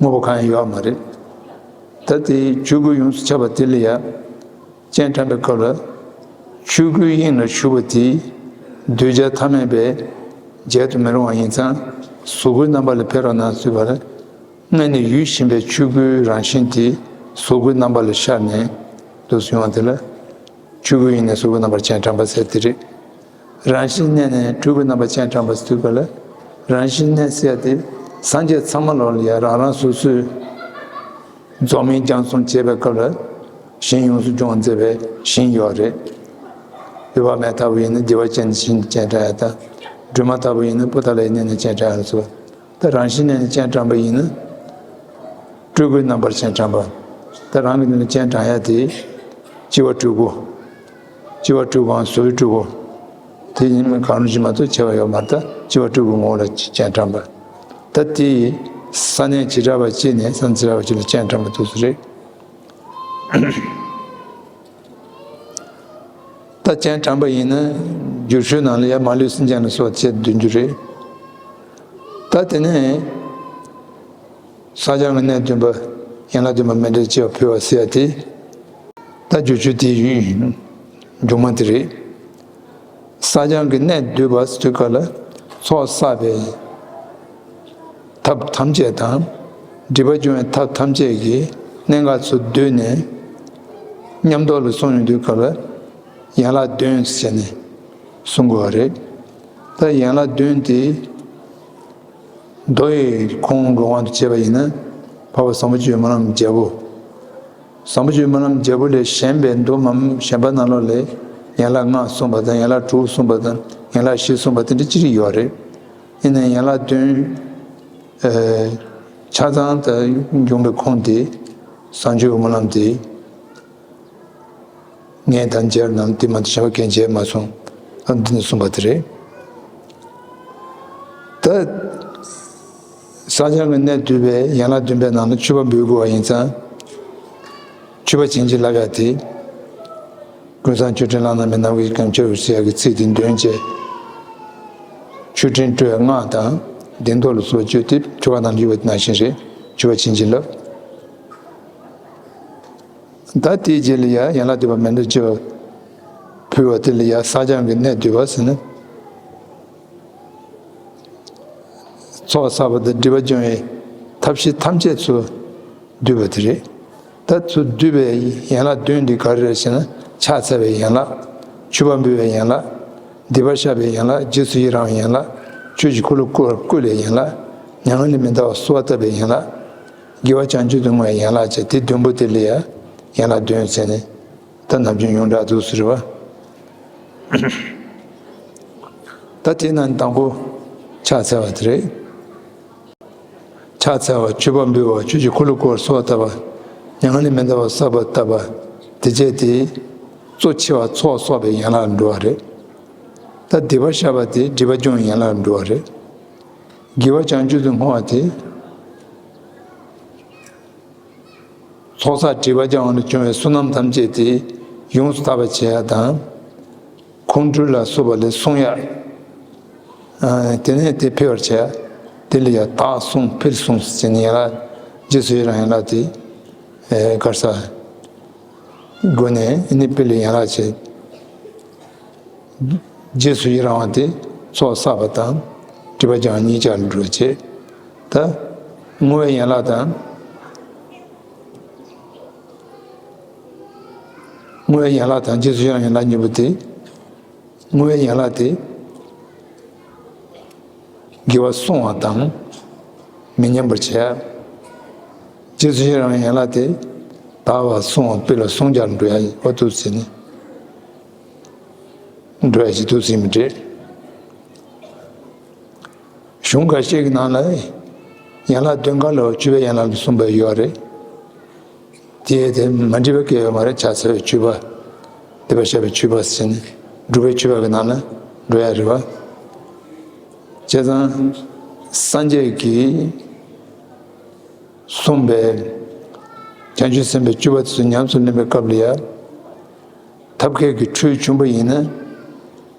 དངོས་པོ་གང་ཡང་ཡོད་མ་རེད། ད་དེ་ཆོས་སྐུ་ཡོངས་སུ་ཁྱབ་པ་དེ་ལ་ཡང་སྤྱན་དྲངས་པའི་སྐབས་ལ། ཆོས་སྐུའི་དབྱིངས་ལ་ཞུགས་པ་དེས་གདུལ་བྱ་ཐ་མལ་པས་བརྗེད་དུ་མི་རུང་བ་ཡིན་ཙང་གཟུགས་སྐུའི་རྣམ་པ་ལ་ཕེབས་རོགས་གནང་ཞུས་པ་ལ། སྔོན་ནས་ཡོད་བཞིན་པའི་ཆོས་སྐུའི་རང་བཞིན་དེ་གཟུགས་སྐུའི་རྣམ་པ་ལ་ཤར་ནས་འདུག་སེ་ཡོང་བ་དེ་ལ། ཆོས་སྐུའི་དབྱིངས་ནས་གཟུགས་སྐུའི་རྣམ་པར་སྤྱན་དྲངས་པ་ཟེར་དེ་རེད། རང་བཞིན་གནས་ནས་སྤྲུལ་སྐུའི་རྣམ་པར་སྤྱན་དྲངས་པ་ཟེར་དུས་ག་ལ། རང་བཞིན་གནས་ཟེར་ཡ་དེ་སངས་རྒྱས་ཚང་མ་ལོ་ལ་ཡ་རང་རང་སོ་སོའི་རྫོགས་སྨིན་སྦྱང་གསུམ་བྱེད་པའི་སྐབས་ལ་ཞིང་ཡོངས་སུ་སྦྱོང་མཛད་པའི་ཞིང་ཡོད་རེད། འོད་དཔག་མེད་ལྟ་བུ་ཡིན་ན་བདེ་བ་ཅན་གྱི་ཞིང་དུ་སྤྱན་དྲངས་ཡ་དང་། སྒྲོལ་མ་ལྟ་བུ་ཡིན་ན་པོ་ཏཱ་ལའི་གནས་ནས་སྤྱན་དྲངས་ཡ་ལ་སོགས། ད་རང་བཞིན་གནས་ནས་སྤྱན་དྲངས་པ་ཡིན་ན། སྤྲུལ་སྐུའི་རྣམ་པར་སྤྱན་དྲངས་པ། ད་རང་གི་ངོས་ནས་སྤྱན་དྲངས་ཡ་དེ། སྤྱི་བོ་སྤྲུལ་སྐུ། སྤྱི་བོ་སྤྲུལ་སྐུའམ་གཟུགས་སྤྲུལ་སྐུ། དེ་ཡིན་མིན་གང་རུང་ཞིག་མ་གཏོགས་ཁྱད་པར་ཡོད་མ་རེད། ད་སྤྱི་བོ་སྤྲུལ་སྐུའི་ངོ་བོ་ལ་སྤྱན་དྲངས་པ། ད་དེ་ས་གནས་བྱེ་བྲག་པ་གཅིག་ནས་ས་གནས་བྱེ་བྲག་པ་གཅིག་ལ་སྤྱན་དྲངས་པ་དེ་ཚོ་རེད། ད་སྤྱན་དྲངས་པ་ཡིན་ན་བསྒྱུར་ཆོས་ནང་ལ་ཡང་མ་ལུས་སེམས་ཅན་ལ་སོགས་བྱས་འདོན་རྒྱུ་རེད། ད་དེ་ནས་བསགས་སྦྱང་གི་གནས་བདུན་པ། ཡན་ལག་བདུན་པ་མཎྜལ་བཅས་པ་ཕུལ་བ་ཟེར་ཡ་དེ། ད་བསྒྱུར་ཆོས་དེའི་མཇུག་མ་དེ་རེད། བསགས་སྦྱང་གི་གནད་བསྡུས་པ་ཟེར་དུས་ག་ལ། ཚོགས་བསགས་པའི་ཐབས་ཐམས་ཅད་དང་། སྒྲིབ་པ་སྦྱོང་བའི་ཐབས་ཐམས་ཅད་ཀྱི་གནད་འགག་ཚུར་བསྡུས་ནས་མཉམ་ཐོག་ལ་གསུངས་ཡོང་དུས་ག་ལ། ཡན་ལག་བདུན་ཟེར་ནས་གསུང་དགོས་པ་རེད། ད་ཡན་ལག་བདུན་དེ། མདོ་ཡི་ཁུངས་ཀྱི་དབང་དུ་བྱས་པ་ཡིན་ན། འཕགས་པ་བཟང་པོ་སྤྱོད་པའི་སྨོན་ལམ་རྒྱལ་པོ། བཟང་པོ་སྤྱོད་པའི་སྨོན་ལམ་རྒྱལ་པོ་ལས་གཞན་པའི་མདོ་མམ་གཞན་པ་ནང་ལོགས་ལ་ཡན་ལག་ལྔ་གསུངས་པ་དང་ཡན་ལག་དྲུག་གསུངས་པ་དང་ཡན་ལག་བཞི་གསུངས་པ་དེ་འདྲ་ཅི་རིགས་ཡོད་རེད། ཡིན་ནའི་ཡན་ལག་བདུན་ཆ་ཚང་དུ་འབྱུང་བའི་ཁུངས་དེ་བཟང་སྤྱོད་ཀྱི་སྨོན་ལམ་དེ། ངས་ད་མཇལ་ནམ་དེ་མ་གཏོགས་གཞན་པ་གས་མཇལ་མ་སོང་། ད་འདི་ནས་གསུངས་པ་དེ་རེད། ད་བསགས་སྦྱང་གི་གནད་བསྡུས་པའི་ཡན་ལག་བདུན་པའི་ནང་ལ་མཆོད་པ་འབུལ་དགོས་པ་ཡིན་ཙང་མཆོད་པ་བྱིན་གྱིས་བརླབ་ཡ་དེ། ཀུན་བཟང་མཆོད་སྤྲིན་བླ་ན་མེད། ནམ་མཁའི་ཁམས་ཁྱབ་པར་གསལ་བའི་ཚིག་དེ་འདོན་བྱས། མཆོད་སྤྲིན་སྤྲོས་སྔགས་དང་བདེན་མདོ་ལ་སོགས་བརྗོད་དེ་མཆོད་པ་དང་བསླུས་པ་དེ་ནང་བཞིན་རེད། མཆོད་པ་བྱིན་གྱིས་བརླབས། ད་དེའི་རྗེས་ལ་ཡང་ཡན་ལག་བསྡུས་པ་མཎྜལ་བཅས་པ་ཕུལ་བ་དེ་ལ་ཡང་བསགས་སྦྱང་གི་གནད་བསྡུས་པ་ཟེར་ན། ཚོགས་བསགས་པ་དང་སྒྲིབ་པ་སྦྱོང་བའི་ཐབས་ཤེས་ཐམས་ཅད་ཚུར་བསྡུས་པ་དེ་རེད། ད་ཚུར་བསྡུས་པའི་ཡན་ལག་བདུན་འདི་ག་རེ་རེད་ཟེར་ན། ཕྱག་འཚལ་བའི་ཡན་ལག། མཆོད་པ་འབུལ་བའི་ཡན་ལག། སྡིག་པ་བཤགས་པའི་ཡན་ལག། རྗེས་སུ་ཡི་རང་བའི་ཡན་ལག། ཆོས་ཀྱི་འཁོར་ལོ་བསྐོར་བསྐུལ་བའི་ཡན་ལག། མྱ་ངན་ལས་མི་འདའ་བར་གསོལ་བ་བཏབ་པའི་ཡན་ལག། དགེ་བ་བྱང་ཆུབ་ཏུ་བསྔོ་བའི་ཡན་ལག་བཅས་དེ་བདུན་པོ་དེ་ལ་ཡང་ཡན་ལག་བདུན་ཟེར་ནས། ད་ནམ་རྒྱུན་ཡོངས་གྲགས་འདུག་ཟེར་བ། ད་དེའི་ནང་དང་པོ་ཕྱག་འཚལ་བ་དེ་རེད། ཕྱག་འཚལ་བ། མཆོད་པ་འབུལ་བ། ཆོས་ཀྱི་འཁོར་ལོ་བསྐོར་བར་གསོལ་བ་བཏབ་པ། མྱ་ངན་ལས་མི་འདའ་བར་གསོལ་བ་བཏབ་པ། དེ་བྱས་ཏེ། གཙོ་ཆེ་བ་ཚོགས་གསོག་པའི་ཡན་ལག་ལ་འགྲོ་བ་རེད། ད་སྡིག་པ་བཤགས་པ་དེ་སྒྲིབ་པ་སྦྱོང་བའི་ཡན་ལག་ལ་འགྲོ་བ་རེད། དགེ་བ་བྱང་ཆུབ་ཏུ་བསྔོ་བ་དེ། ཚོགས་བསགས་སྒྲིབ་པ་སྦྱང་བ་ལས་བྱུང་བའི་བསོད་ནམས་ཐམས་ཅད་དེ་ཡོངས་སུ་དག་པར་བྱེད་ཡ་དང་། ཁོང་ཁྲོ་ལ་སོགས་པ་ལས་བསྲུང་ཡ། ཨ། དེ་ནས་དེ་འཕེལ་བར་བྱེད་ཡ། དེ་ལ་ཡང་དག་བསྲུང་འཕེལ་བསྲུང་ཟེར་ནས་ཡན་ལག། རྗེས་སུ་ཡི་རང་ཡན་ལག་དེ། ཨེ། ག་རེ་ཟེར། སྒོ་ནས་ཨ་ནི་སྤེལ་བའི་ཡན་ལག་བྱས། རྗེས་སུ་ཡི་རང་བ་དེ་ཚོགས་བསགས་པ་དང་སྒྲིབ་པ་སྦྱང་བ་གཉིས་ཆར་འགྲོ་བྱེད། ད་བསྔོ་བའི་ཡན་ལག་དང་། བསྔོ་བའི་ཡན་ལག་དང་རྗེས་སུ་ཡི་རང་ཡན་ལག་གཉིས་པོ་དེ། བསྔོ་བའི་ཡན་ལག་དེ། དགེ་བ་བསྲུང་བ་དང་། མི་ཉམས་པར་བྱེད་ཡ། རྗེས་སུ་ཡི་རང་བའི་ཡན་ལག་དེ། དག་པ་བསྲུང་བ་སྤེལ་བ་བསྲུང་བྱར་འགྲོ་ཡ་ཡིན་པ་འདུག་ཟེར་ནས། འགྲོ་ཡ་ཞིག་འདུག་ཟེར་མི་འདྲ། གཞུང་ཁ་ཤས་ཀྱི་ནང་ལ་ཡན་ལག་བདུན་ཀ་ལ་མཆོད་པའི་ཡན་ལག་གསུངས་པ་ཡོད་རེད། དེ་དེ་མ་འགྲིག་པ་གང་ཡང་ཡོད་མ་རེད། ཕྱག་འཚལ་བའི་མཆོད་པ། སྡིག་པ་བཤགས་པའི་མཆོད་པ་ཟེར་ནས་སྒྲུབ་པའི་མཆོད་པ་གི་ནང་ལ་འགྲོ་ཡ་རེད་བ། བྱས་ཙང་སངས་རྒྱས་ཀྱིས་གསུངས་པའི་བྱང་ཆུབ་སེམས་དཔའི་སྤྱོད་པ་དེ་ཚོ་ཉམས་སུ་ལེན་པའི་སྐབས་ལ་ཡ། ཐབས་མཁས་ཀྱི་འཕྲུལ་བྱུང་པ་ཡིན་ན།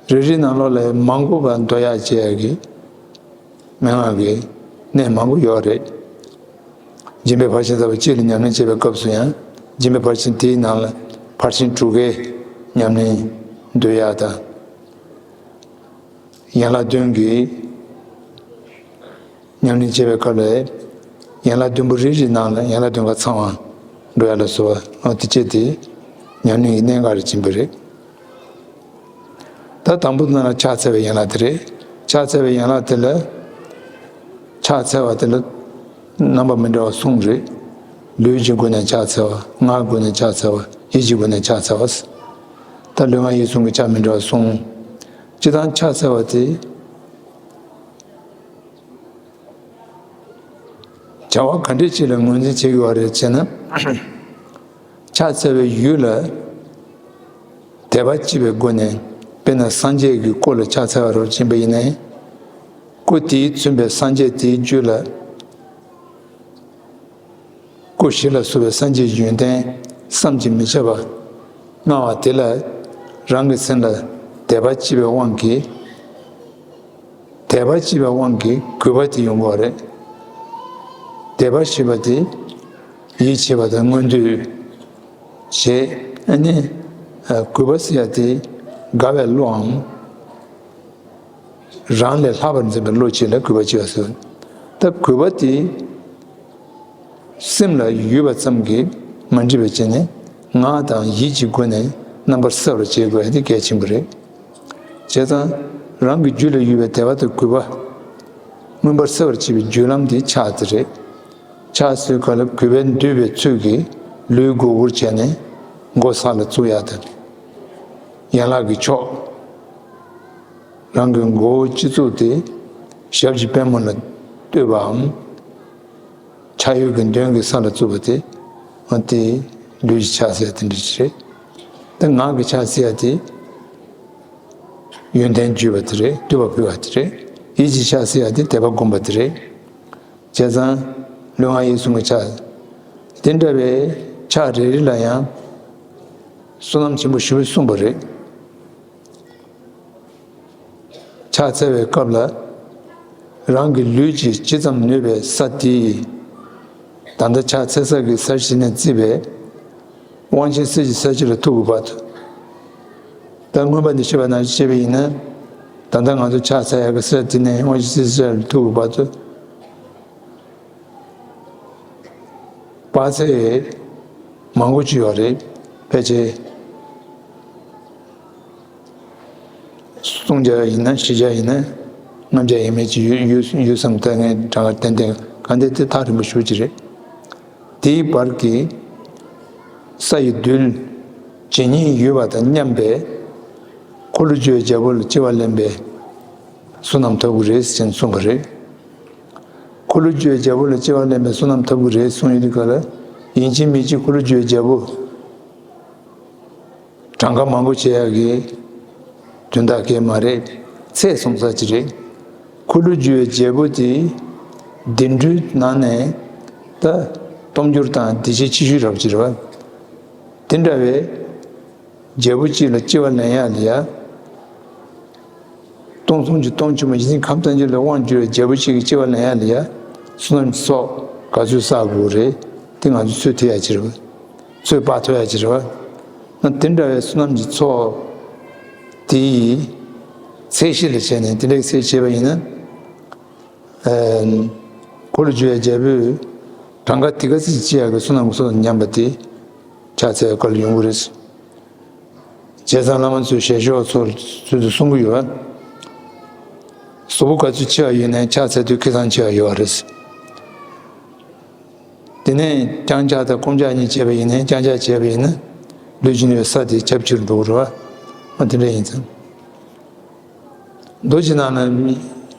རེ་རེའི་ནང་ལོགས་ལ་མང་པོ་བ་འདོད་ཡག་བྱེད་ཡག་གི་མན་ངག་གི་གནས་མང་པོ་ཡོད་རེད། སྦྱིན་པའི་ཕར་ཕྱིན་ཟབ་པ་གཅིག་ལ་ཉམས་ལེན་བྱེད་པའི་སྐབས་སུ་ཡང་། སྦྱིན་པའི་ཕར་ཕྱིན་དེའི་ནང་ལ་ཕར་ཕྱིན་དྲུག་གའི་ཉམས་ལེན་འདོད་ཡག་དང་། ཡན་ལག་བདུན་གྱི་ཉམས་ལེན་བྱེད་པའི་སྐབས་ལ། ཡན་ལག་བདུན་པོ་རེ་རེའི་ནང་ལ་ཡན་ལག་བདུན་པ་ཚང་བ་འགྲོ་ཡ་ལ་སོགས་པ། འོ་དེ་བྱས་ཏེ་ཉམས་ལེན་གྱི་གནད་འགག་རེ་ཕྱིན་པ་རེད། ད་དང་པོ་ནང་ལ་ཕྱག་འཚལ་བའི་ཡན་ལག་དེ་རེད། ཕྱག་འཚལ་བའི་ཡན་ལག་དེ་ལ། ཕྱག་འཚལ་བ་དེ་ལ་རྣམ་པ་མི་འདྲ་བ་གསུམ་རེད། ལུས་ཀྱི་སྒོ་ནས་ཕྱག་འཚལ་བ། ངག་གི་སྒོ་ནས་ཕྱག་འཚལ་བ། ཡིད་ཀྱི་སྒོ་ནས་ཕྱག་འཚལ་བ། ད་ལུས་ངག་ཡིད་གསུམ་གྱི་ཕྱག་མི་འདྲ་བ་གསུམ། སྤྱིར་བཏང་ཕྱག་འཚལ་བ་དེ། བྱ་བ་ག་འདྲ་ཅིག་ལ་ངོས་འཛིན་བྱེད་དགོས་པ་རེད་ཅེ་ན། ཕྱག་འཚལ་བའི་ཡུལ་ལ་དད་པ་སྐྱེས་པའི་སྒོ་ནས། དཔེར་ན་སངས་རྒྱས་ཀྱི་སྐུ་ལ་ཕྱག་འཚལ་བ་རོབ་ཕྱིན་པ་ཡིན་ནའི། སྐུ་དེས་མཚོན་པའི་སངས་རྒྱས་དེའི་རྒྱུད་ལ། སྐུ་བཞི་ལ་སོགས་པའི་སངས་རྒྱས་ཀྱི་ཡོན་ཏན་བསམ་གྱིས་མི་ཁྱབ་པ་མངའ་བ་དེ་ལ། རང་གི་སེམས་ལ་དད་པ་སྐྱེས་པའི་དབང་གིས། དད་པ་སྐྱེས་པའི་དབང་གིས་གུས་པ་དེ་ཡོང་གི་ཡོད་རེད། དད་པ་ཞེས་པ་དེ་ཡིད་ཆེས་པ་དང་མངོན་འདོད་བྱེད། ཨ་ནི་གུས་པ་ཟེར་ཡ་དེ་དགའ་བའི་བློའམ། རང་ལས་ལྷག་པར་འཛིན་པའི་བློ་ཅིག་ལ་གུས་པ་སྐྱེ་བ་ཟེར། ད་གུས་པ་དེ། སེམས་ལ་ཡོད་པ་ཙམ་གྱིས་མ་འགྲིག་པའི་ཕྱིར་ནི། ངག་དང་ཡིད་ཀྱི་སྒོ་ནས་རྣམ་པར་གསལ་བར་བྱེད་དགོས་ཡ་དེ་གལ་ཆེན་པོ་རེད། བྱས་ཙང་། རང་གི་རྒྱུད་ལ་ཡོད་པའི་དད་པ་དང་གུས་པ། མངོན་པར་གསལ་བར་བྱེད་པའི་རྒྱུ་ལམ་དེ་ཕྱག་དེ་རེད། ཕྱག་ཟེར་སྐབས་ལ་གུས་པས་འདུད་པའི་ཚུལ་གྱིས་ལུས་མགོ་དབུར་བྱས་ནས་མགོ་ས་ལ་བཙུགས་ཡ་དང་། ཡན་ལག་གི་ཕྱོགས། རང་གི་མགོ་བོ་སྤྱི་གཙུག་དེ་ཞབས་ཀྱི་པད་མོ་ལ་གཏོད་པའམ། ཕྱག་གཡས་ཀྱི་མདུན་གྱི་ས་ལ་བཙུགས་པ་དེ། འོ་དེ་ལུས་ཀྱི་ཕྱག་ཟེར་དེ་འདྲ་ཞིག་རེད། ད་ངག་གི་ཕྱག་ཟེར་ཡ་དེ། ཡོན་ཏན་བརྗོད་པ་དེ་རེད། བསྟོད་པ་ཕུལ་བ་དེ་རེད། ཡིད་ཀྱི་ཕྱག་ཟེར་ཡ་དེ་དད་པ་བསྒོམ་པ་དེ་རེད། བྱས་ཙང་ལུས་ངག་ཡིད་གསུམ་གྱི་ཕྱག་དེ་འདྲ་བའི་ཕྱག་རེ་རེ་ལ་ཡང་བསོད་ནམས་ཆེན་པོ་ཞེ་པོ་གསུངས་པ་རེད། ཕྱག་འཚལ་བའི་སྐབས་ལ་རང་གི་ལུས་ཀྱིས་ཇི་ཙམ་ནུས་པའི་ས་དེ་ཡི། ད་ལྟ་ཕྱག་འཚལ་ས་གི་སར་གཞི་ནས་བརྩིས་པའི་དབང་ཆེན་གསེར་གྱི་ས་གཞི་ལ་ཐུག་གི་བར་དུ། ད་མངོན་པ་འདི་ཤེས་པ་ནང་བཞིན་བྱས་པ་ཡིན་ན། ད་ལྟ་ང་ཚོ་ཕྱག་འཚལ་ཡག་གི་སར་དེ་ནས་དབང་ཆེན་གསེར་གྱི་ས་གཞི་ལ་ཐུག་གི་བར་དུ། དཔག་ཚད་མང་པོ་ཅིག་ཡོད་རེད། ཕལ་ཆེར་སུམ་བརྒྱ་ཡིན་ན་བཞི་བརྒྱ་ཡིན་ན་ལྔ་བརྒྱ་ཡས་མས་ཅིག་ཡོད་ཡོད་ཡོད་བསམ། ད་ངས་གྲངས་ཀ་ཏན་ཏན་ག་འདི་དེ་ཐག་རིང་པོ་ཞེ་པོ་ཅིག་རེད། དེའི་བར་གྱི་ས་ཡི་རྡུལ་ཇི་སྙེད་ཡོད་པ་དང་མཉམ་པའི་འཁོར་ལོས་སྒྱུར་བའི་རྒྱལ་པོ་ལ་སྐྱེ་བ་ལེན་པའི་བསོད་ནམས་ཐོབ་ཀྱི་རེད་ཅེས་གསུངས་པ་རེད། འཁོར་ལོས་སྒྱུར་བའི་རྒྱལ་པོ་ལ་སྐྱེ་བ་ལེན་པའི་བསོད་ནམས་ཐོབ་ཀྱི་རེད་གསུངས་ཡོད་དུས་སྐབས་ལ། ཡིན་གཅིག་མིན་གཅིག་འཁོར་ལོས་སྒྱུར་བའི་རྒྱལ་པོ་གྲངས་ཀ་མང་པོ་བྱེད་ཡག་གི་དོན་དག་གས་མ་རེད། ཚད་གསུངས་ས་ཅིག་རེད། འཁོར་ལོས་སྒྱུར་བའི་རྒྱལ་པོ་དེ་བདུན་ཕྲག་ནང་ནས་ད་སྟོབས་འབྱོར་དང་བདེ་སྐྱིད་ཆེ་ཤོས་རབ་ཅིག་རེད་བ། དེ་འདྲ་བའི་རྒྱལ་པོ་གཅིག་ལ་སྐྱེ་བ་ལེན་ཡག་ལ་ཡ། སྟོང་གསུམ་གྱི་སྟོང་ཆེན་པོ་ཡིད་བཞིན་ཁམས་ཐམས་ཅད་ལ་དབང་བསྒྱུར་བའི་རྒྱལ་པོ་གཅིག་གི་སྐྱེ་བ་ལེན་ཡག་ལ་ཡ། བསོད་ནམས་ཀྱི་ཚོགས་ག་ཚོད་བསགས་དགོས་རེད། དེ་ང་ཚོས་ཚོད་ཐིག་ཡག་ཅིག་རེད་བ། ཚོད་དཔག་ཐུབ་ཡག་ཅིག་རེད་བ། ན་དེ་འདྲ་བའི་བསོད་ནམས་ཀྱི་ཚོགས་དེ་ཡི་ཚད་གཞི་ལ་བྱས་ནས་དེ་འདྲའི་ཚད་བྱས་པ་ཡིན་ན། ཨ། འཁོར་ལོས་སྒྱུར་བའི་རྒྱལ་པོས་གྲངས་ཀ་དེ་ག་ཚོད་ཅིག་སྐྱེ་ཡག་གི་བསོད་ནམས་ཀྱི་ཚོགས་དང་མཉམ་པ་དེ་ཕྱག་འཚལ་བའི་སྐབས་ལ་ཡོང་གི་རེད། བྱས་ཙང་བླ་མ་ཚོས་ཞལ་ཤོག་ཚོ་ཚུལ་དུ་གསུང་གི་ཡོད། གཟུགས་པོ་ག་ཚོད་ཆེ་བ་ཡིན་ནའི་ཕྱག་འཚལ་དུས་ཁེ་བཟང་ཆེ་བ་ཡོད་པ་རེད། དེ་ནས་རྐྱང་ཕྱག་དང་སྐུ་ཕྱག་གཉིས་བྱས་པ་ཡིན་ནའི་རྐྱང་ཕྱག་བྱས་པ་ཡིན་ན་ལུས་ཀྱི་ནུས་པའི་ས་དེ་ཁྱབ་ཆེ་རུ་འགྲོ་གི་རེད་བ། འོ་དེ་འདྲ་ཡིན་ཙང་། མདོ་ཕྱི་ནང་ན་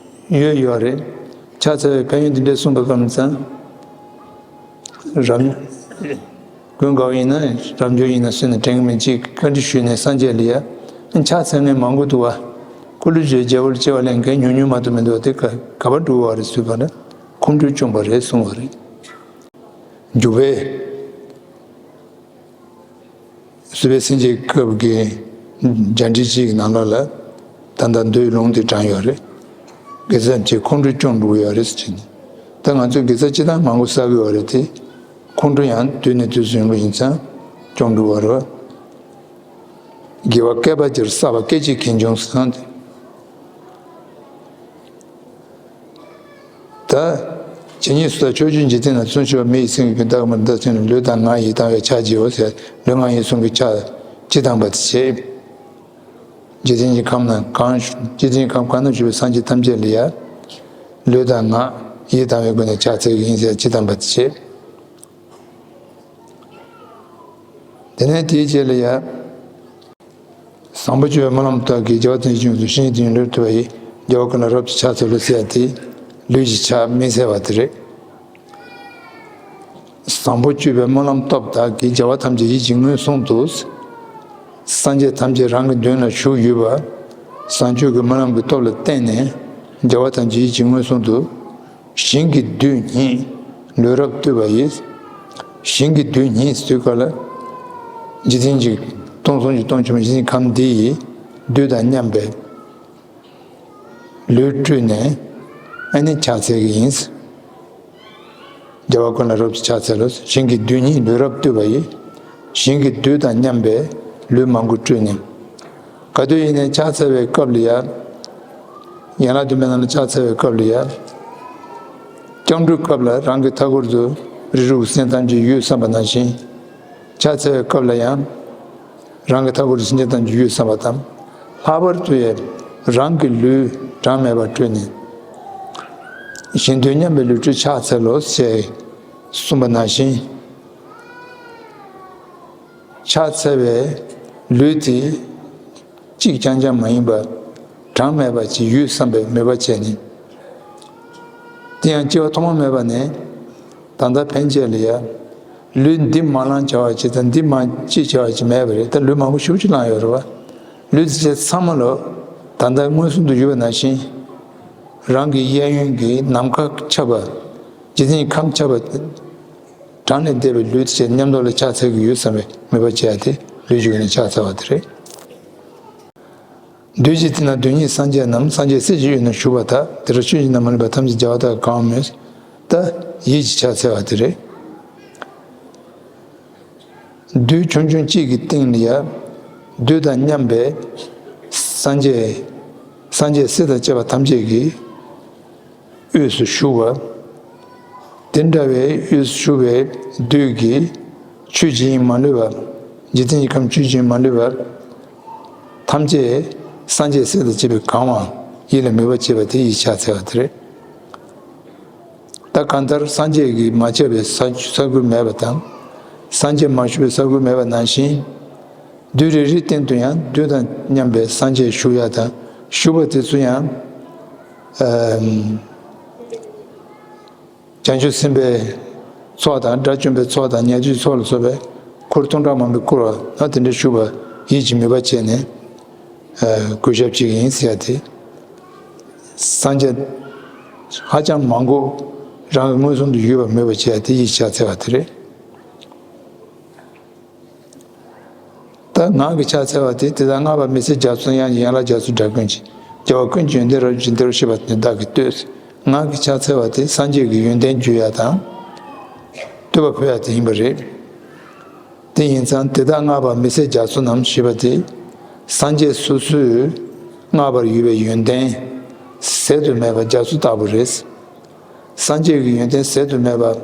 ཡོད་ཡོད་རེད། ཕྱག་འཚལ་བའི་ཕན་ཡོན་འདི་འདྲས་གསུངས་པ་ཙམ་ཙང་། རབ། ཀུན་དགའ་བོ་ཡིན་ན་རབ་འབྱོར་ཡིན་ན་སུ་ཡིན་ན་དྲན་གྱི་མེད་ཅིག་བཀའ་འདྲི་ཞུས་ནས་སངས་རྒྱས་ལ་ཡ། ཕྱག་འཚལ་མཁན་མང་པོ་འདུག་བ། འཁོར་ལོས་སྒྱུར་རྒྱལ་པོ་ལ་སྐྱེ་བ་ལེན་མཁན་ཉུང་ཉུང་མ་གཏོགས་མི་འདུག་བ། དེ་ག་ག་པར་འགྲོ་བ་རེད་ཟེར་བ་ན་ཁོང་ཁྲོས་བཅོམ་པ་རེད་གསུངས་པ་རེད། འཇུག་པའི། སྲིད་པའི་སེམས་ཅན་སྐབས་ཀྱི་བརྒྱ་འགྲེལ་གཅིག་གི་ནང་ལོགས་ལ་ད་ལྟ་མདོའི་ལུང་དེ་དྲངས་ཡོད་རེད། དགེ་རྩ་ཅན་ཁོང་ཁྲོས་བཅོམ་འགྲོ་གི་ཡོད་རེད་ཟེར་ནས། ད་ང་ཚོས་དགེ་རྩ་སྤྱིར་བཏང་མང་པོ་བསགས་ཀྱི་ཡོད་རེད་དེ། ཁོང་ཁྲོ་ཡང་དུས་ནས་དུས་སུ་ཡོང་གི་ཡིན་ཙང་བཅོམ་འགྲོ་གི་ཡོད་རེད། དགེ་བ་བསྐལ་པ་བརྒྱར་བསགས་པ་སྐད་ཅིག་གིས་འབྱུང་ཟེར་ན། ད། ཇི་སྙེད་སུ་དག་ཕྱོགས་བཅུའི་འཇིག་རྟེན་ན། བརྩོན་ཆེ་བ་མི་ཡི་སེམས་ཀྱིས་ཀུན། བདག་གིས་མ་བདག་ཚེ་ནི་ལུས་དང་ངག་ཡིད་དང་བས་ཕྱག་བགྱིའོ་ཟེར། ལུས་ངག་ཡིད་གསུམ་གྱི་ཕྱག་སྤྱི་དམ་པ་དེ་བྱེད། འཇིག་རྟེན་གྱི་ཁམས་ན་གང་བཞུགས། འཇིག་རྟེན་གྱི་ཁམས་གང་ན་བཞུགས་པའི་སངས་རྒྱས་ཐམས་ཅད་ལ་ཡ། ལུས་དང་ངག་ཡིད་དང་བས་ཀུན་ནས་ཕྱག་འཚལ་གྱི་ཡིན་ཟེར་སྤྱི་དམ་པ་དེ་བྱེད། དེ་ནས་དེའི་རྗེས་ལ་ཡ། བཟང་པོ་སྤྱོད་པའི་སྨོན་ལམ་བཏབ་བགྱིས། རྒྱལ་བ་ཐམས་ཅད་ཡིད་བཞིན་དུ། བྱིན་གྱིས་བརླབ་ཐུབ་པ་ཡིས། རྒྱལ་བ་ཀུན་ལ་རབ་ཏུ་ཕྱག་འཚལ་ལོ་ཟེར་ཡ་དེ་ལུས་ཀྱི་ཕྱག་དམིགས་བསལ་བ་དེ་རེད། བཟང་པོ་སྤྱོད་པའི་སྨོན་ལམ་བཏབ་བདག་གིས། རྒྱལ་བ་ཐམས་ཅད་ཡིད་ཀྱིས་མངོན་སུམ་དུ། སངས་རྒྱས་ཐམས་ཅད་རང་གི་མདུན་ལ་བཞུགས་ཡོད་པ། བཟང་སྤྱོད་ཀྱི་སྨོན་ལམ་གྱི་སྟོབས་ལ་བརྟེན་ནས་རྒྱལ་བ་ཐམས་ཅད་ཡིད་ཀྱིས་མངོན་སུམ་དུ། ཞིང་གི་རྡུལ་སྙེད་ལུས་རབ་བཏུད་པ་ཡིས། ཞིང་གི་རྡུལ་སྙེད་ཟེར་དུས་སྐབས་ལ། འཇིག་རྟེན་གྱི་སྟོང་གསུམ་གྱི་སྟོང་ཆེན་པོ་ཡིད་བཞིན་ཁམས་འདི་ཡི་རྡུལ་དང་མཉམ་པའི་ལུས་སྤྲུལ་ནས་ཨ་ནི་ཕྱག་འཚལ་གྱི་ཡིན། རྒྱལ་བ་ཀུན་ལ་རབ་ཏུ་ཕྱག་འཚལ་ལོ། ཞིང་གི་རྡུལ་སྙེད་ལུས་རབ་བཏུད་པ་ཡིས། ཞིང་གི་རྡུལ་དང་མཉམ་པའི་ལུས་མང་པོ་སྤྲུལ་ནས། ག་དུས་ཡིན་ནའི་ཕྱག་འཚལ་བའི་སྐབས་ལ་ཡ། ཡན་ལག་བདུན་པའི་ནང་ལ་ཕྱག་འཚལ་བའི་སྐབས་ལ་ཡ། སྐྱབས་འགྲོའི་སྐབས་ལ་རང་གི་མཐའ་འཁོར་དུ་རིགས་དྲུག་གི་སེམས་ཅན་ཐམས་ཅད་ཡོད་བསམ་པ་ནང་བཞིན། ཕྱག་འཚལ་བའི་སྐབས་ལ་ཡང་། རང་གི་མཐའ་འཁོར་དུ་སེམས་ཅན་ཐམས་ཅད་ཡོད་བསམ་པ་དང་། ལྷག་པར་དུ་ཡང་རང་གི་ལུས་གྲངས་མེད་པ་སྤྲུལ་ནས། ཞིང་རྡུལ་མཉམ་པའི་ལུས་སྤྲུལ་ཕྱག་འཚལ་ལོ་ཞེས་གསུངས་པ་ནང་བཞིན། ཕྱག་འཚལ་བའི་ལུས་དེ་གཅིག་རྐྱང་རྐྱང་མ་ཡིན་པར་གྲངས་མེད་པ་ཅིག་ཡོད་བསམ་པའི་མོས་པ་བྱས་ནས། དེ་ཡང་སྐྱེ་བ་ཐོག་མ་མེད་པ་ནས་ད་ལྟ་ཕན་ཆད་ལ་ཡ། ལུས་འདི་མ་བླངས་བྱ་བ་ཅིག་དང་འདི་མ་ཅིག་བྱ་བ་ཅིག་མེད་པ་རེད། ད་ལུས་མང་པོ་ཞེ་པོ་ཅིག་བླངས་ཡོད་རེད་བ། ལུས་དེ་ཚང་མ་ལོ། ད་ལྟ་མངོན་སུམ་དུ་ཡོད་པ་ནང་བཞིན། རང་གི་གཡས་གཡོན་གྱི་ནམ་མཁའ་ཁྱབ་པ། འཇིག་རྟེན་གྱི་ཁམས་ཁྱབ་པ། གྲངས་ལས་འདས་པའི་ལུས་དེ་བཅས་མཉམ་དུ་ལ་ཕྱག་འཚལ་གྱི་ཡོད་བསམ་པའི་མོས་པ་བྱས་ཏེ་ལུས་ཀྱི་ངོས་ནས་ཕྱག་འཚལ་བ་དེ་རེད། རྡུལ་གཅིག་དེ་ན་རྡུལ་སྙེད་སངས་རྒྱས་རྣམས། སངས་རྒྱས་སྲས་ཀྱི་དབུས་ན་བཞུགས་པ་དག། དེ་དག་ཆོས་བཞིན་དུ་མ་ལུས་པ། ཐམས་ཅད་རྒྱལ་བ་དག་གིས་གང་བ་མོས། ད་ཡིད་ཀྱིས་ཕྱག་འཚལ་བ་དེ་རེད། རྡུལ་ཆུང་ཆུང་གཅིག་གི་སྟེང་ལ་ཡ། རྡུལ་དང་མཉམ་པའི་སངས་རྒྱས། སངས་རྒྱས་སྲས་དང་བཅས་པ་ཐམས་ཅད་ཀྱི་དབུས་སུ་བཞུགས་པ། དེ་འདྲ་བའི་དབུས་སུ་བཞུགས་པའི་རྡུལ་གྱིས་ཆོས་ཇི་སྙེད་མ་ལུས་པ། འཇིག་རྟེན་གྱི་ཁམས་ཆོས་ཇི་སྙེད་མ་ལུས་པ། ཐམས་ཅད་སངས་རྒྱས་སྲས་དང་བཅས་པས་གང་བ། ཡིད་ལ་མོས་པ་བྱས་པ་དེ་ཡིད་ཕྱག་འཚལ་བ་དེ་རེད། ད་གང་ལྟར་སངས་རྒྱས་ཀྱིས་མ་ཁྱབ་པའི་ས་ས་ཁུལ་མེད་པ་དང་། སངས་རྒྱས་མ་བཞུགས་པའི་ས་ཁུལ་མེད་པ་ནང་བཞིན། རྡུལ་རེ་རེའི་སྟེང་དུ་ཡང་རྡུལ་དང་མཉམ་པའི་སངས་རྒྱས་བཞུགས་ཡ་དང་བཞུགས་པ་དེ་ཚོ་ཡང་། ཨམ། བྱང་ཆུབ་སེམས་དཔའི་ཚོགས་དང་། དགྲ་བཅོམ་པའི་ཚོགས་དང་། ཉན་ཐོས་ཚོགས་ལ་སོགས་པའི་འཁོར་སྟོང་ཕྲག་མང་པོས་བསྐོར་བ་ན། དེ་འདྲ་བཞུགས་པ་ཡིད་ཀྱིས་མོས་པ་བྱས་ནས། ཨ། གུས་ཞབས་བྱེད་ཀྱི་ཡིན་ཟེར་ཡ་དེ། སངས་རྒྱས་ཧ་ཅང་མང་པོ་རང་གི་མངོན་སུམ་དུ་ཡོད་པར་མོས་པ་བྱེད་ཡ་དེ་ཡིད་ཕྱག་འཚལ་བ་དེ་རེད། ད་ངག་གི་ཕྱག་འཚལ་བ་དེ། དེ་དག་བསྔགས་པ་མི་ཟད་རྒྱ་མཚོ་ནང་། དབྱངས་ཀྱི་ཡན་ལག་རྒྱ་མཚོའི་སྒྲ་ཀུན་གྱིས། རྒྱལ་བ་ཀུན་གྱི་ཡོན་ཏན་རབ་བརྗོད་ཅིང་། དེ་རུ་གཤེགས་པ་དེ་ནི་བདག་གིས་བསྟོད། ངག་གི་ཕྱག་འཚལ་བ་དེ་སངས་རྒྱས་ཀྱི་ཡོན་ཏན་བརྗོད་ཡ་དང་བསྟོད་པ་ཕུལ་ཡ་དེ་ཡིན་པ་རེད། དེ་ཡིན་ཙང་དེ་དག་བསྔགས་པ་མི་ཟད་རྒྱ་མཚོ་རྣམས་ཞེས་པ་དེ། སངས་རྒྱས་སོ་སོས་བསྔགས་པར་འོས་པའི་ཡོན་ཏན་ཟད་དུ་མེད་པ་རྒྱ་མཚོ་ལྟ་བུ་རེད། སངས་རྒྱས་ཀྱི་ཡོན་ཏན་ཟད་དུ་མེད་པ།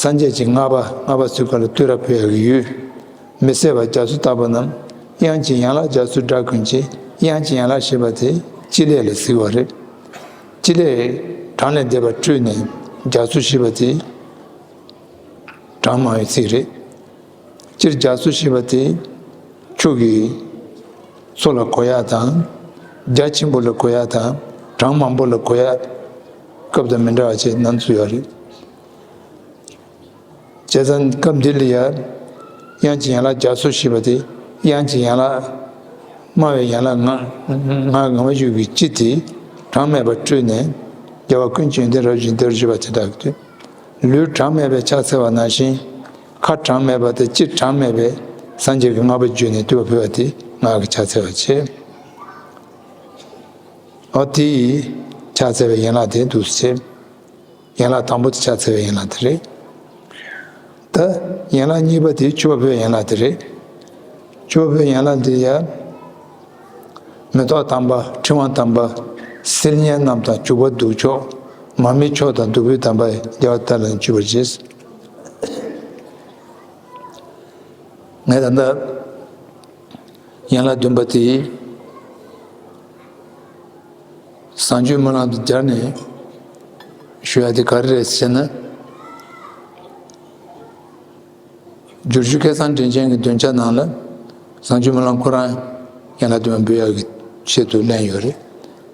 སངས་རྒྱས་ཀྱི་བསྔགས་པ། བསྔགས་པ་ཚུལ་ཁ་ལ་བསྟོད་ར་ཕུལ་ཡག་གི་ཡུལ། མི་ཟད་པ་རྒྱ་མཚོ་ལྟ་བུ་རྣམས། དབྱངས་ཀྱི་ཡན་ལག་རྒྱ་མཚོའི་སྒྲ་ཀུན་གྱིས། དབྱངས་ཀྱི་ཡན་ལག་ཞེས་པ་དེ་ཅི་ལས་ལ་གཟིགས་པ་རེད། ཅི་ལས་གྲངས་ལས་འདས་པ་སྤྲོས་ནས་རྒྱ་མཚོ་ཞེས་པ་དེ་གྲངས་མང་བའི་ཚིག་རེད། སྤྱིར་རྒྱ་མཚོ་ཞེས་པ་དེ་ཆུ་གི་མཚོ་ལ་གོ་ཡག་དང་། རྒྱ་ཆེན་པོ་ལ་གོ་ཡག་དང་། གྲངས་མང་པོ་ལ་གོ་ཡག་སྐབས་དང་མི་འདྲ་བ་བྱས་སྣ་ཚོགས་ཡོད་རེད། བྱས་ཙང་སྐབས་འདི་ལ་ཡང་དབྱངས་ཀྱི་ཡན་ལག་རྒྱ་མཚོ་ཞེས་པ་དེ། དབྱངས་ཀྱི་ཡན་ལག་སྨྲ་བའི་ཡན་ལག་ལྔ། ལྔ་ལྔ་པ་ཡུལ་གྱི་སྤྱི་དེ་གྲངས་མེད་པ་སྤྲོས་ནས། རྒྱལ་བ་ཀུན་གྱི་ཡོན་ཏན་རབ་བརྗོད་ཅིང་། དེ་རུ་གཤེགས་པ་དེ་ནི་བདག་གིས་བསྟོད། ལུས་གྲངས་མེད་པས་ཕྱག་འཚལ་བ་ནང་བཞིན། ཁ་གྲངས་མེད་པ་དང་། ལྕེ་གྲངས་མེད་པས་སངས་རྒྱས་ཀྱི་བསྔགས་པ་བརྗོད་ནས་བསྟོད་པ་ཕུལ་བ་དེ་ངག་གི་ཕྱག་འཚལ་བ་བྱས། འོ་དེ་ཡི་ཕྱག་འཚལ་བའི་ཡན་ལག་དེ་འདུག་སེ་བྱས། ཡན་ལག་དང་པོ་དེ་ཕྱག་འཚལ་བའི་ཡན་ལག་དེ་རེད། ད་ཡན་ལག་གཉིས་པ་དེ་མཆོད་པ་ཕུལ་བའི་ཡན་ལག་དེ་རེད། མཆོད་པ་ཕུལ་བའི་ཡན་ལག་དེ་ཡང་། མེ་ཏོག་དམ་པ། ཕྲེང་བ་དམ་པ། སིལ་སྙན་རྣམས་དང་བྱུག་པ་བདུག་ཆོག། མར་མེ་མཆོག་དང་བདུག་སྤོས་དམ་པ་ཡིས། རྒྱལ་བ་དག་ལ་ནི་མཆོད་པར་བགྱི། ངས་ད་ལྟ་ཡན་ལག་བདུན་པ་དེ་བཟང་སྤྱོད་སྨོན་ལམ་དུ་སྦྱར་ནས་ཞུ་ཡ་དེ་ག་རེ་རེད་ཟེར་ན། བསྒྱུར་བཅོས་སྐལ་བཟང་དྲིན་ཅན་གྱི་འདོན་ཆ་ནང་ལ་བཟང་སྤྱོད་སྨོན་ལམ་ཁོ་རང་ཡན་ལག་བདུན་པ་འབུལ་ཡག་གི་ཆེད་དུ་ལེན་ཡོད་རེད།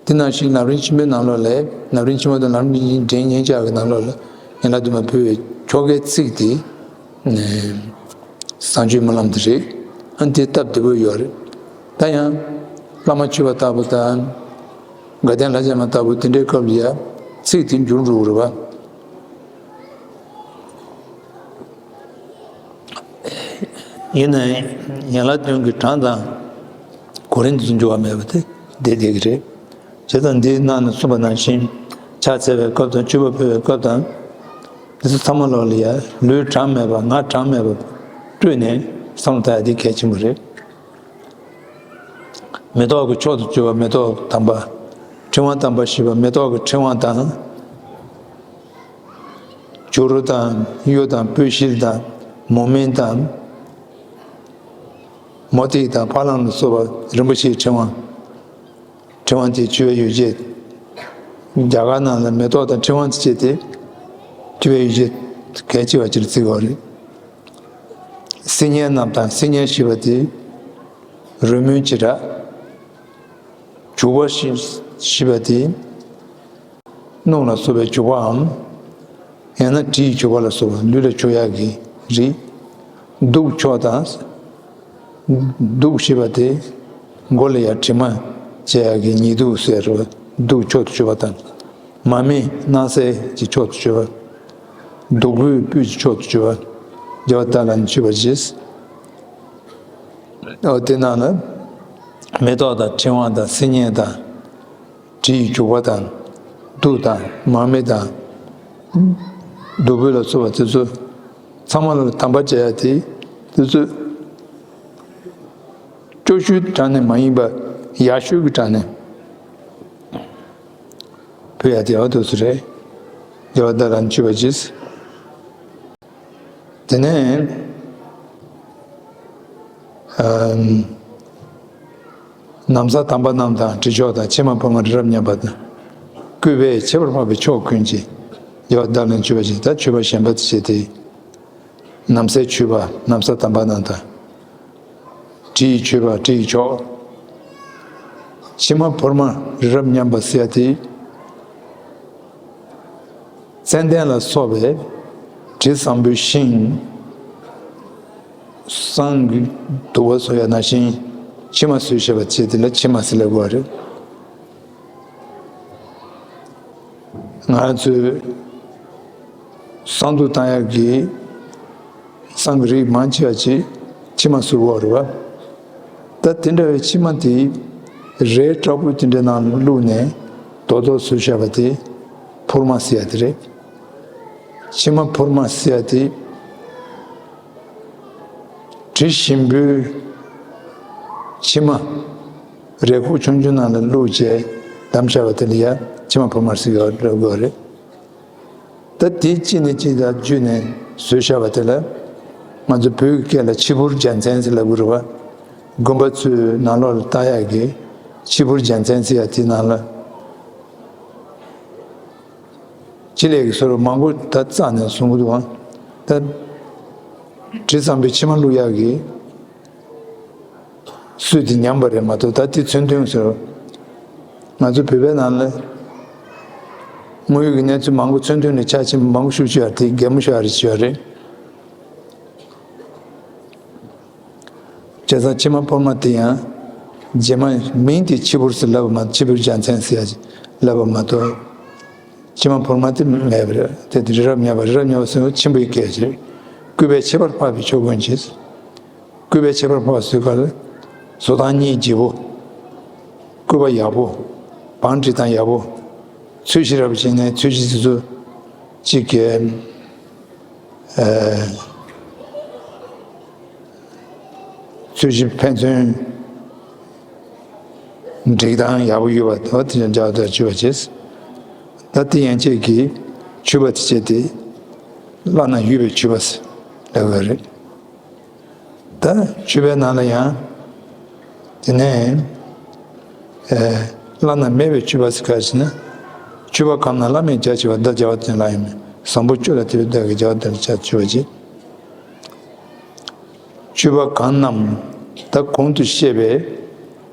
དེ་ནང་བཞིན་ལམ་རིམ་ཆེན་མོའི་ནང་ལོགས་ལ། ལམ་རིམ་ཆེན་མོ་དང་ལམ་རིམ་འབྲིང་སྙིང་རྗེ་གི་ནང་ལོགས་ལ་ཡན་ལག་བདུན་པ་འབུལ་བའི་ཆོ་གའི་ཚིག་དེ་བཟང་སྤྱོད་སྨོན་ལམ་དེ་རེད། ཨ་ནི་དེ་སྟབས་བདེ་པོ་ཡོད་རེད། ད་ཡང་བླ་མ་མཆོད་པ་ལྟ་བུ་དང་། དགའ་ལྡན་ལྷ་བྱམས་ལྟ་བུ་དེ་འདྲའི་སྐབས་ལ་ཡང་ཚིག་དེ་འགྱུར་འགྲོ་གི་རེད་པ། ཡིན་ནའི་ཡན་ལག་བདུན་གྱི་གྲངས་དང་གོ་རིམ་དེ་ཚོ་འགྱུར་བ་མེད་པ་དེ་བསྡད་བསྡད་ཀྱི་རེད། བྱས་ཙང་འདིའི་ནང་ནས་གསུངས་པ་ནང་བཞིན་ཕྱག་འཚལ་བའི་སྐབས་དང་། མཆོད་པ་ཕུལ་བའི་སྐབས་དང་། དེ་ཚོ་ཚང་མ་ལོག་ལ་ཡ་ལུས་གྲངས་མེད་པ། ངག་གྲངས་མེད་པ་སྤྲོས་ནས་བསམ་བློ་བཏང་ཡ་དེ་གལ་ཆེན་པོ་རེད། མེ་ཏོག་གི་མཆོག་ཏུ་གྱུར་པ་མེ་ཏོག་དམ་པ། ཕྲེང་བ་དམ་པ་ཞེས་པ་མེ་ཏོག་གི་ཕྲེང་བ་དང་། བྱུ་རུ་དང་། གཡུ་དང་། སྤོས་ཤེལ་དང་། མུ་མེན་དང་། མུ་ཏིག་དང་། ཕ་ལང་ལ་སོགས་པ་རིན་པོ་ཆེའི་ཕྲེང་བ། ཕྲེང་བ་དེ་མཆོད་པའི་ཡོ་བྱད། རྒྱ་གར་ནང་ལ་མེ་ཏོག་དང་ཕྲེང་བ་དེ་བཅས་ཏེ་མཆོད་པའི་ཡོ་བྱད་གལ་ཆེ་བ་ཅིག་བརྩི་གི་ཡོད་རེད། སིལ་སྙན་རྣམས་དང་། སིལ་སྙན་ཞེས་པ་དེ་རོལ་མོའི་བྱེ་བྲག། བྱུག་པ་ཞེས་པ་དེ་སྣུམ་ལ་སོགས་པའི་བྱུག་པའམ། ཡང་ན་དྲི་ཡི་བྱུག་པ་ལ་སོགས་པ་ལུས་ལ་བྱུག་ཡག་གི་རིགས། བདུག་ཆོག་དང་། བདུག་ཞེས་པ་དེ་མགོ་ལ་ཡ་དྲི་མ། ཅེས་ཡ་གི་ཉི་གདུགས་ཟེར་རོ། གདུགས་མཆོག་ཏུ་གྱུར་པ་དང་། མ་མེ་སྣང་གསལ་གྱི་མཆོག་ཏུ་གྱུར་པ། བདུག་སྤོས་སྤོས་ཀྱི་མཆོག་ཏུ་གྱུར་པ། རྒྱལ་བ་དྭགས་ལ་ནི་མཆོད་པར་བྱེད། ཨོ་དེ་ནང་ལ་མེ་ཏོག་དང་ཕྲེང་བ་དང་སིལ་སྙན་དང་། དྲི་ཡི་བྱུག་པ་དང་། གདུགས་དང་མ་མེ་དང་། བདུག་སྤོས་ལ་སོགས་པ་དེ་ཚོ་ཚང་མ་ལ་དམ་པ་བྱ་ཡ་དེ། དེ་ཚོ་སྐྱོ་ཤོས་དྲང་ནས་མ་ཡིན་པ་ཡག་ཤོས་ཀྱི་དྲང་ནས་ཕུལ་ཡ་དེ་ཡག་ཏུ་སུ་རེད། རྒྱལ་བ་དྭགས་ལ་མཆོད་པ་བྱེད། དེ་ནས་ཨམ། ན་བཟའ་དམ་པ་རྣམས་དང་དྲི་མཆོག་དང་། ཕྱེ་མ་ཕུར་མ་རི་རབ་མཉམ་པ་དང་། སྐུད་པས་ཁྱད་པར་འཕགས་པའི་མཆོག་ཀུན་གྱི། རྒྱལ་བ་དྭགས་ལ་མཆོད་པ་བྱེད། ད་མཆོད་པ་གཞན་པ་དེ་བྱེད་དེ། ན་བཟའི་མཆོད་པ་ན་བཟའ་དམ་པ་རྣམས་དང་། དྲི་ཡི་མཆོད་པ་དྲི་ཡི་མཆོག། ཕྱེ་མ་ཕུར་མ་རི་རབ་མཉམ་པ་ཟེར་ཡ་དེ། ཙན་དན་ལ་སོགས་པའི་དྲི་བཟང་པོའི་ཤིང་། བསང་གི་བདུག་པ་བཟོ་ཡ་ནང་བཞིན་ཕྱེ་མ་བཟོས་བཞག་པ་བྱས་དེ་ལ་ཕྱེ་མ་ཟེར་ལབ་དགོས་པ་རེད། ང་ཚོས་བསང་དུད་བཏང་ཡག་གི་བསང་གི་རིགས་མང་ཆེ་བ་ཅིག་ཕྱེ་མ་བཟོ་གི་ཡོད་རེད་བ། ད་དེ་འདྲ་བའི་ཕྱེ་མ་དེ་རས་བཀྲ་བོ་དེ་འདྲ་ནང་བླུགས་ནས་རྡོག་རྡོག་བཟོས་བཞག་པ་དེ་ཕུར་མ་ཟེར་ཡ་དེ་རེད། ཕྱེ་མ་ཕུར་མ་ཟེར་ཡ་དེ། དྲི་ཞིམ་པོའི་ཕྱེ་མ་རས་ཁུག་ཆུང་ཆུང་ནང་ལ་བླུགས་བྱས་བསྡམས་བཞག་པ་དེ་ལ་ཡ་ཕྱེ་མ་ཕུར་མ་ཟེར་གྱི་ཡོད་རེད། ད་དེ་གཅིག་ནས་གཅིག་ལ་བརྒྱུད་ནས་བཟོས་བཞག་པ་དེ་ལ་ང་ཚོ་བོད་ཀྱི་སྐད་ལ་ཕྱེ་ཕུར་རྒྱལ་མཚན་ཟེར་ལབ་ཀྱི་རེད་བ། དགོན་པ་ཚོའི་ནང་ལོགས་ལ་བཏགས་ཡག་གི་ཕྱེ་ཕུར་རྒྱལ་མཚན་ཟེར་ཡ་དེ་ནང་ལ། ཅི་ལས་ཀྱི་སོར་མང་པོ་ད་བཙགས་ནས་བཟུང་གི་འདུག་ཨང་། ད་དྲི་བཟང་པོའི་ཕྱེ་མ་བླུགས་ཡག་གི་སྲོལ་དེ་ཉམས་པ་རེད་མ་གཏོགས། ད་དེ་མཚོན་དོན་སོར་ང་ཚོ་བོད་པའི་ནང་ལ་དངོས་ཡོད་ཀྱི་གནས་ཚུལ་མང་པོ་མཚོན་དོན་ལ་ཆ་ཕྱེ་མ་མང་པོ་ཞིག་བྱུང་ཡ་དེ་གད་མོ་ཤོར་ཡ་རེ་བྱུང་ཡ་རེད། བྱས་ཙང་ཕྱེ་མ་ཕུར་མ་དེ་ཡང་རྗེས་མ་མིང་དེ་ཕྱེ་ཕུར་ཟེར་ལབ་པ་མ་གཏོགས། ཕྱེ་ཕུར་རྒྱལ་མཚན་ཟེར་ཡ་ལབ་པ་མ་གཏོགས། ཕྱེ་མ་ཕུར་མ་དེ་མེད་པ་རེད། དེ་དེ་རི་རབ་མཉམ་པ། རི་རབ་མཉམ་པ་ཟེར་བ་ཆེན་པོའི་སྐད་ཅིག་སྐུད་པས་ཁྱད་པར་འཕགས་པའི་མཆོག་ཀུན་གྱི། སྐུད་པས་ཁྱད་པར་འཕགས་པ་ཟེར་ག་ལ། བཟོ་སྟངས་སྙིང་རྗེ་པོ། སྐུད་པ་ཡག་པོ། བང་སྒྲིག་སྟངས་ཡག་པོ། ཚོས་གཞི་ར་བ་བྱས་ནས་ཚོས་གཞི་དེ་ཚོ་གཅིག་གི། ཨ། ཚོས་གཞི་ཕན་ཚུན་འགྲིག་སྟངས་ཡག་པོ་ཡོད་པ་དང་། དེ་ཡང་རྒྱ་གར་མཆོད་པ་བྱས། ད་དེ་ཡན་ཆད་ཀྱི་མཆོད་པ་དེ་བྱས་ཏེ་བླ་ན་ཡོད་པའི་མཆོད་པ་ཟེར་ལབ་ཡོད་རེད། ད་མཆོད་པའི་ནང་ལ་ཡང་དེ་ནས། ཨེ། བླ་ན་མེད་པའི་མཆོད་པ་ཟེར་ག་ཞེ་ན། མཆོད་པ་གང་རྣམས་བླ་མེད་རྒྱ་ཆེ་བ། བདག་རྒྱལ་བ་དེ་ལ་ཡང་། བཟང་པོ་བཅུ་ལ་དད་པས། བདག་གི་རྒྱལ་བ་དེ་ལ་ཕྱག་འཚལ་བ་བྱེད། མཆོད་པ་གང་རྣམས་ད་གོང་དུ་བཤད་པའི་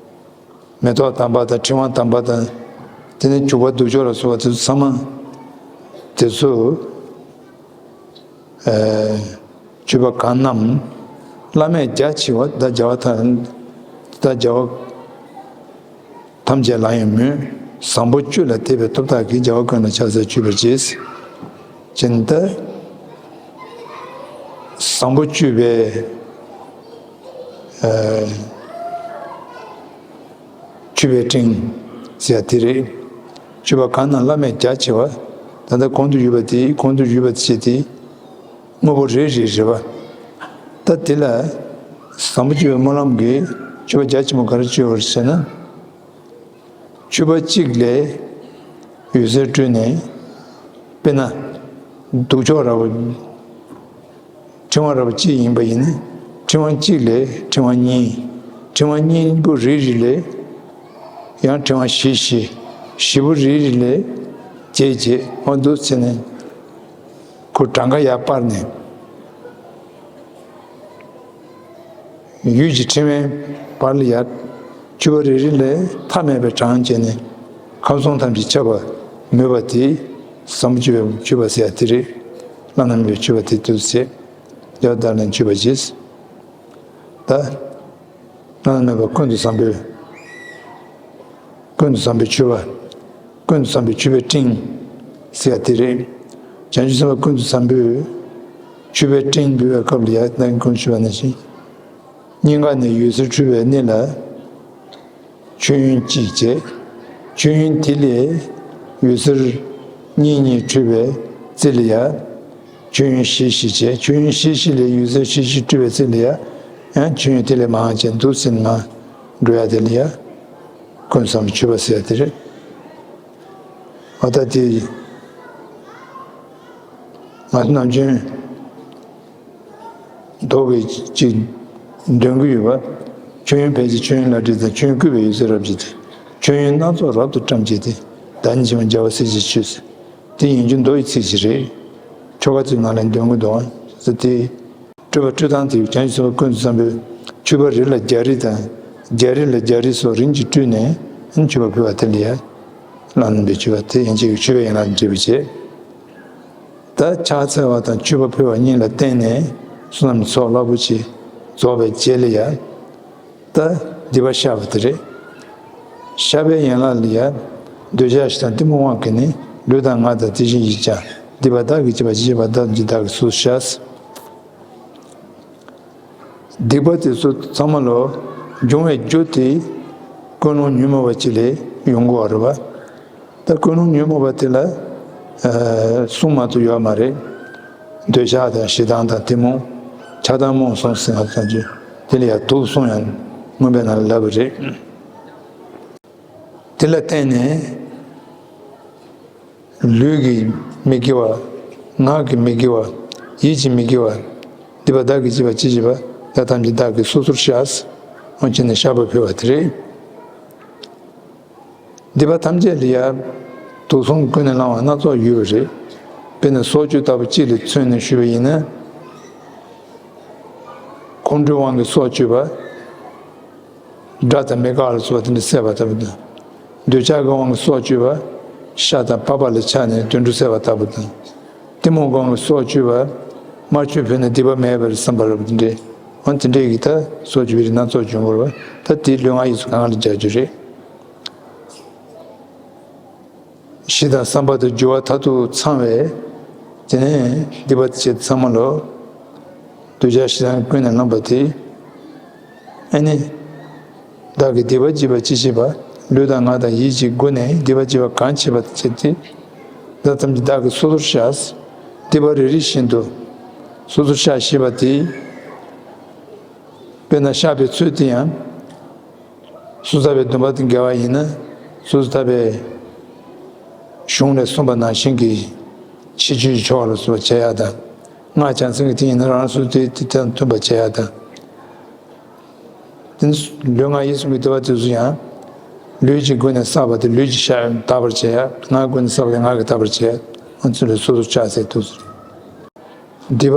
མེ་ཏོག་དམ་པ་དང་། ཕྲེང་བ་དམ་པ་དང་། དེ་ནས་བྱུག་པ་གདུགས་མཆོག་ལ་སོགས་པ་དེ་ཚོ་ཚང་མ་དེ་ཚོ། ཨེ། མཆོད་པ་གང་རྣམས་བླ་མེད་རྒྱ་ཆེ་བ། བདག་རྒྱལ་བ་དང་། བདག་རྒྱལ་བ་ཐམས་ཅད་ལ་ཡང་མོས། བཟང་པོ་བཅུ་ལ་དད་པའི་སྟོབས་དག་གིས། རྒྱལ་བ་ཀུན་ལ་ཕྱག་འཚལ་མཆོད་པར་བགྱི། ཅེས་ད་བཟང་པོ་བཅུ་པའི། ཨེ། མཆོད་པའི་ཕྲེང་ཟེར་ཡ་དེ་རེད། མཆོད་པ་གང་རྣམས་བླ་མེད་རྒྱ་ཆེ་བ། ད་ལྟ་གོང་དུ་ཡོད་པ་དེ། གོང་དུ་ཡོད་པ་བྱས་ཏེ་དངོས་པོ་རེ་རེ་རེད་བ། ད་དེ་ལ་བཟང་པོ་སྤྱོད་པའི་སྨོན་ལམ་གྱིས་མཆོད་པ་རྒྱ་ཆེན་པོ་ག་རེ་སྤྱོད་པར་ཟེར་ན། མཆོད་པ་གཅིག་ལས་འོད་ཟེར་སྤྲོས་ནས། དཔེར་ན་གདུགས་མཆོག་ར་བ། ཕྲེང་བ་ར་བ་གཅིག་ཡིན་པ་ཡིན་ན། ཕྲེང་བ་གཅིག་ལས་ཕྲེང་བ་གཉིས། ཕྲེང་བ་གཉིས་པོ་རེ་རེ་ལས་ཡང་ཕྲེང་བ་བཞི་བཞི། བཞི་པོ་རེ་རེ་ལས་བརྒྱད་བརྒྱད། འོ་འདུག་བྱས་ནས་ཁོ་གྲངས་ཀ་ཡར་སྤར་ནས། ཡུལ་གྱི་ཕྲེང་བའི་བར་ལ་ཡར། མཆོད་པ་རེ་རེ་ལས་མཐའ་མེད་པའི་གྲངས་བྱས་ནས་ཁམས་གསུམ་ཐམས་ཅད་ཁྱབ་པར་མོས་པ་དེ་བཟང་པོ་སྤྱོད་པའི་མཆོད་པ་ཟེར་ཡ་དེ་རེད། བླ་ན་མེད་པའི་མཆོད་པ་དེ་དུས་ཚེ་རྒྱ་དར་ལ་མཆོད་པ་བྱས། ད་བླ་ན་མེད་པ་ཀུན་ཏུ་བཟང་པོའི་ ཀུན་ཏུ་བཟང་པོའི་མཆོད་པ། ཀུན་ཏུ་བཟང་པོའི་མཆོད་པའི་སྤྲིན་ཟེར་ཡ་དེ་རེད། བྱང་ཆུབ་སེམས་དཔའ་ཀུན་ཏུ་བཟང་པོའི་མཆོད་པའི་སྤྲིན་འབུལ་བའི་སྐབས་ལ་ཡ་ད་ཀུན་ཏུ་མཆོད་པ་ནང་བཞིན། སྙིང་ག་ནས་འོད་ཟེར་འཕྲོས་པའི་སྣེ་ལ། མཆོད་ཡོན་གཅིག་བྱས། མཆོད་ཡོན་དེ་ལས་འོད་ཟེར་གཉིས་གཉིས་འཕྲོས་པའི་རྩེ་ལ་ཡ། མཆོད་ཡོན་བཞི་བཞི་བྱས། མཆོད་ཡོན་བཞི་བཞི་ལས་འོད་ཟེར་བཞི་བཞི་འཕྲོས་པའི་རྩེ་ལ་ཡ། ཡང་མཆོད་ཡོན་དེ་ལས་མང་བྱས་འདུག་ཟེར་ནས་མར་འགྲོ་ཡ་དེ་ལ་ཡ། ཀུན་བཟང་པོའི་མཆོད་པ་ཟེར་ཡ་དེ་རེད། ཨ་ད་དེ་ང་ཚོ་ནམ་རྒྱུན་མདོ་གི་ཅིག་འདོན་གྱི་ཡོད་པ། མཆོད་ཡོན་ཕལ་ཆེར་མཆོད་ཡོན་བླ་བྲེ་དང་མཆོད་ཡོན་བསྐུལ་བའི་འོད་ཟེར་རབ་ཀྱིས་ཏེ། མཆོད་ཡོན་སྣ་ཚོགས་རབ་ཏུ་བཀྲམ་བྱས་ཏེ། བདག་ཉིད་ཕྱི་མ་རྒྱལ་བ་སྲས་བཅས་མཆོད་ཟེར། དེ་ཡིན་རྒྱུ་མདོ་ཡི་ཚིག་ཅིག་རེད། ཆོ་ག་ཚོའི་ནང་ལ་འདོན་གྱི་འདུག་ཨ། ཟེར་ཏེ། སྤྲོས་པ་སྤྲོས་སྟངས་དེ་བྱང་ཆུབ་སེམས་དཔའ་ཀུན་ཏུ་བཟང་པོས་མཆོད་པ་རེ་ལ་བརྒྱ་རེ་དང་། བརྒྱ་རེ་ལ་བརྒྱ་རེ་སོགས་རིམ་གྱིས་སྤྲོས་ནས་མཆོད་པ་ཕུལ་བ་དེ་ལ་ཡ། བླ་ན་མེད་པའི་མཆོད་པ་དེ་ཡན་ཆད་ཀྱི་མཆོད་པའི་ཡན་ལག་འགྲེལ་བ་བྱས། ད་ཕྱག་འཚལ་བ་དང་མཆོད་པ་ཕུལ་བ་གཉིས་ལ་བརྟེན་ནས་བསོད་ནམས་ཀྱི་ཚོགས་རླབས་པོ་ཆེ་རྫོགས་པའི་རྗེས་ལ་ཡ། ད་སྡིག་པ་བཤགས་པ་དེ་རེད། བཤགས་པའི་ཡན་ལག་ལ་ཡ། འདོད་ཆགས་ཞེ་སྡང་གཏི་མུག་དབང་གིས་ནི། ལུས་དང་ངག་དང་དེ་བཞིན་ཡིད་ཀྱང་། སྡིག་པ་བདག་གིས་བགྱིས་པ་ཇི་སྙེད་པ། བདག་དང་བདག་གི་སོ་སོར་བཤགས། སྡིག་པ་དེ་ཚོ་ཚང་མ་ལོ་འབྱུང་བའི་རྒྱུ་དེ་ཀུན་སློང་ཉོན་མོངས་པ་ཅིག་ལས་ཡོང་གི་ཡོད་རེད་པ། ད་ཀུན་སློང་ཉོན་མོངས་པ་དེ་ལ་ཨ་གསུམ་མ་གཏོགས་ཡོད་མ་རེད། འདོད་ཆགས་དང་ཞེ་སྡང་དང་གཏི་མུག་ཆགས་སྡང་རྨོངས་གསུམ་ཟེར་བ་ཙམ་གྱིས། དེ་ལ་ཡང་དུག་གསུམ་ཡང་མངོན་པའི་ནང་ལ་ལབ་པ་རེད། དེ་ལ་བརྟེན་ནས། ལུས་ཀྱིས་མི་དགེ་བ། ངག་གིས་མི་དགེ་བ། ཡིད་ཀྱིས་མི་དགེ་བ། སྡིག་པ་བདག་གིས་བགྱིས་པ་ཅི་མཆིས་པ། དེ་ཐམས་ཅད་བདག་གིས་སོ་སོར་བཤགས། འོ་བྱས་ནས་བཤགས་པ་ཕུལ་བ་དེ་རེད། སྡིག་པ་ཐམས་ཅད་ལ་ཡང་དུག་གསུམ་ཀུན་ནས་བསླང་བ་སྣ་ཚོགས་ཡོད་པ་རེད། དཔེར་ན་སྲོག་གཅོད་ལྟ་བུ་གཅིག་ལ་མཚོན་ནས་ཞུས་པ་ཡིན་ན། ཁོང་ཁྲོའི་དབང་གིས་སྲོག་གཅོད་པ། དགྲ་དང་མི་དགའ་ལ་སོགས་པ་དེ་འདྲ་བསད་པ་ལྟ་བུ་དང་། འདོད་ཆགས་ཀྱི་དབང་གིས་སྲོག་གཅོད་པ། ཤ་དང་པགས་པ་ལ་ཆགས་ནས་དུད་འགྲོ་བསད་པ་ལྟ་བུ་དང་། གཏི་མུག་གི་དབང་གིས་སྲོག་གཅོད་པ། དམར་མཆོད་ཕུལ་ན་སྡིག་པ་མེད་པར་བསམ་པ་ལྟ་བུ་དེ་འདྲའི། འོ་དེ་འདྲའི་གི་ད་སྲོག་གཅོད་པའི་རིགས་སྣ་ཚོགས་འབྱུང་དགོས་པ། ད་དེའི་ལུས་ངག་ཡིད་གསུམ་གང་ལ་སྦྱར་རྒྱུ་རེད། གཞི་དང་བསམ་པ་དང་རྒྱུ་བ་མཐར་ཐུག་ཚང་བས། དེ་ནས་སྡིག་པ་བཅས་ཚང་མ་ལོ། འདོད་ཆགས་ཞེ་སྡང་ཀུན་ནས་བསླངས་པ་དེ། ཨ་ནི། བདག་གིས་སྡིག་པ་བགྱིས་པ་ཅི་མཆིས་པ། ལུས་དང་ངག་དང་ཡིད་ཀྱི་སྒོ་ནས་སྡིག་པ་བགྱིས་པ་གང་མཆིས་པ་བྱས་ཏེ། བདག་ཐམས་ཅད་བདག་གིས་སོ་སོར་བཤགས། སྡིག་པ་རེ་རེ་བཞིན་དུ་སོ་སོར་བཤགས་ཤེས་པ་དེ། དཔེར་ན་བཤགས་པའི་ཚུལ་དེ་ཡང་། སོ་ཐར་པའི་སྡོམ་པ་དང་འགལ་བ་ཡིན་ན། སོ་ཐར་པའི་གཞུང་ལས་གསུངས་པ་ནང་བཞིན་གྱི་ཕྱི་ཆོས་ཀྱི་ཆོ་ག་ལ་སོགས་པ་བྱེད་ཡག་དང་། སྔགས་བྱང་སེམས་ཀྱི་ཐིག་ཡིན་ན་རང་སོ་དེ་དེ་དང་མཐུན་པ་བྱེད་ཡག་དང་། དེ་ནི་ལུས་ངག་ཡིད་གསུམ་གྱི་སྡིག་པ་དེ་ཚོ་ཡང་། ལུས་ཀྱི་སྒོ་ནས་བསགས་པ་དེ་ལུས་ཀྱིས་བཤགས་དག་པར་བྱེད་ཡག་ངག་གི་སྒོ་ནས་བསགས་པ་དེ་ངག་གིས་དག་པར་བྱེད་ཡག་འོ་ཚུལ་ལ་སོ་སོར་བཤགས་ཟེར་འདུག་སྡིག་པ་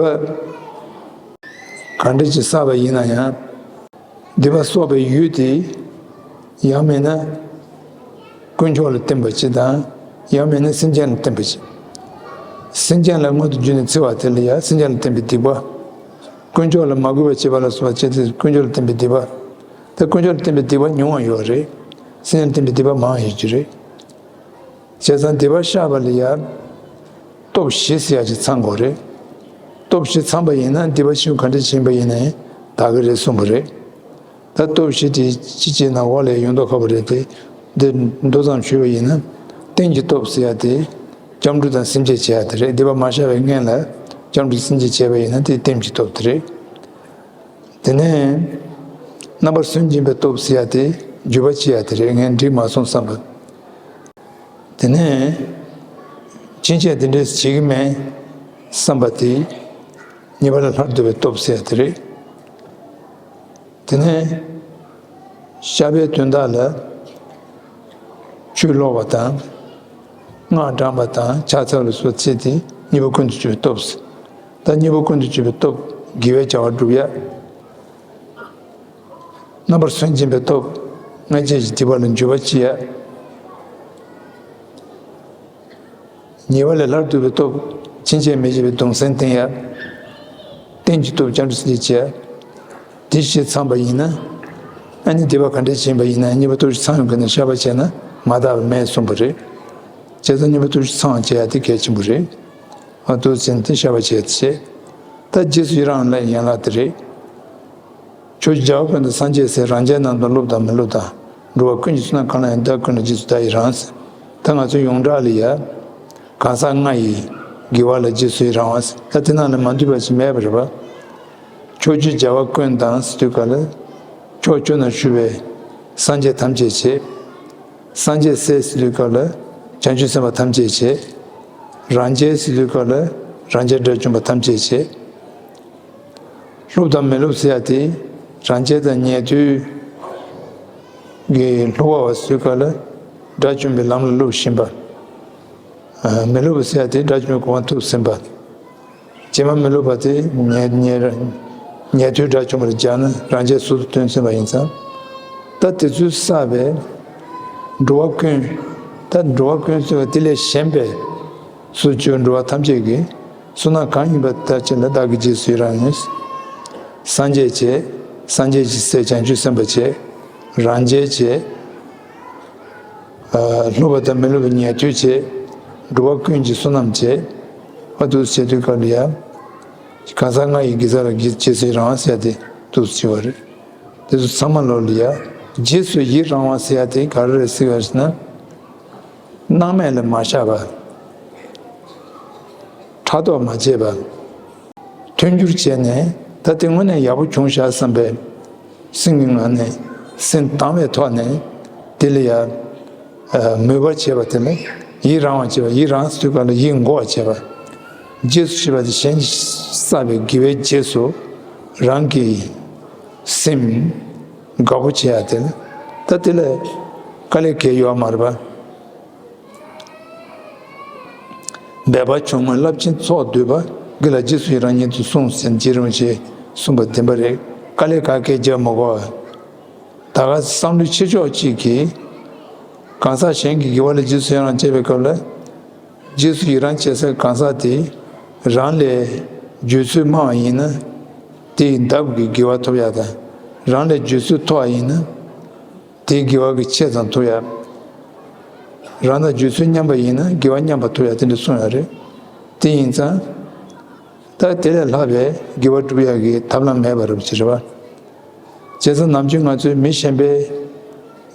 གང་འདྲ་ཅིག་བསགས་པ་ཡིན་ན་ཡང་། སྡིག་པ་གསོག་པའི་ཡུལ་དེ་ཡང་མིན་ན་དཀོན་མཆོག་ལ་བརྟེན་པ་ཅིག་དང་། ཡང་མིན་ན་སེམས་ཅན་ལ་བརྟེན་པ་ཅིག་སེམས་ཅན་ལ་མངོན་དུ་གྱུར་ནས་འཚེ་བ་དེ་ལ་ཡང་སེམས་ཅན་ལ་བརྟེན་པའི་སྡིག་པ། དཀོན་མཆོག་ལ་མ་གུས་པ་བྱེད་པ་ལ་སོགས་པ་བྱས་ཏེ་དཀོན་མཆོག་ལ་བརྟེན་པའི་སྡིག་པ། ད་དཀོན་མཆོག་ལ་བརྟེན་པའི་སྡིག་པ་ཉུང་བ་ཡོད་རེད། སེམས་ཅན་ལ་བརྟེན་པའི་སྡིག་པ་མང་བ་ཡོད་ཀྱི་རེད། བྱས་ཙང་སྡིག་པ་བཤགས་པ་ལ་ཡང་སྟོབས་བཞི་ཟེར་ཡ་ཅིག་ཚང་དགོས་རེད། སྟོབས་བཞི་ཚང་པ་ཡིན་ན་སྡིག་པ་ཆེན་པོ་ག་འདྲ་ཕྱིན་པ་ཡིན་ནའི་དག་གི་རེད་གསུངས་པ་རེད། ད་སྟོབས་བཞི་དེ་ཅི་བྱས་ན་འོག་ལ་ཡོང་མདོག་ཁ་པོ་རེད་དེ། འདི་མདོ་ཙམ་ཞུས་པ་ཡིན་ན། རྟེན་གྱི་སྟོབས་ཟེར་ཡ་དེ། སྐྱབས་འགྲོ་དང་སེམས་བསྐྱེད་བྱེད་ཡ་དེ་རེད། སྡིག་པ་མ་བཤགས་པའི་སྔོན་ལ་སྐྱབས་འགྲོ་སེམས་བསྐྱེད་བྱས་པ་ཡིན་ན་དེ་རྟེན་གྱི་སྟོབས་དེ་རེད། དེ་ནས་རྣམ་པར་སུན་འབྱིན་པའི་སྟོབས་ཟེར་ཡ་དེ་འཇུག་པ་བྱེད་ཡ་དེ་རེད། ངས་འགྲིག་མ་སོང་བསམ་པ། དེ་ནས་ཕྱིན་ཆད་དེ་འདྲས་བྱེད་ཀྱི་མེད་བསམ་པ་དེ་ཉེས་པ་ལས་སླར་ལྡོག་པའི་སྟོབས་ཟེར་ཡ་དེ་རེད། དེ་ནས་བཤགས་པའི་དོན་དག་ལ། ཆུ་བླུགས་པ་དང་། སྔགས་བགྲང་བ་དང་ཕྱག་འཚལ་ལ་སོགས་བྱས་ཏེ་གཉིས་པོ་ཀུན་ཏུ་སྤྱོད་པའི་སྟོབས། ད་གཉིས་པོ་ཀུན་ཏུ་སྤྱོད་པའི་སྟོབས་དགེ་བའི་བྱ་བ་སྒྲུབ་ཡ། རྣམ་པར་སུན་འབྱིན་པའི་སྟོབས། སྔ་ཕྱི་ཡི་སྡིག་པ་ལ་འཇུག་པ་བྱེད་ཡ། ཉེས་པ་ལས་སླར་ལྡོག་པའི་སྟོབས། ཕྱིན་ཆད་མི་བྱེད་པའི་གདུང་སེམས་བསྟེན་ཡ། རྟེན་གྱི་སྟོབས་སྐྱབས་འགྲོ་སེམས་བསྐྱེད་བྱེད་ཡ། དེ་བཞི་ཚང་པ་ཡིན་ན། ཨ་ནི་སྡིག་པ་ག་འདྲས་བྱེད་པ་ཡིན་ན་གཉིས་པོ་སྟོབས་བཞི་ཚང་ཡོང་མཁན་ནས་བཤགས་པ་བྱས་ན། མ་དག་པའི་སྨན་གསུངས་པ་རེད། བྱས་ཙང་སྙིང་པོ་བརྟུལ་ཞུགས་ཚང་བ་བྱེད་ཡ་དེ་གལ་ཆེན་པོ་རེད། ཨ་འདུག་ཟེར་ནས་དེ་བཤད་པ་བྱས་ཏེ་བྱས། ད་རྗེས་སུ་ཡི་རང་ལ་ཡན་ལག་དེ་རེད། ཕྱོགས་བཅུའི་རྒྱལ་བ་ཀུན་དང་སངས་རྒྱས་སྲས། རང་རྒྱལ་རྣམས་དང་སློབ་དང་མི་སློབ་དང་། འགྲོ་བ་ཀུན་གྱི་བསོད་ནམས་གང་ལ་ཡང་། བདག་ཀུན་ལ་རྗེས་སུ་བདག་ཡི་རང་། ད་ང་ཚོ་ཡོངས་གྲགས་ལ་ཡ། གང་ཟག་ལྔ་ཡི་དགེ་བ་ལ་རྗེས་སུ་ཡི་རང་བ། ད་དེ་ནང་ལ་མ་འདུས་པ་ཞིག་མེད་པ་རེད་པ། ཕྱོགས་བཅུའི་རྒྱལ་བ་ཀུན་དང་ཟེར་དུས་སྐབས་ལ། ཕྱོགས་བཅུ་ན་བཞུགས་པའི་སངས་རྒྱས་ཐམས་ཅད་བྱེད། སངས་རྒྱས་སྲས་ཟེར་དུས་སྐབས་ལ་བྱང་ཆུབ་སེམས་དཔའ་ཐམས་ཅད་བྱེད། རང་རྒྱལ་ཟེར་དུས་སྐབས་ལ་རང་རྒྱལ་དགྲ་བཅོམ་པ་ཐམས་ཅད་བྱེད། སློབ་དང་མི་སློབ་ཟེར་ཡ་དེ། རང་རྒྱལ་དང་ཉེ་དུ་གི་སློབ་པ་བ་ཟེར་དུས་སྐབས་ལ་དགྲ་བཅོམ་པའི་ལམ་ལ་སློབ་བཞིན་པ། ཨ་མི་སློབ་པ་ཟེར་ཡ་དེ་དགྲ་བཅོམ་པའི་གོ་འཕང་ཐོབ་ཟིན་པ། རྗེས་མ་མི་སློབ་པ་དེ་ཉེ་ཉེ་ཉེ་དུ་དགྲ་བཅོམ་པར་སྦྱར་ན་རང་རྒྱལ་ཟུར་དུ་བཏོན་ཟིན་པ་ཡིན་ཙང་། ད་དེ་ཚོས་བསགས་པའི་འགྲོ་བ་ཀུན། ད་འགྲོ་བ་ཀུན་ཟེར་བ་དེ་ལས་གཞན་པའི་ཕྱོགས་བཅུའི་འགྲོ་བ་ཐམས་ཅད་ཀྱི་བསོད་ནམས་གང་ཡིན་པ་ལྟར་བྱས་ལ་བདག་གིས་རྗེས་སུ་ཡི་རང་ཡིན། སངས་རྒྱས་བྱེད། སངས་རྒྱས་ཀྱི་སྲས་བྱང་ཆུབ་སེམས་དཔའ་བྱེད། རང་རྒྱལ་བྱེད། ཨ་སློབ་པ་དང་མི་སློབ་པའི་ཉེ་དུ་བྱེད། འགྲོ་བ་ཀུན་གྱི་བསོད་ནམས་བྱེད། ཨ་འདུག་བྱེད་དུས་སྐབས་ལ་ཡ། གང་ཟག་ལྔ་ཡི་དགེ་རྩ་ལ་རྗེས་སུ་ཡི་རང་ཟེར་ཡ་དེ་འདུག་བྱེད་པ་རེད། དེ་ཚོ་ཚང་མ་ལོ་ལ་ཡ། རྗེས་སུ་ཡི་རང་བ་ཟེར་ཡ་དེ་ག་རེ་རེད་ཟེར་བ་ཞིག་ན། སྣང་མེད་ལ་མ་བཞག་པ། ཕྲག་དོག་མ་བྱས་པ། མཐུན་འགྱུར་བྱས་ནས་ད་དེ་དངོས་གནས་ཡག་པོ་བྱུང་ཤག་བསམ་པའི་སེམས་ཀྱི་ངང་ནས་སེམས་དང་བའི་ཐོག་ནས་དེ་ལ་ཡ་མོས་པ་བྱས་པ་དེ་ལ་ཡི་རང་བ་བྱས་པ། ཡི་རང་ཟེར་དུས་སྐབས་ལ་ཡིད་མགུ་བ་བྱས་པ། རྗེས་སུ་ཞེས་པ་དེ་གཞན་གྱིས་བསགས་པའི་དགེ་བའི་རྗེས་སུ་རང་གི་སེམས་དགའ་པོ་བྱེད་ཡ་དེ་ལ། ད་དེ་ལ་དཀའ་ལས་ཁག་ཡོད་མ་རེད་པ། འབད་པ་ཆུང་ངུས་རླབས་ཆེན་ཚོགས་བསྡུས་པ། དགེ་ལ་རྗེས་སུ་ཡི་རང་ཉིད་དུ་གསུངས་ཟེར་རྗེ་རིན་པོ་ཆེས་གསུངས་པ་བདེན་པ་རེད། དཀའ་ལས་ཁག་ཁག་རྒྱག་མི་དགོས། ད་ག་བསམ་བློའི་ཆེ་ཕྱོགས་གཅིག་གིས། གང་ཟག་གཞན་གྱི་དགེ་བ་ལ་རྗེས་སུ་ཡི་རང་བྱེད་པའི་སྐབས་ལ། རྗེས་སུ་ཡི་རང་བྱེད་སའི་གང་ཟག་དེ་རང་ལས་རྗེས་སུ་དམའ་བ་ཡིན་ན། དེའི་འདབ་ཀྱི་དགེ་བ་ཐོབ་ཡ་དང་། རང་ལས་རྗེས་སུ་མཐོ་བ་ཡིན་ན། དེའི་དགེ་བ་གི་ཆེ་ཙམ་ཐོབ་ཡ། རང་དང་རྗེས་སུ་མཉམ་པ་ཡིན་ན་དགེ་བ་མཉམ་པ་ཐོབ་ཡ་དེ་འདྲ་གསུངས་ཡོད་རེད། དེ་ཡིན་ཙང་། ད་དེ་ལས་ལྷག་པའི་དགེ་བ་སྒྲུབ་ཡ་གི་ཐབས་ལམ་མེད་པ་རེད་པ་ཅིག་རེད་པ། བྱས་ཙང་ནམ་རྒྱུན་ང་ཚོས་མི་གཞན་པའི་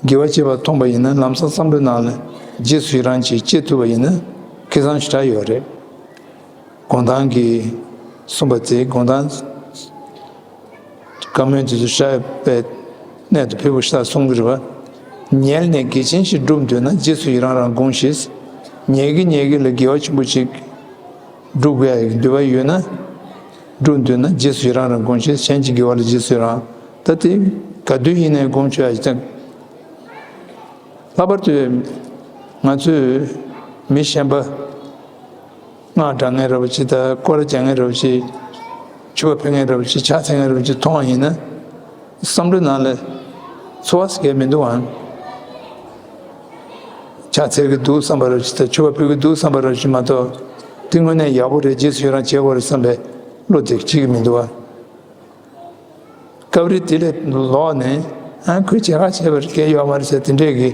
དགེ་བ་བྱེད་པ་མཐོང་པ་ཡིན་ན་ལམ་སང་བསམ་བློའི་ནང་ལ་རྗེས་སུ་ཡི་རང་ཅིག་སྐྱེ་ཐུབ་པ་ཡིན་ན་ཁེ་བཟང་ཞེ་དྲག་ཡོད་རེད། དགོང་དག་གི་གསུངས་པ་དེ་དགོང་དག་བཀའ་མོལ་དེ་ཚོ་བཤད་པའི་གནད་དུ་ཕེབས་པ་ཞིག་གསུང་གི་རེད་པ། ཉལ་ནས་དགེ་ཆེན་ཞིག་སྒྲུབ་འདོད་ན་རྗེས་སུ་ཡི་རང་རང་དགོངས་ཤིག། ཉལ་གི་ཉལ་གི་ལ་དགེ་བ་ཆེན་པོ་ཅིག་སྒྲུབ་དགོས་ཡ་ཡི་འདོད་པ་ཡོད་ན། སྒྲུབ་འདོད་ན་རྗེས་སུ་ཡི་རང་རང་དགོངས་ཤིག། གཞན་གྱི་དགེ་བ་ལ་རྗེས་སུ་ཡི་རང་། ད་དེ་ག་དུས་ཡིན་ནའི་དགོངས་ཆོག་ཡ་ཅིག་དང་། ལྷག་པར་དུ་ང་ཚོས་མི་གཞན་པ། སྔགས་བགྲང་མཁན་རེད་པ་ཅིག་དང་སྐོར་ར་རྒྱག་མཁན་རེད་པ་ཅིག། མཆོད་པ་ཕུལ་མཁན་རེད་པ་ཅིག། ཕྱག་འཚལ་མཁན་རེད་པ་ཅིག་མཐོང་བ་ཡིན་ན། བསམ་བློའི་ནང་ལ་ཚོར་བ་ཟེར་མཁན་མི་འདུག་ཨང་། ཕྱག་འཚལ་གྱི་འདུག་བསམ་པ་རེད་པ་ཅིག་དང་མཆོད་པ་ཕུལ་གྱི་འདུག་བསམ་པ་རེད་པ་ཅིག་མ་གཏོགས། དེ་དངོས་གནས་ཡག་པོ་རེད། རྗེས་སུ་ཡི་རང་བྱེད་དགོས་རེད་བསམ་པའི་བློ་དེ་སྐྱེ་གི་མི་འདུག་ཨང་། སྐབས་རེ་དེ་ལས་ལོག་ནས་ཨ་ཁོས་བྱེད་ཁ་བྱས་པ་རེད་སྐད་ཡོད་མ་རེད་ཟེར་དེ་འདྲས་ཀྱི་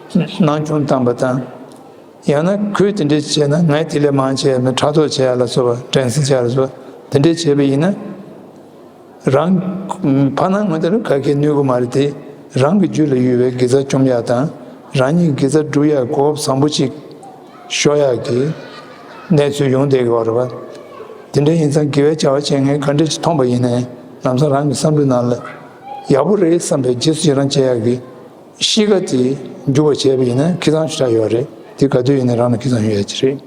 སྣང་ཆུང་བཏང་པ་དང་། ཡང་ན་ཁོས་དེ་འདྲས་བྱས་ན་ངས་དེ་ལས་མང་བྱས་ཡ་མེད་ཕྲག་དོག་བྱས་ཡ་ལ་སོགས་པ་འགྲན་སེམས་བྱས་ཡ་ལ་སོགས་པ་དེ་འདྲས་བྱས་པ་ཡིན་ན། རང་ཕར་ནང་ངོས་དེ་ལ་ག་གེ་གནོད་གི་མ་རེད་དེ། རང་གི་རྒྱུད་ལ་ཡོད་པའི་དགེ་རྩ་བཅོམ་ཡ་དང་རང་ཉིད་དགེ་རྩ་སྒྲུབ་ཡ་གོ་སྐབས་བཟང་པོ་ཅིག་ཤོར་ཡག་གི་གནས་ཚུལ་ཡོང་བསྡད་ཀྱི་ཡོད་རེད་པ། དེ་འདྲ་ཡིན་ཙང་དགེ་བའི་བྱ་བ་བྱེད་མཁན་ག་འདྲ་ཅིག་མཐོང་པ་ཡིན་ནའི་ལམ་སང་རང་གི་བསམ་བློའི་ནང་ལ་ཡག་པོ་རེད་བསམ་པའི་རྗེས་སུ་ཡི་རང་བྱེད་ཡག་གི་གཤིས་ཀ་དེ་འཇུག་པ་བྱས་པ་ཡིན་ན་ཁེ་བཟང་ཞེ་དྲག་ཡོད་རེད། དེ་ག་དུས་ཡིན་ནའི་རང་ལ་ཁེ་བཟང་ཡོད་ཡག་ཅིག་རེད།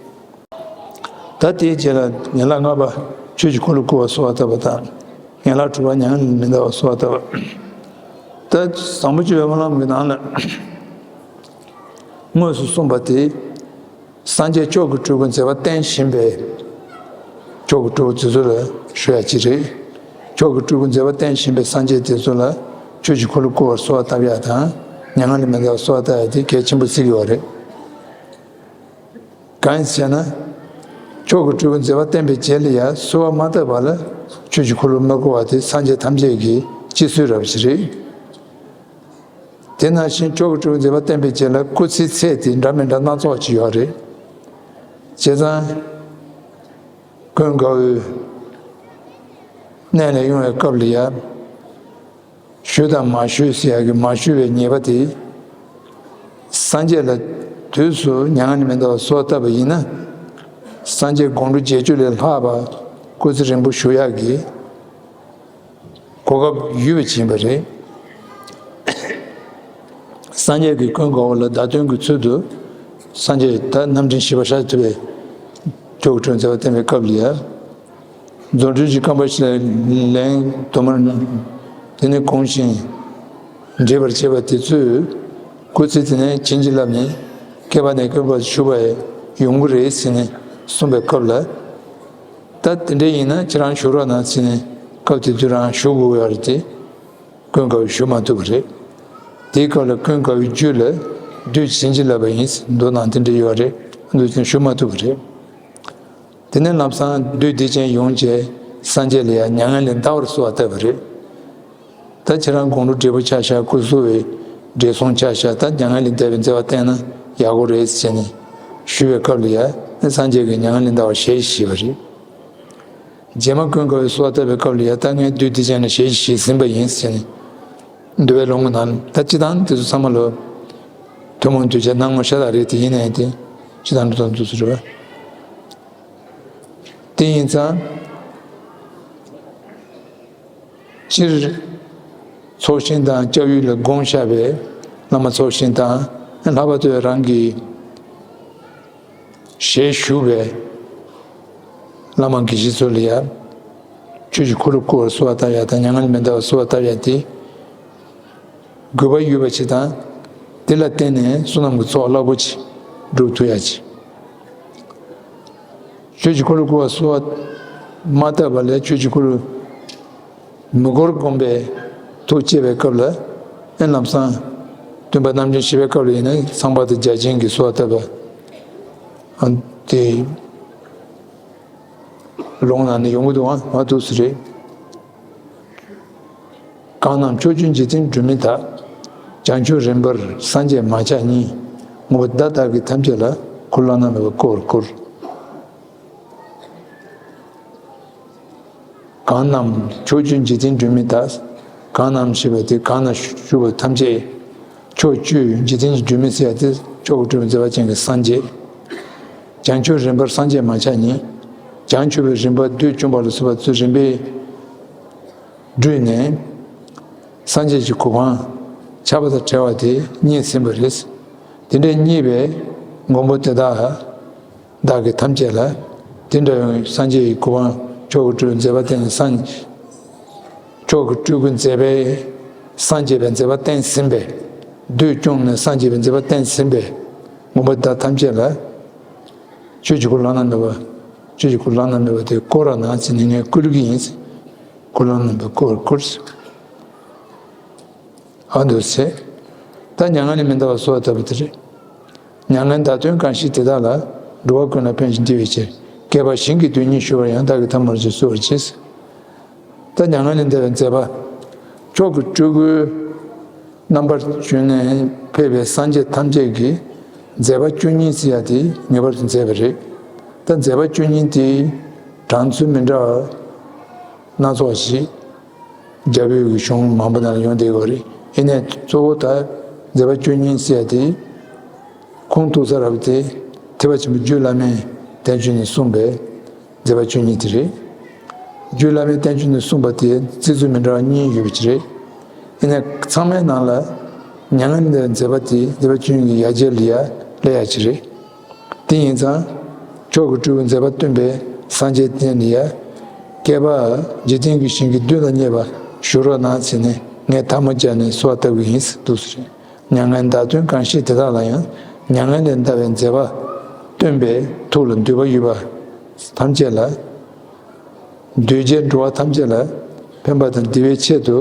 ད་དེའི་རྗེས་ལ་ཡན་ལག་ལྔ་པ་ཆོས་ཀྱི་འཁོར་ལོ་བསྐོར་བར་གསོལ་བ་བཏབ་པ་དང་། ཡན་ལག་དྲུག་པ་མྱ་ངན་ལས་མི་འདའ་བར་གསོལ་བ་བཏབ་པ། ད་བཟང་པོ་སྤྱོད་པའི་སྨོན་ལམ་གྱི་ནང་ལ། དངོས་སུ་གསུངས་པ་དེ། སངས་རྒྱས་མཆོག་གི་སྤྲུལ་སྐུ་མཛད་པ་བསྟན་བཞིན་པའི། མཆོག་གི་སྤྲུལ་སྐུ་དེ་ཚོ་ལ་ཞུ་ཡ་ཅིག་རེད། མཆོག་གི་སྤྲུལ་སྐུ་མཛད་པ་བསྟན་བཞིན་པའི་སངས་རྒྱས་དེ་ཚོ་ལ་ཆོས་ཀྱི་འཁོར་ལོ་བསྐོར་བར་གསོལ་བ་བཏབ་ཡ་དང་། མྱ་ངན་ལས་མི་འདའ་བར་གསོལ་བ་བཏབ་ཡ་དེ་གལ་ཆེན་པོ་བརྩི་གི་ཡོད་རེད། གང་ཡིན་ཟེར་ན། མཆོག་གི་སྤྲུལ་སྐུ་མཛད་པ་བསྟན་པའི་རྗེས་ལ་ཡང་གསོལ་བ་མ་བཏབ་པ་ལ་ཆོས་ཀྱི་འཁོར་ལོ་མི་བསྐོར་བ་དེ་སངས་རྒྱས་ཐམས་ཅད་ཀྱི་སྤྱི་སྲོལ་རབ་ཅིག་རེད། དེ་ནང་བཞིན་མཆོག་གི་སྤྲུལ་སྐུ་མཛད་པ་བསྟན་པའི་རྗེས་ལ་སྐུ་ཚེའི་ཚད་དེ་འདྲ་མི་འདྲ་སྣ་ཚོགས་ཅིག་ཡོད་རེད། བྱས་ཙང་ཀུན་དགའ་བོས་གནས་ལ་དབྱུང་བའི་སྐབས་ལ་ཡ། ཞུ་དང་མ་ཞུ་ཟེར་ཡག་གི་མ་ཞུ་བའི་ཉེས་པ་དེ། སངས་རྒྱས་ལ་དུས་སུ་མྱ་ངན་ལས་མི་འདའ་བར་གསོལ་བ་བཏབ་པ་ཡིན་ན། སངས་རྒྱས་དགོངས་གྲུབ་བརྒྱད་ཅུ་ལས་ལྷག་པ་སྐུ་ཚེ་རིང་པོ་བཞུགས་ཡག་གི་གོ་སྐབས་ཡོད་པ་ཅིག་ཡིན་པ་རེད། སངས་རྒྱས་ཀྱིས་ཀུན་དགའ་བོ་ལ་བརྡ་སྟོན་གྱི་ཚུལ་དུ། སངས་རྒྱས་ད་རྣམ་འདྲེན་བཞི་པ་ཤཱཀྱ་ཐུབ་པས་མཆོག་གི་སྤྲུལ་སྐུ་མཛད་པ་བསྟན་པའི་སྐབས་ལ་ཡ། རྫུ་འཕྲུལ་གྱི་རྐང་པ་བཞི་ལ་ལན་དུ་མར་དེ་ནས་གོང་བཞིན་འདྲེན་པར་བྱེད་པ་དེ་ཚོས་སྐུ་ཚེ་དེ་ནས་བྱིན་གྱིས་བརླབས་ནས་བསྐལ་པ་ནས་བསྐལ་པར་བཞུགས་པ་ཡོང་གི་རེད་ཟེར་ནས་གསུངས་པའི་སྐབས་ལ། ད་དེ་འདྲ་ཡིན་ན་ཁྱེད་རང་བཞུགས་རོགས་གནང་ཟེར་ནས་སྐབས་དེ་དུས་རང་བཞུགས་དགོས་ཡོད་རེད་དེ། ཀུན་དགའ་བོས་ཞུ་མ་ཐུབ་པ་རེད། དེའི་སྐབས་ལ་ཀུན་དགའ་བོའི་རྒྱུད་ལ་བདུད་བྱིན་གྱིས་བརླབས་པ་ཡིན་མདོ་ནང་དེ་འདྲ་ཡོད་རེད། འདུག་ཅིང་ཞུ་མ་ཐུབ་པ་རེད། དེ་ནས་ལམ་སང་བདུད་སྡིག་ཅན་ཡོངས་ཀྱིས་སངས་རྒྱས་ལ་ཡང་མྱ་ངན་ལས་འདའ་བར་གསོལ་བ་བཏབ་པ་རེད། ད་ཁྱེད་རང་དགོངས་གྲུབ་བགྲེས་པོ་ཆ་བཞག་སྐུ་གཟུགས་པའི་བགྲེས་སོང་ཆ་བཞག་ད་མྱ་ངན་ལས་འདའ་བའི་མཛད་པ་བསྟན་ན་ཡག་པོ་རེད་ཟེར་ནས་ཞུ་བའི་སྐབས་ལ་ཡང་སངས་རྒྱས་ཀྱིས་མྱ་ངན་ལས་འདའ་བར་ཞལ་བཞེས་པ་རེད། རྗེས་མ་ཀུན་དགའ་བོས་གསོལ་བ་བཏབ་པའི་སྐབས་ལ་ཡ་ད་ངས་བདུད་སྡིག་ཅན་ལ་ཞལ་བཞེས་ཟིན་པ་ཡིན་ཟེར་ནས། འདུལ་བའི་ལུང་གི་ནང་ད་སྤྱི་བཏང་དེ་ཚོ་ཚང་མ་ལོ། ཐུན་མོང་གདུལ་བྱའི་སྣང་ངོ་ཤ་སྟག་རེད་དེ་ཡིན་ནའི་དེ་སྤྱི་བཏང་འགྲོ་སྟངས་འདུག་སེ་རེད་བ། དེ་ཡིན་ཙང་། སྤྱིར། ཚོགས་ཞིང་དང་སྐྱབས་ཡུལ་ལ་དགོངས་བཞག་པའི་བླ་མ་ཚོགས་ཞིང་དང་ལྷག་པར་དུ་རང་གི་ཞལ་བཞུགས་པའི་བླ་མ་དགེ་བཤེས་ཚོ་ལ་ཡ། ཆོས་ཀྱི་འཁོར་ལོ་བསྐོར་བར་གསོལ་བ་བཏབ་ཡ་དང་མྱ་ངན་མི་འདའ་བར་གསོལ་བ་བཏབ་ཡ་དེ། དགོས་པ་ཡོད་པ་ཅིག་དང་། དེ་ལ་བརྟེན་ནས་བསོད་ནམས་ཀྱི་ཚོགས་རླབས་པོ་ཆེ་སྒྲུབ་ཐུབ་ཡ་ཅིག་ཆོས་ཀྱི་འཁོར་ལོ་བསྐོར་བར་གསོལ་བ་མ་བཏབ་པ་ལས་ཆོས་ཀྱི་འཁོར་ལོ་མི་བསྐོར་བསྒོམ་པའི་ཐུགས་བསྐྱེད་པའི་སྐབས་ལ། ཨེ་ལམ་སང་སྟོན་པ་རྣམ་འདྲེན་བཞི་པའི་སྐབས་ལ་ཡིན་ན་ཚངས་པ་དང་བརྒྱ་བྱིན་གྱིས་གསོལ་བ་བཏབ་པ། ཨ་དེ་ལུང་ནང་ནས་ཡོང་གི་འདུག་ཨ་མ་འདུག་སེ་རེད། གང་རྣམས་ཕྱོགས་བཅུའི་འཇིག་རྟེན་སྒྲོན་མེ་དག་བྱང་ཆུབ་རིམ་པར་སངས་རྒྱས་མ་ཆགས་ཉིད། མངོན་པར་བརྡ་བཏགས་ཀྱི་ཐམས་ཅད་ལ། འཁོར་བླ་ན་མེད་པ་བསྐོར་བར་བསྐུལ། གང་རྣམས་ཕྱོགས་བཅུའི་འཇིག་རྟེན་སྒྲོན་མེ་དག་གང་རྣམས་ཞེས་པ་དེ་གང་ན་བཞུགས་པ་ཐམས་ཅད། ཕྱོགས་བཅུའི་འཇིག་རྟེན་གྱི་སྒྲོན་མེ་ཟེར་ཡ་དེ་མཆོག་གི་སྤྲུལ་པའི་མཛད་པ་ཅན་གྱི་སངས་རྒྱས། བྱང་ཆུབ་རིམ་པར་སངས་རྒྱས་མ་ཆགས་ཉིད། བྱང་ཆུབ་པའི་རིམ་པ་བདུད་བཅོམ་པ་ལ་སོགས་པ་ཚུལ་རིམ་པས་བསྒྲུབས་ནས། སངས་རྒྱས་ཀྱི་གོ་འཕང་ཆགས་པ་དང་བྲལ་བ་དེ་རྙེད་ཟིན་པ་རེད། དེ་འདྲའི་རྙེད་པའི་མགོན་པོ་དེ་དག་བདག་གིས་ཐམས་ཅད་ལ། དེ་འདྲ་བའི་སངས་རྒྱས་ཀྱི་གོ་འཕང་མཆོག་གི་སྤྲུལ་མཛད་པ་བསྟན་ནས་སངས། མཆོག་གི་སྤྲུལ་སྐུ་མཛད་པའི་སངས་རྒྱས་པའི་མཛད་པ་བསྟན་ཟིན་པས། བདུད་བཅོམ་ནས་སངས་རྒྱས་པའི་མཛད་པ་བསྟན་ཟིན་པས། མགོན་པོ་དེ་དག་ཐམས་ཅད་ལ། ཆོས་ཀྱི་འཁོར་ལོ་བླ་ན་མེད་པ། ཆོས་ཀྱི་འཁོར་ལོ་བླ་ན་མེད་པ་དེ་བསྐོར་རོགས་གནང་ཟེར་ནས་ངས་བསྐུལ་གྱི་ཡིན། འཁོར་ལོ་བླ་ན་མེད་པ་བསྐོར་བསྐུལ། ཨ་འདུག་སེ། ད་མྱ་ངན་ལས་མི་འདའ་བར་གསོལ་བ་བཏབ་པ་དེ་རེད། མྱ་ངན་བདག་དོན་གང་ཤེས་དེ་དག་ལ། འགྲོ་བ་ཀུན་ལ་ཕན་ཞིང་བདེ་བའི་ཕྱིར། བསྐལ་པ་ཞིང་གི་རྡུལ་སྙེད་བཞུ་བར་ཡང་། བདག་གིས་ཐ་མར་ཅིག་གསོལ་བར་བྱེད། ད་མྱ་ངན་ལས་འདའ་བའི་མཛད་པ། མཆོག་གི་སྤྲུལ་སྐུའི་རྣམ་པར་བྱོན་ནས་ཕེབས་པའི་སངས་རྒྱས་ཐམས་ཅད་ཀྱི་མཛད་པ་བཅུ་གཉིས་ཟེར་ཡ་དེ་ངེས་པར་དུ་མཛད་པ་རེད། ད་མཛད་པ་བཅུ་གཉིས་དེ་གྲངས་ཚུལ་མི་འདྲ་བ་སྣ་ཚོགས་ཤིག་རྒྱ་བོད་ཀྱི་གཞུང་མང་པོ་ནང་ལ་ཡོང་བསྡད་ཡོད་རེད། ཡིན་ནའི་གཙོ་བོ་ད་མཛད་པ་བཅུ་གཉིས་ཟེར་ཡ་དེ། ཁུངས་གཏུགས་ས་རབ་དེ་ཐེག་པ་ཆེན་པོ་རྒྱུད་བླ་མའི་བསྟན་བཅོས་ནས་གསུངས་པའི་མཛད་པ་བཅུ་གཉིས་དེ་རེད། རྒྱུད་བླ་མའི་བསྟན་བཅོས་ནས་གསུངས་པ་དེ་བརྩི་ཚུལ་མི་འདྲ་བ་གཉིས་ཡོད་པ་ཅིག་རེད། ཡིན་ནའི་ཚང་མའི་ནང་ལ་མྱ་ངན་འདའ་བའི་མཛད་པ་དེ་མཛད་པ་བཅུ་གཉིས་ཀྱི་ཡ་གྱལ་ལ་ཡ་སླེབས་ཡ་ཅིག་རེད། དེ་ཡིན་ཙང་། མཆོག་གི་སྤྲུལ་པའི་མཛད་པ་སྟོན་པའི་སངས་རྒྱས་བསྟན་ལ་ཡ། བསྐལ་པ་འཇིག་རྟེན་གྱི་ཞིང་གི་རྡུལ་དང་མཉམ་པར་བཞུ་རོགས་གནང་ཟེར་ནས་ངས་ཐལ་མོ་སྦྱར་ནས་གསོལ་བ་བཏབ་ཀྱི་ཡིན་ཟེར་འདུག་ཟེར། མྱ་ངན་བདག་དོན་གང་ཤེས་དེ་དག་ལ་ཡང་། མྱ་ངན་ལས་འདའ་བའི་མཛད་པ་སྟོན་པའི་ཐུགས་ལ་འདུད་པ་ཡོད་པ་ཐམས་ཅད་ལ། འདུས་བྱས་འགྲོ་བ་ཐམས་ཅད་ལ་ཕན་པ་དང་བདེ་བའི་ཆེད་དུ་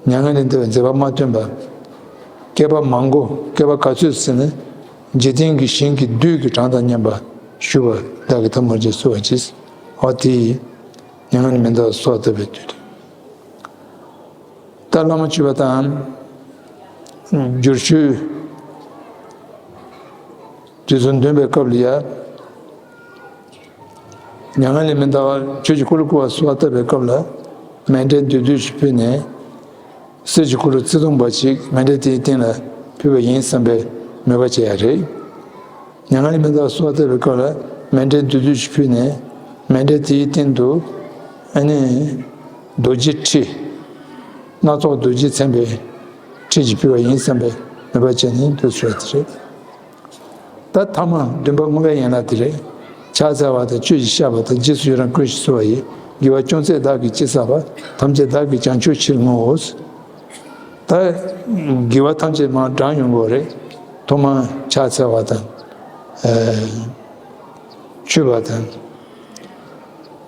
མྱ་ངན་ལས་འདའ་བའི་མཛད་པ་མ་སྟོན་པ། བསྐལ་པ་མང་པོ་བསྐལ་པ་ག་ཚོད་ཟེར་ན་འཇིག་རྟེན་གྱི་ཞིང་གི་རྡུལ་གྱི་གྲངས་དང་མཉམ་པར་བཞུ་བར་བདག་གིས་ཐ་མར་ཅིག་གསོལ་བར་བྱེད། འོ་དེ་ཡིས་མྱ་ངན་ལས་མི་འདའ་བར་གསོལ་བ་བཏབ་པའི་དུས་དེ། ད་བླ་མ་མཆོད་པ་དང་ བསྒྱུར་བཅོས་དུས་ཚོད་འདོན་པའི་སྐབས་ལ་ཡ། མྱ་ངན་ལས་མི་འདའ་བར་ཆོས་ཀྱི་འཁོར་ལོ་བསྐོར་བར་གསོལ་བ་བཏབ་པའི་སྐབས་ལ། མཎྜལ་བདུད་བདུད་ཅིག་ཕུལ་ནས། གསེར་གྱི་འཁོར་ལོ་བརྩེགས་སྟོང་པ་ཅིག་མཎྜལ་དེའི་སྟེང་ལ་ཕུལ་བ་ཡིན་བསམ་པའི་མོས་པ་བྱེད་ཡ་རེད། མྱ་ངན་ལས་མི་འདའ་བར་གསོལ་བ་བཏབ་པའི་སྐབས་ལ། མཎྜལ་བདུད་བདུད་ཅིག་ཕུལ་ནས། མཎྜལ་དེའི་སྟེང་དུ་ཨ་ནི་རྡོ་རྗེ་ཁྲི། སྣ་ཚོགས་རྡོ་རྗེས་མཚན་པའི་ཁྲི་ཅིག་ཕུལ་བ་ཡིན་བསམ་པའི་མོས་པ་བྱས་ནས་འདུག་ཟེར་བ་དེ་རེད། ད་ཐ་མ་བདུན་པ་བསྔོ་བའི་ཡན་ལག་དེ་རེད། ཕྱག་འཚལ་བ་དང་། ཆོས་ཀྱི་བཤགས་པ་དང་། རྗེས་སུ་ཡི་རང་བསྐུལ་ཞིང་གསོལ་བ་ཡི། དགེ་བ་ཅུང་ཟད་བདག་གིས་ཅི་བསགས་པ། ཐམས་ཅད་བདག་གིས་བྱང་ཆུབ་ཕྱིར་བསྔོའོ། ད་དགེ་བ་ཐམས་ཅད་མར་བགྲངས་ཡོང་གི་རེད། ཐོག་མར་ཕྱག་འཚལ་བ་དང་། ཨ། མཆོད་པ་དང་།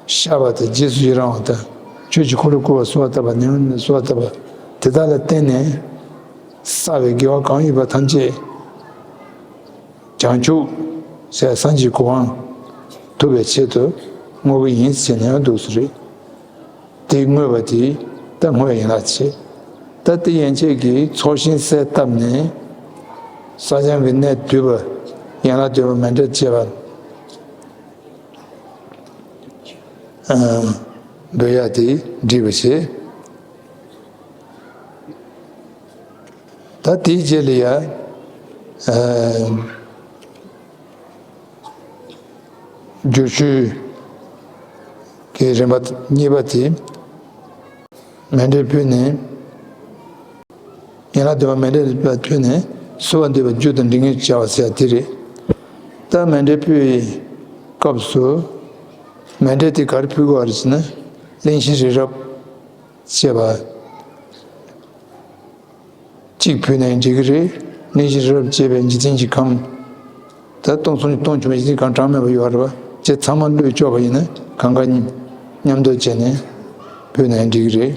བཤགས་པ་དང་། རྗེས་སུ་ཡི་རང་བ་དང་། ཆོས་ཀྱི་འཁོར་ལོ་བསྐོར་བར་གསོལ་བ་བཏབ་པ། མྱ་ངན་ལས་མི་འདའ་བར་གསོལ་བ་བཏབ་པ། དེ་དག་ལ་བརྟེན་ནས་བསགས་པའི་དགེ་བ་གང་ཡོད་པ་ཐམས་ཅད། བྱང་ཆུབ་ཟེར་སངས་རྒྱས་གོ་འཕང་ཐོབ་པའི་ཆེད་དུ་བསྔོ་གི་ཡིན་ཟེར་ནས་འདུག་ཟེར་རེད། དེ་བསྔོས་པ་དེ་ད་བསྔོ་བའི་ཡན་ལག་བྱེད། ད་དེ་ཡན་ཆད་ཀྱི་ཚོགས་ཞིང་གསལ་བཏབ་ནས། བསགས་སྦྱང་གི་གནད་བསྡུས་པ། ཡན་ལག་བསྡུས་པ། མཎྜལ་བཅས་པ། ཨ། འབུལ་ཡ་དེ་བསྒྲིགས་པ་བྱེད། ད་དེའི་རྗེས་ལ་ཡ། ཨ། བསྒྱུར་བཅོས་ཀྱི་རིམ་པ་གཉིས་པ་དེ། མཎྜལ་ཕུལ་ནས། ཡན་ལག་བསྡུས་པ་མཎྜལ་ཕུལ་ནས་གསོལ་བ་འདེབས་པ་རྒྱུ་དང་འབྲས་བུའི་བྱ་བ་ཟེར་ཡ་དེ་རེད། ད་མཎྜལ་ཕུལ་བའི་སྐབས་སུ། མཎྜལ་དེ་ག་རེ་ཕུལ་དགོས་པ་རེད་ཟེར་ན། གླིང་བཞི་རི་རབ་བཅས་པ། གཅིག་ཕུལ་ནའི་འགྲིག་གི་རེད། གླིང་བཞི་རི་རབ་བཅས་པའི་འཇིག་རྟེན་གྱི་ཁམས། ད་སྟོང་གསུམ་གྱི་སྟོང་ཆེན་པོའི་འཇིག་རྟེན་གང་གྲངས་མེད་པ་ཡོད་རེད་པ། བྱས་ཚང་མ་བློས་ཆོག་པ་ཡིན་ན་གང་ག་མཉམ་དུ་བྱས་ནས་ཕུལ་ནའི་འགྲིག་གི་རེད།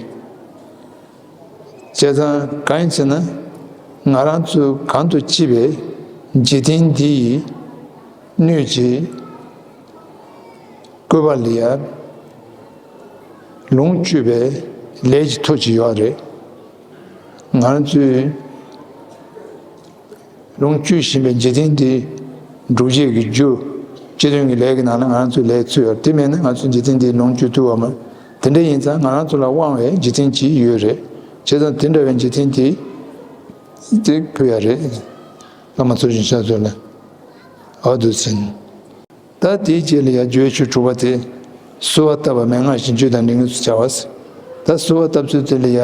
བྱས་ཙང་གང་ཡིན་ཟེར་ན། ང་རང་ཚོ་གང་དུ་སྐྱེས་པའི་འཇིག་རྟེན་འདི་ཡི་སྣོད་ཀྱི་བཀོད་པ་ལ་ཡ། ལོངས་སྤྱོད་པའི་ལས་ཀྱི་མཐུ་ཅིག་ཡོད་རེད། ང་རང་ཚོའི་ལོངས་སྤྱོད་བཞིན་པའི་འཇིག་རྟེན་འདི་སྒྲུབ་བྱེད་ཀྱི་རྒྱུ། སྤྱི་དོན་གྱི་ལས་ཀྱི་ནང་ལ་ང་རང་ཚོའི་ལས་ཚུད་ཡོད་རེད། དེ་མེད་ན་ང་ཚོ་འཇིག་རྟེན་འདི་ལོངས་སྤྱོད་ཐུབ་པ་མ་རེད། དེ་འདྲ་ཡིན་ཙང་ང་རང་ཚོ་ལ་དབང་བའི་འཇིག་རྟེན་ཅིག་ཡོད་རེད། བྱས་ཙང་དེ་འདྲ་བའི་འཇིག་རྟེན་དེ་དེ་ཕུལ་ཡ་རེད། བླ་མ་ཚོགས་ཞིང་ཤ་ཚོ་ལ་འོ་འདུག་ཟིན། ད་དེའི་རྗེས་ལ་ཡ་བརྗོད་ཆོས་དྲུག་པ་དེ། གསོལ་བ་བཏབ་པ་མན་ངག་བཞིན་བརྗོད་དང་འབྲས་བུ་སུ་བྱ་བ་ཟེར། ད་གསོལ་བ་བཏབ་ཚུལ་དེ་ལ་ཡ།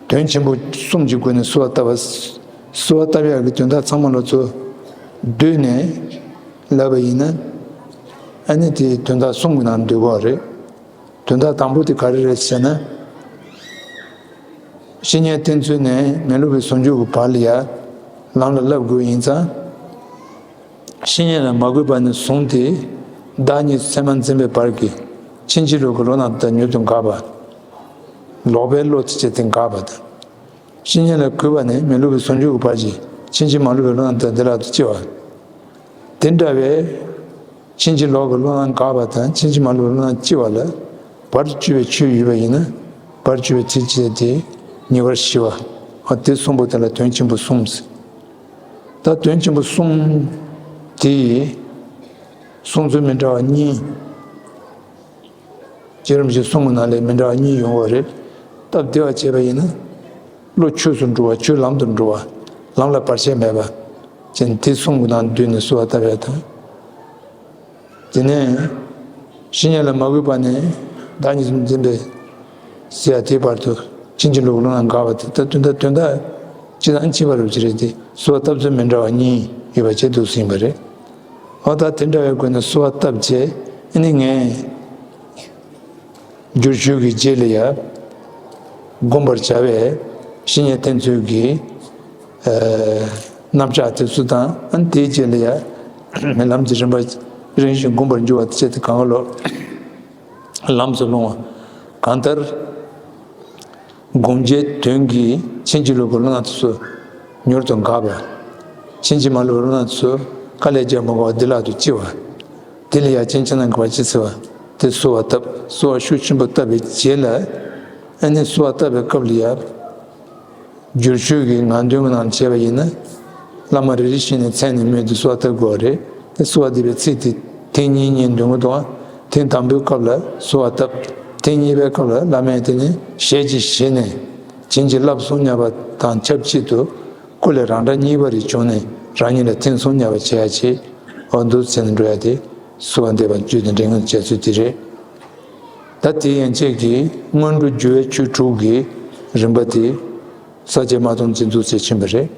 དོན་ཆེན་པོ་གསུམ་གྱི་སྒོ་ནས་གསོལ་བ་བཏབ་པ། གསོལ་བ་བཏབ་ཡག་གི་དོན་དག་ཚང་མ་ལོ་ཚོ་བསྡུས་ནས་ལབ་པ་ཡིན་ན། ཨ་ནི་དེའི་དོན་དག་གསུམ་གྱི་ནང་འདུས་པ་རེད། དོན་དག་དང་པོ་དེ་ག་རེ་རེད་ཟེར་ན། བཤེས་གཉེན་བསྟེན་ཚུལ་ནས་མི་སློབ་པའི་ཟུང་འཇུག་གི་བར་ལ་ཡ་ལམ་ལ་བསླབ་དགོས་ཡིན་ཙང་། བཤེས་གཉེན་ལ་མ་གུས་པ་ནས་བཟུང་སྟེ་བདག་ཉིད་ཚད་མར་འཛིན་པའི་བར་གྱི་ཕྱིན་ཅི་ལོག་གི་བློ་སྣ་དང་མྱུར་དུ་འགག་པ། ལོག་པའི་བློ་དེ་བྱས་ཏེ་འགག་པ་དང་། བཤེས་གཉེན་ལ་གུས་པ་ནས་མི་སློབ་པའི་ཟུང་འཇུག་གི་བར་གྱི་ཕྱིན་ཅི་མ་ལོག་པའི་བློ་སྣ་དང་བདེ་བླག་ཏུ་སྐྱེ་བ། དེ་འདྲ་བའི་ཕྱིན་ཅི་ལོག་གི་བློ་སྣ་འགག་པ་དང་། ཕྱིན་ཅི་མ་ལོག་པའི་བློ་སྣ་སྐྱེ་བ་ལ་བར་དུ་གཅོད་པའི་ཆོས་ཡོད་པ་ཡིན་ན། བར་དུ་གཅོད་པའི་ཚིག་བཅད་དེ་ཉེ་བར་ཞི་བ། ཨ། དེ་གསུམ་པོ་དེ་ལ་དོན་ཆེན་པོ་གསུམ་ཟེར། ད་དོན་ཆེན་པོ་གསུམ་དེ་ཡི་གསུང་ཚུལ་མི་འདྲ་བ་གཉིས། རྗེ་རིན་པོ་ཆེ་གསུང་གི་ནང་ལས་མི་འདྲ་བ་གཉིས་ཡོང་བ་རེད། སྟབས་བདེ་བ་བྱས་པ་ཡིན་ན། བློ་ཆོས་སུ་འགྲོ་བ། ཆོས་ལམ་དུ་འགྲོ་བ། ལམ་ལ་བར་ཆད་མེད་པ་ཅན་དེ་གསུང་གི་ནང་བསྡུས་ནས་གསོལ་བ་བཏབ་ཡ་དང་། དེ་ནས་བཤེས་གཉེན་ལ་མ་གུས་པ་ནས་བདག་ཉིད་དུ་འཛིན་པའི་ཟེར་ཡ་དེའི་བར་དུ་ཕྱིན་ཅི་ལོག་གི་བློ་སྣ་འགག་པ་དེ། ད་དོན་དག་དོན་དག་གཅིག་དང་གཅིག་པ་རུ་ཅི་རེད་དེ། གསོལ་བ་བཏབ་ཚུལ་མི་འདྲ་བ་གཉིས་ཡོད་པ་བྱས་འདུག་ཟིན་པ་རེད། འོ་ད་དེ་འདྲ་བའི་སྒོ་ནས་གསོལ་བ་བཏབ་བྱས། ཨ་ནི་ངས་བསྒྱུར་བཅོས་ཀྱི་རྗེས་ལ་ཡ་བསྒོམ་པར་བྱ་བའི་བཤེས་གཉེན་བསྟེན་ཚུལ་གྱི་ཨ་རྣམ་གཞག་དེ་ཚོ་དང་། ཨ་ནི་དེའི་རྗེས་ལ་ཡ་ལམ་གྱི་རིམ་པ་རིམ་བཞིན་བསྒོམ་པར་འགྱུར་བ་དེ་བྱས་ཏེ་གང་ག་ལོ་ལམ་དུ་སློང་བ། གང་ལྟར་སྒོམ་བྱའི་དོན་གྱིས་ཕྱིན་ཅི་ལོག་གི་བློ་སྣ་དེ་ཚོ་མྱུར་དུ་འགག་པ། ཕྱིན་ཅི་མ་ལོག་པའི་བློ་སྣ་དེ་ཚོ་དཀའ་ལས་བརྒྱབ་མ་དགོས་པར་བདེ་བླག་ཏུ་སྐྱེ་བ། དེ་ལ་ཡ་སྤྱན་ཆབ་ནས་དགའ་བ་ཅི་འཚལ་བ། དེ་གསོལ་བ་བཏབ། གསོལ་བ་ཤུགས་ཆེན་པོ་བཏབ་པའི་རྗེས་ལ། ཨ་ནི་གསོལ་བ་བཏབ་པའི་སྐབས་ལ་ཡ། བསྒྱུར་བཅོས་ཀྱི་ངག་འདོན་གྱི་ནང་བྱས་པ་ཡིན་ན། བླ་མ་རེ་རེ་བཞིན་ནས་མཚན་ནས་སྨོས་ཏེ་གསོལ་བ་བཏབ་དགོས་པ་རེད། དེ་གསོལ་བ་འདེབས་པའི་ཚིག་དེ་ཐེངས་གཉིས་གཉིས་འདོན་གྱི་འདུག་ཨ། ཐེངས་དང་པོའི་སྐབས་ལ་གསོལ་བ་བཏབ། ཐེངས་གཉིས་པའི་སྐབས་ལ་བླ་མས་དེ་ནི་ཞལ་གྱིས་བཞེས་ནས་བྱིན་གྱིས་བརླབས་སོ་སྙམ་པ་དང་ཆབས་ཅིག་ཏུ། སྐུ་ལས་རང་འདྲ་གཉིས་པ་རེ་བྱུང་ནས་རང་ཉིད་ལ་ཐིམ་སོང་སྙམ་པ་བྱེད་ཡ་ཆེ། འོ་འདུག་ཟེར་ནས་འགྲོ་ཡ་དེ་གསོལ་བ་འདེབས་པ་བརྒྱུད་དེ་འདྲེན་ངེས་བྱ་ཚུལ་དེ་རེད། ད་དེ་ཡན་ཆད་ཀྱི་སྔོན་འགྲོ་རྒྱུ་བའི་ཆོས་དྲུག་གི་རིམ་པ་དེ་ས་བཅད་མ་སྟོང་ཅན་འདུག་ཟེར་ཕྱིན་པ་རེད།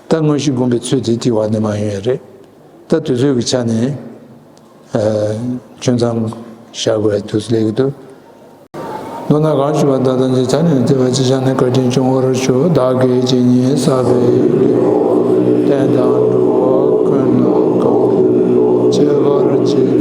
ད་དངོས་གཞི་བསྒོམ་པའི་ཚུལ་དེ་དེ་བར་ནས་མ་ཡོང་ཡ་རེད། ད་དུས་ཚོད་ཀྱི་ཆ་ནས། ཨ། ཆུང་ཙམ་བཞག་དགོས་ཡ་དུས་སུ་སླེབས་ཀྱི་འདུག་མདོར་ན་གང་ཞུ་བ་དག་དང་ཅི་བྱ་ནས་བདེ་བ་ཅི་བྱ་ནས་བཀའ་དྲིན་སྐྱོང་བར་ཞུ། བདག་གིས་ཇི་སྙེད་བསགས་པའི་ཡེ་ཤེས་རྟེན་དང་འགྲོ་བ་ཀུན་ལ་གང་ཁྱད་པར་ཅན།